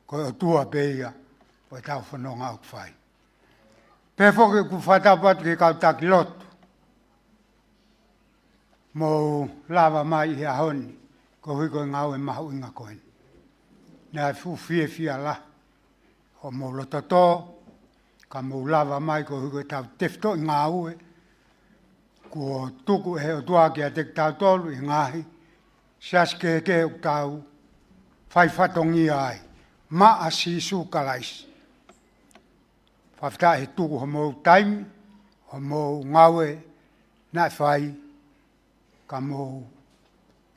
ko e ʻOtua pē ia ʻo ʻetau fononga ʻoku fai. Pea foki ʻoku fakatapu atu ki he kau taki lotu, mou lava mai ʻi he ʻaho ni, koeʻuhi ko e ngāue mahuʻinga ko eni. Naʻe fuʻu fiefia lahi hoʻomou loto tō, ka mou lava mai koeʻuhi ko ʻetau tefitoʻi ngāue kuo tuku ʻe he ʻOtua kiate kitautolu ʻi he ngaahi siasi kehekehe ʻoku tau fai fatongia ai maʻa Sīsū Kalaisi. Fakafetaʻi he tuku homou taimi, homou ngāue naʻe fai, ka mou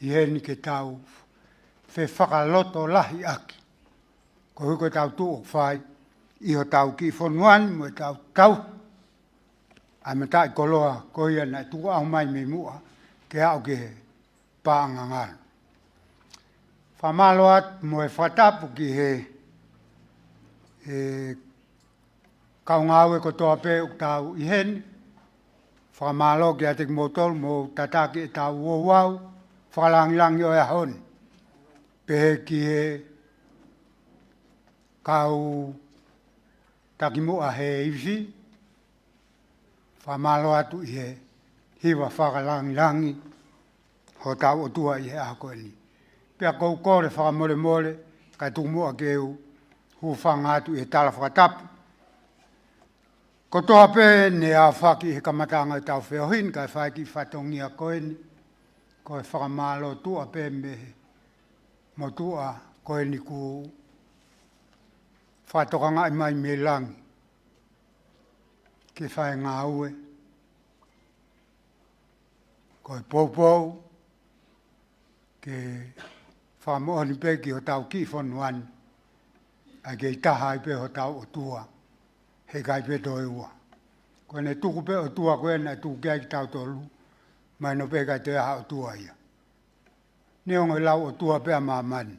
ʻi heni ke tau fefakalotolahiʻaki koeʻuhi ko ʻetau tuʻu ʻoku fai ʻi hotau kiʻi fonua ni mo ʻetau tauhi ʻa e mataʻikoloa ko ia naʻe tukuʻau mai mei muʻa ke aʻu ki he paʻanga ngalo. Fakamālō atu mo e fakatapu ki he, he kau ngāue kotoa pē ʻoku tau ʻi heni. Fakamālō kiate kimoutolu mou tataki ʻetau ouau fakalangilangi ʻo e ʻaho ni. Pehē ki he kau takimuʻa he ifi, fakamālō atu ʻi he hiva fakalangilangi hotau ʻOtua ʻi he ʻaho ko eni. Pea ʻoku ou kole fakamolemole, kae tuku muʻa ke u hūfanga atu ʻi he tala fakatapu. Kotoa pē ne aofaki ʻi he kamataʻanga ʻetau feohi ni, kae fai e kiʻi fatongia ko eni, ko e fakamālō tuʻa pē mei he motuʻa ko eni kuo fakatokangaʻi mai mei langi ke fai e ngāue, ko e poupou ke fakamoʻoni pē ki hotau kiʻi fonua ni, ʻa e kei taha ai pē hotau ʻOtua, heʻikai pē toe ua. Ko ʻene tuku pē ʻOtua ko ē naʻe tuku ki ai kitautolu, mahino pē ʻikai toe ʻi ai ha ʻOtua ia. Neongo e lau ʻOtua pē ʻa māmani,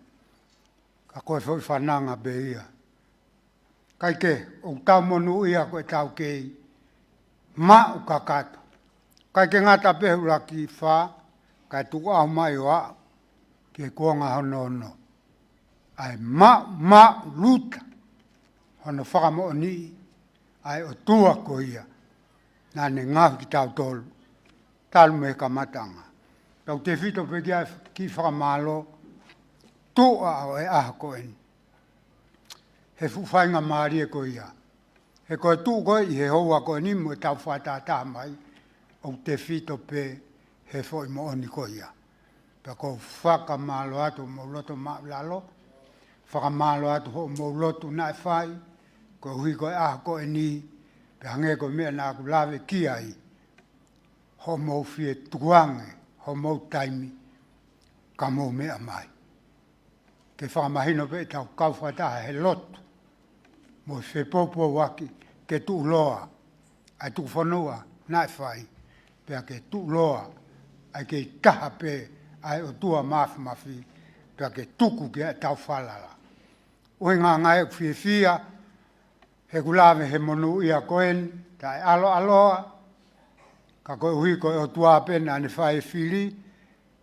ka ko e foʻi fananga pē ia. Kae kehe, ʻoku tau monūʻia ko ʻetau kei maʻu kakato. ʻIkai ke ngata pē he ʻuluaki fā, kae tukuʻau mai ʻo aʻu ki he kuonga hono ono. ʻA e maʻumaʻuluta hono fakamoʻoniʻi ʻa e ʻOtua ko ia naʻa ne ngaohi kitautolu talu mei he kamataʻanga. Tau tefito pē ki ai e kiʻi fakamālō tuʻa ʻo e ʻaho ko eni he fuʻu faingamālie ko ia. He ko e tuʻu ko ē ʻi he houa ko eni mo ʻetau fakatātā mai, ʻoku tefito pē he foʻi moʻoni ko ia. Pea ʻoku ou fakamālō atu hoʻomou loto māʻulalo, fakamālō atu hoʻomou lotu naʻe fai koeʻuhi ko e ʻaho ko eni, pea hangē ko e meʻa naʻa ku lave ki ai, hoʻomou fie tukuange homou taimi ka mou meʻa mai. ke fakamahino pē ʻetau kau fakataha he lotu mo e fepoupouaki ke tuʻuloa ʻa e tukufonua naʻe fai, pea ke tuʻuloa ʻa e kei taha pē ʻa e ʻOtua Māfimafi, pea ke tuku ki ai ʻetau falala. ʻUhinga ngai ʻeku fiefia he ʻoku lave he monūʻia ko eni, taʻeʻaloʻaloa, ka koeʻuhi ko e ʻOtua pē naʻa ne fai e fili,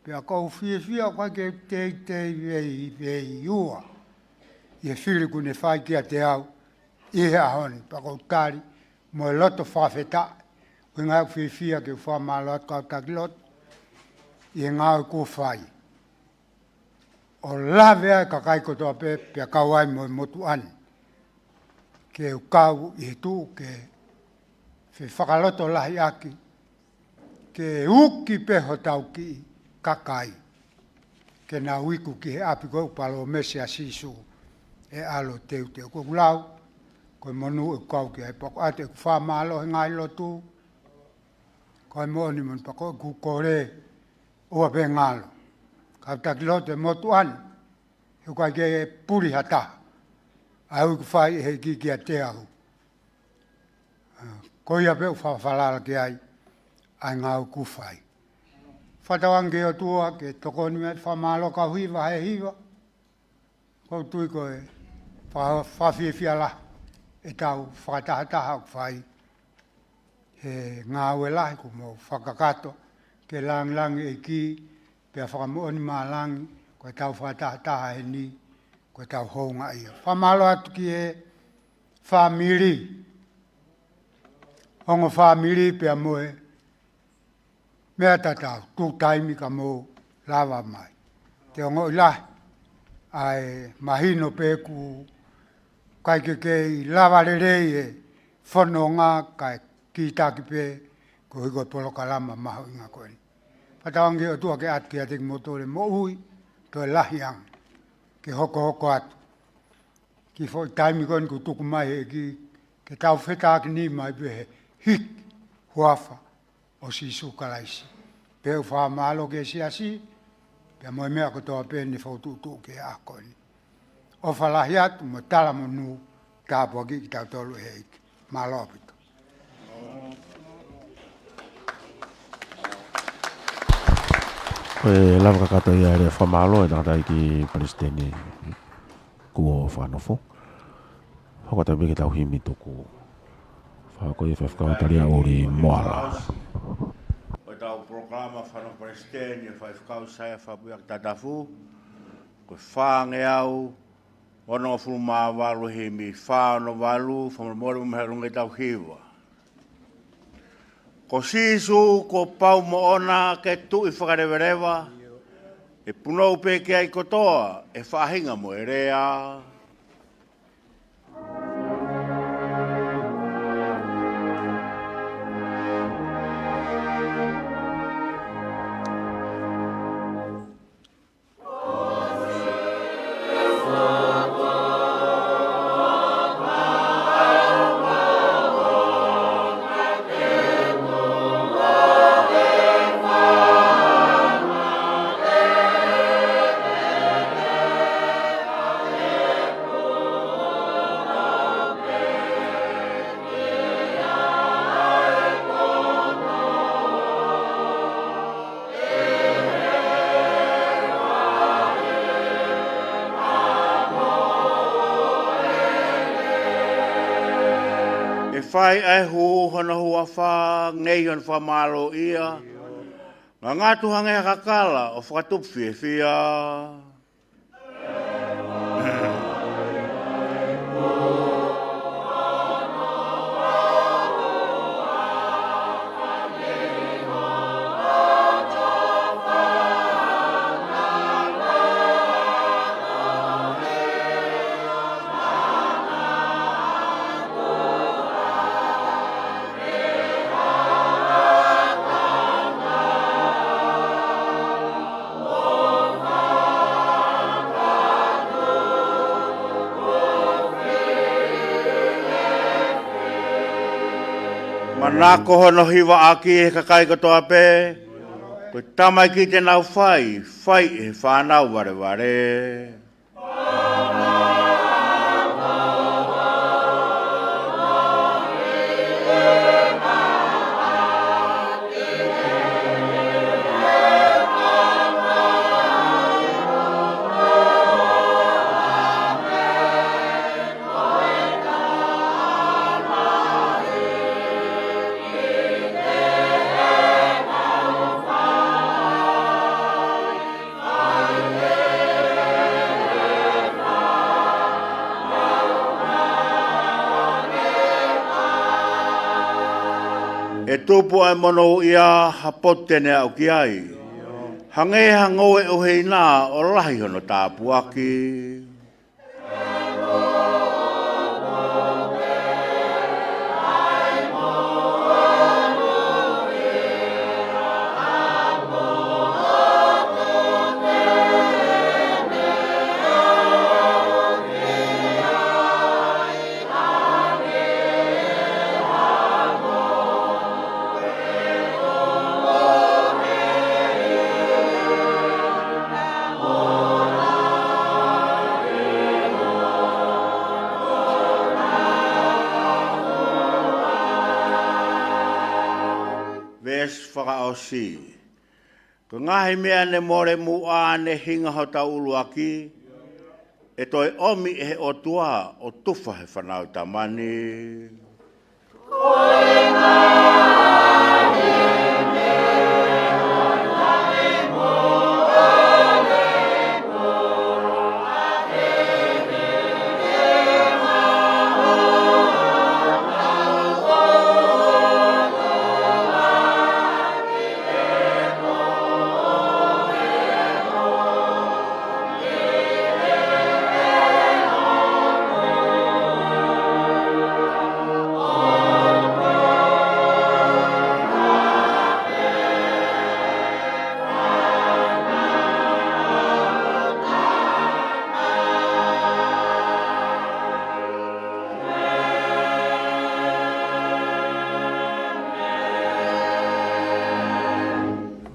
pea ʻoku ou fiefia ʻoku ʻikai ke teitei veiveiua ʻi he fili kuo ne fai kiate au ʻi he ʻaho ni, pea ʻoku ou tali mo e loto fakafetaʻi. ʻUhinga ʻeku fiefia ke u fakamālō atu kau taki lotu ʻi he ngāue kuo fai, ʻo lave ai e kakai kotoa pē, pea kau ai mo e motuʻa ni, ke u kau ʻi he tuʻu ke fefakalotolahiʻaki, ke uki pē hotau kiʻi kakai ke nau iku ki he ʻapi ko ē ʻoku palōmesi ʻa Sīsū ʻe ʻalu ʻo teuteu. Ko ʻeku lau, ko e monū ʻeku kau ki ai, pea ʻoku ʻoatu ʻeku fakamālō he ngaahi lotu, ko e moʻoni moʻoni pea ko ʻeku kole ʻoua pē ngalo. Kau taki lotu e motuʻa ni, he ʻoku ʻikai ke puli ha taha ʻa e ui kuo fai ʻe he ʻEiki kiate au. Ko ia pē ʻoku fakafalala ki ai ʻa e ngāue kuo fai. Fakatauange ki he ʻOtua ke tokoni mai, fakamālō kau hiva he hiva. ʻOku ou tui ko e fa-, fakafiefia lahi ʻetau fakatahataha ʻoku fai he ngāue lahi kuo mou fakakakato, ke langilangiʻi e ʻEiki, pea fakamoʻoni malangi, ko ʻetau fakatahataha heni, ko ʻetau houngaʻia. Fakamālō atu ki he fāmili, ongo fāmili pea mo e meʻa tatau, tuku taimi ka mou lava mai. Te ongoʻi lahi ʻa e mahino pē ʻoku ʻikai ke kei lava lelei e fononga kae kītaki pē koeʻuhi ko e polokalama mahuʻinga ko eni. Fakatauange ki he ʻOtua ke ʻoatu kiate kimoutolu e moʻui toe lahi ange ke hokohoko atu ki he foʻi taimi ko eni kuo tuku mai he ʻEiki ke tau fetakinima ai pē he hiki huafa ʻo Sīsū Kalaisi. Pea u fakamālō ki he siasi, pea mo e meʻa kotoa pē ne fokotuʻutuʻu ki he ʻaho ko eni. ʻOfa lahi atu mo e talamonū, tāpuakiʻi kitautolu ʻe he ʻEiki. Mālō ʻaupito. Ko e lava kakato ia e fakamālō ʻa e tangataʻeiki palesiteni kuo fakanofo. Hoko atu pē ki heʻetau himi tuku fakahoko ʻe he faifekau Talia ʻUli Moala. Ko ʻetau polokalama fakanofo palesiteni ʻa e faifekau Saia Fapuiaki Tatafu, ko e fāngeau onongofulu mā valu, himi fā ono valu, fakamolemole mo e ʻalu ange ʻetau hiva. Ko Sīsū kuo pau moʻona ke tuʻi fakalevaleva, ʻe punou pē ki ai kotoa e faʻahinga mo e lea. ʻE fai ʻa e hū hono huafa, ngeʻi hono fakamālōʻia, ngangatu hangē ha kakala ʻo fakatupu fiefia. Manako hono hivaʻaki ʻe he kakai kotoa pē, ko e tamaiki te nau fai, fai ʻe he fānau valevale. ʻE tupu ʻa e monūʻia ha potu te ne aʻu ki ai. Hangē ha ngoue ʻuheina ʻo lahi hono tāpuaki. Veesi fakaʻosi. Ko e ngaahi meʻa ne mole muʻa ne hinga hotau ʻuluaki, ʻe toe ʻomi ʻe he ʻOtua ʻo tufa he fānau tamani.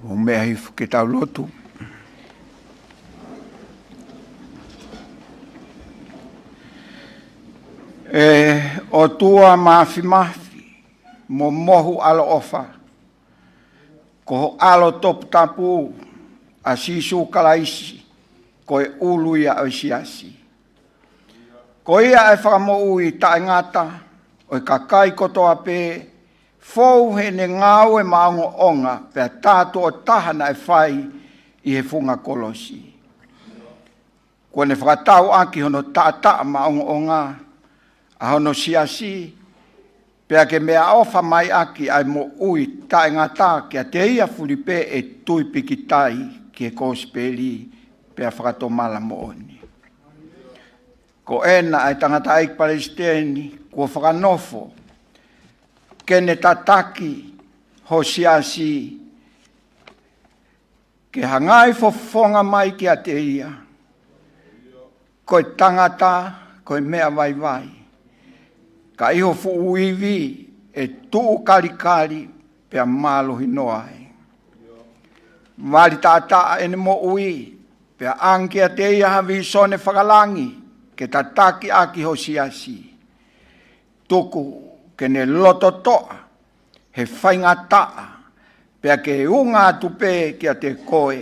ʻO meʻa hifo ke tau lotu. ʻE ʻOtua māfimafi mo mohu ʻaloʻofa, ko ho ʻAlo toputapu ʻa Sīsū Kalaisi, ko e ʻulu ia ʻo e siasi. Ko ia ʻa e fakamoʻui taʻengata ʻo e kakai kotoa pē, fou heʻene ngāue maʻongoʻonga pea tā tuʻo taha naʻe fai ʻi he funga kolosi. Kuo ne fakatau ʻaki hono taʻataʻa maʻongoʻonga ʻa hono siasi, pea ke meʻaʻofa mai ʻaki ʻa e moʻui taʻengata kiate ia fuli pē ʻe tui pikitai ki he kosipeli pea fakatomala moʻoni. Ko ena ʻa e tangataʻeiki palesiteni kuo fakanofo ke ne tataki ho siasi, ke hangai fofonga mai kiate ia, ko e tangata, ko e meʻa vaivai, ka ʻi ho fuʻu ivi ʻe tuʻu kalikali pea mālohi noa ai. Vali taʻataʻa ʻene moʻui, pea ʻange kiate ia ha vīsone fakalangi ke tataki ʻaki ho siasi. Tuku ke ne lototoʻa he faingataʻa, pea ke unga atu pē kiate koe,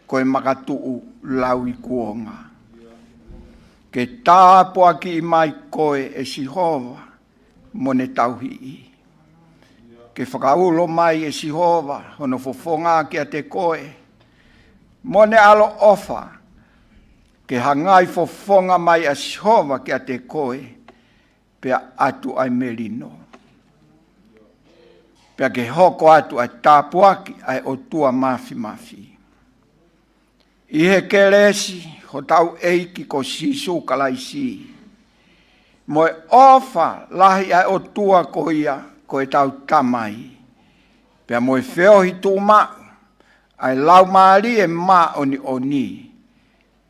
ko e makatuʻu lauikuonga. Ke tāpuakiʻi mai koe ʻe Sihova mo ne tauhiʻi. Ke fakaulo mai ʻe Sihova hono fofonga kiate koe mo ne ʻaloʻofa. Ke hangai fofonga mai ʻa Sihova kiate koe, pea ʻatu ʻa e melino, pea ke hoko atu ʻa e tāpuaki ʻa e ʻOtua māfimafi. ʻI he kelesi hotau ʻEiki ko Sīsū Kalaisi, mo e ʻofa lahi ʻa e ʻOtua ko ia ko ʻetau Tamai, pea mo e feohi tuʻumaʻu ʻa e Laumālie Māʻoniʻoni,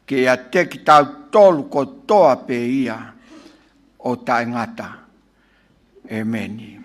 ke ʻiate kitautolu kotoa pē ia ʻo taʻengata. ʻEmeni.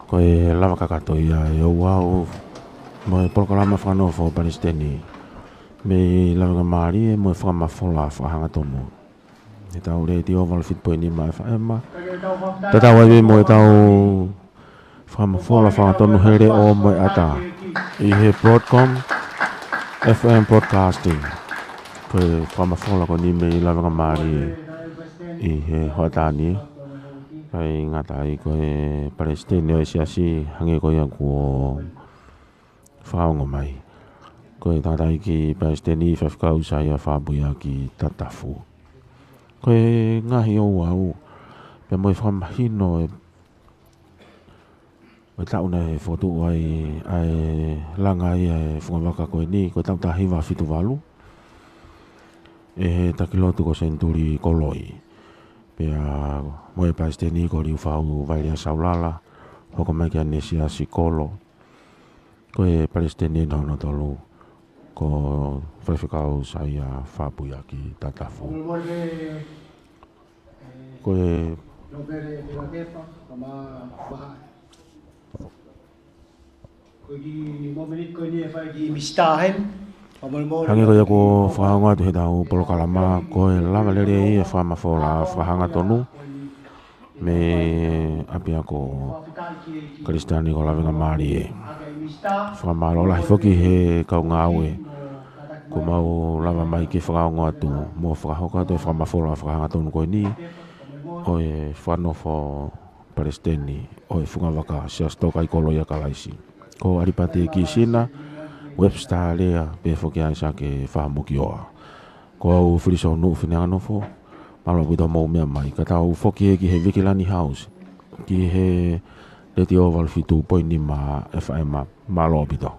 Ko e lava kakato ia ʻe Ouau mo e polokalama fakanofo ʻa Palesiteni mei Lavengamālie mo e Fakamafola Fakahangatonu. ʻI heʻetau Letiō valu fitu poini nima F M. Tatau ai mo ʻetau Fakamafola Fakahangatonu he leʻo mo e ʻata ʻi he Broadcom F M Broadcasting. Ko e fakamafola ko eni mei Lavengamālie ʻi he hoʻatā ni. ʻIkai ngata ai, ko e Palesiteni ʻo e Siasi hangē ko ia kuo fakaongo mai, ko e tangataʻeiki Palesiteni Faifekau Saia Fapuiaki Tatafu. Ko e ngaohi ʻe Ouau pea mo e fakamahino ʻe ʻo e taʻu naʻe fokotuʻu ai ʻa e langa ai ʻa e fungavaka ko eni, ko e taʻu taha hiva fitu valu, ʻe he Takilotu ko Senituli Koloi, pea mo e Palesiteni ko Liufau Vailea Saulala, hoko mai ki he Siasi Kolo. Ko e Palesiteni hono tolu ko Faifekau Saia Fapuiaki Tatafu. Ko e hangē ko ia kuo fakaongo atu heʻetau polokalama, ko e lava lelei e Fakamafola Fakahangatonu mei ʻapiako Kalisitiane ko Lavengamālie. Fakamālō lahi foki he kau ngāue kuo mau lava mai ke fakaongo atu mo fakahoko atu e Fakamafola Fakahangatonu ko eni ʻo e fakanofo Palesiteni ʻo e fungavaka Siasi Tokaikoloi ʻa Kalaisi, ko ʻAlipate Kisina Webster Lea pea foki ʻa ʻAisake Fahamokioa. Ko au Filisonuʻu Fineanganofo, mālō ʻaupito hoʻomou meʻa mai. Ka tau foki ki he Vikilani House, ki he Letiō valu fitu poini nima F M. Mālō ʻaupito.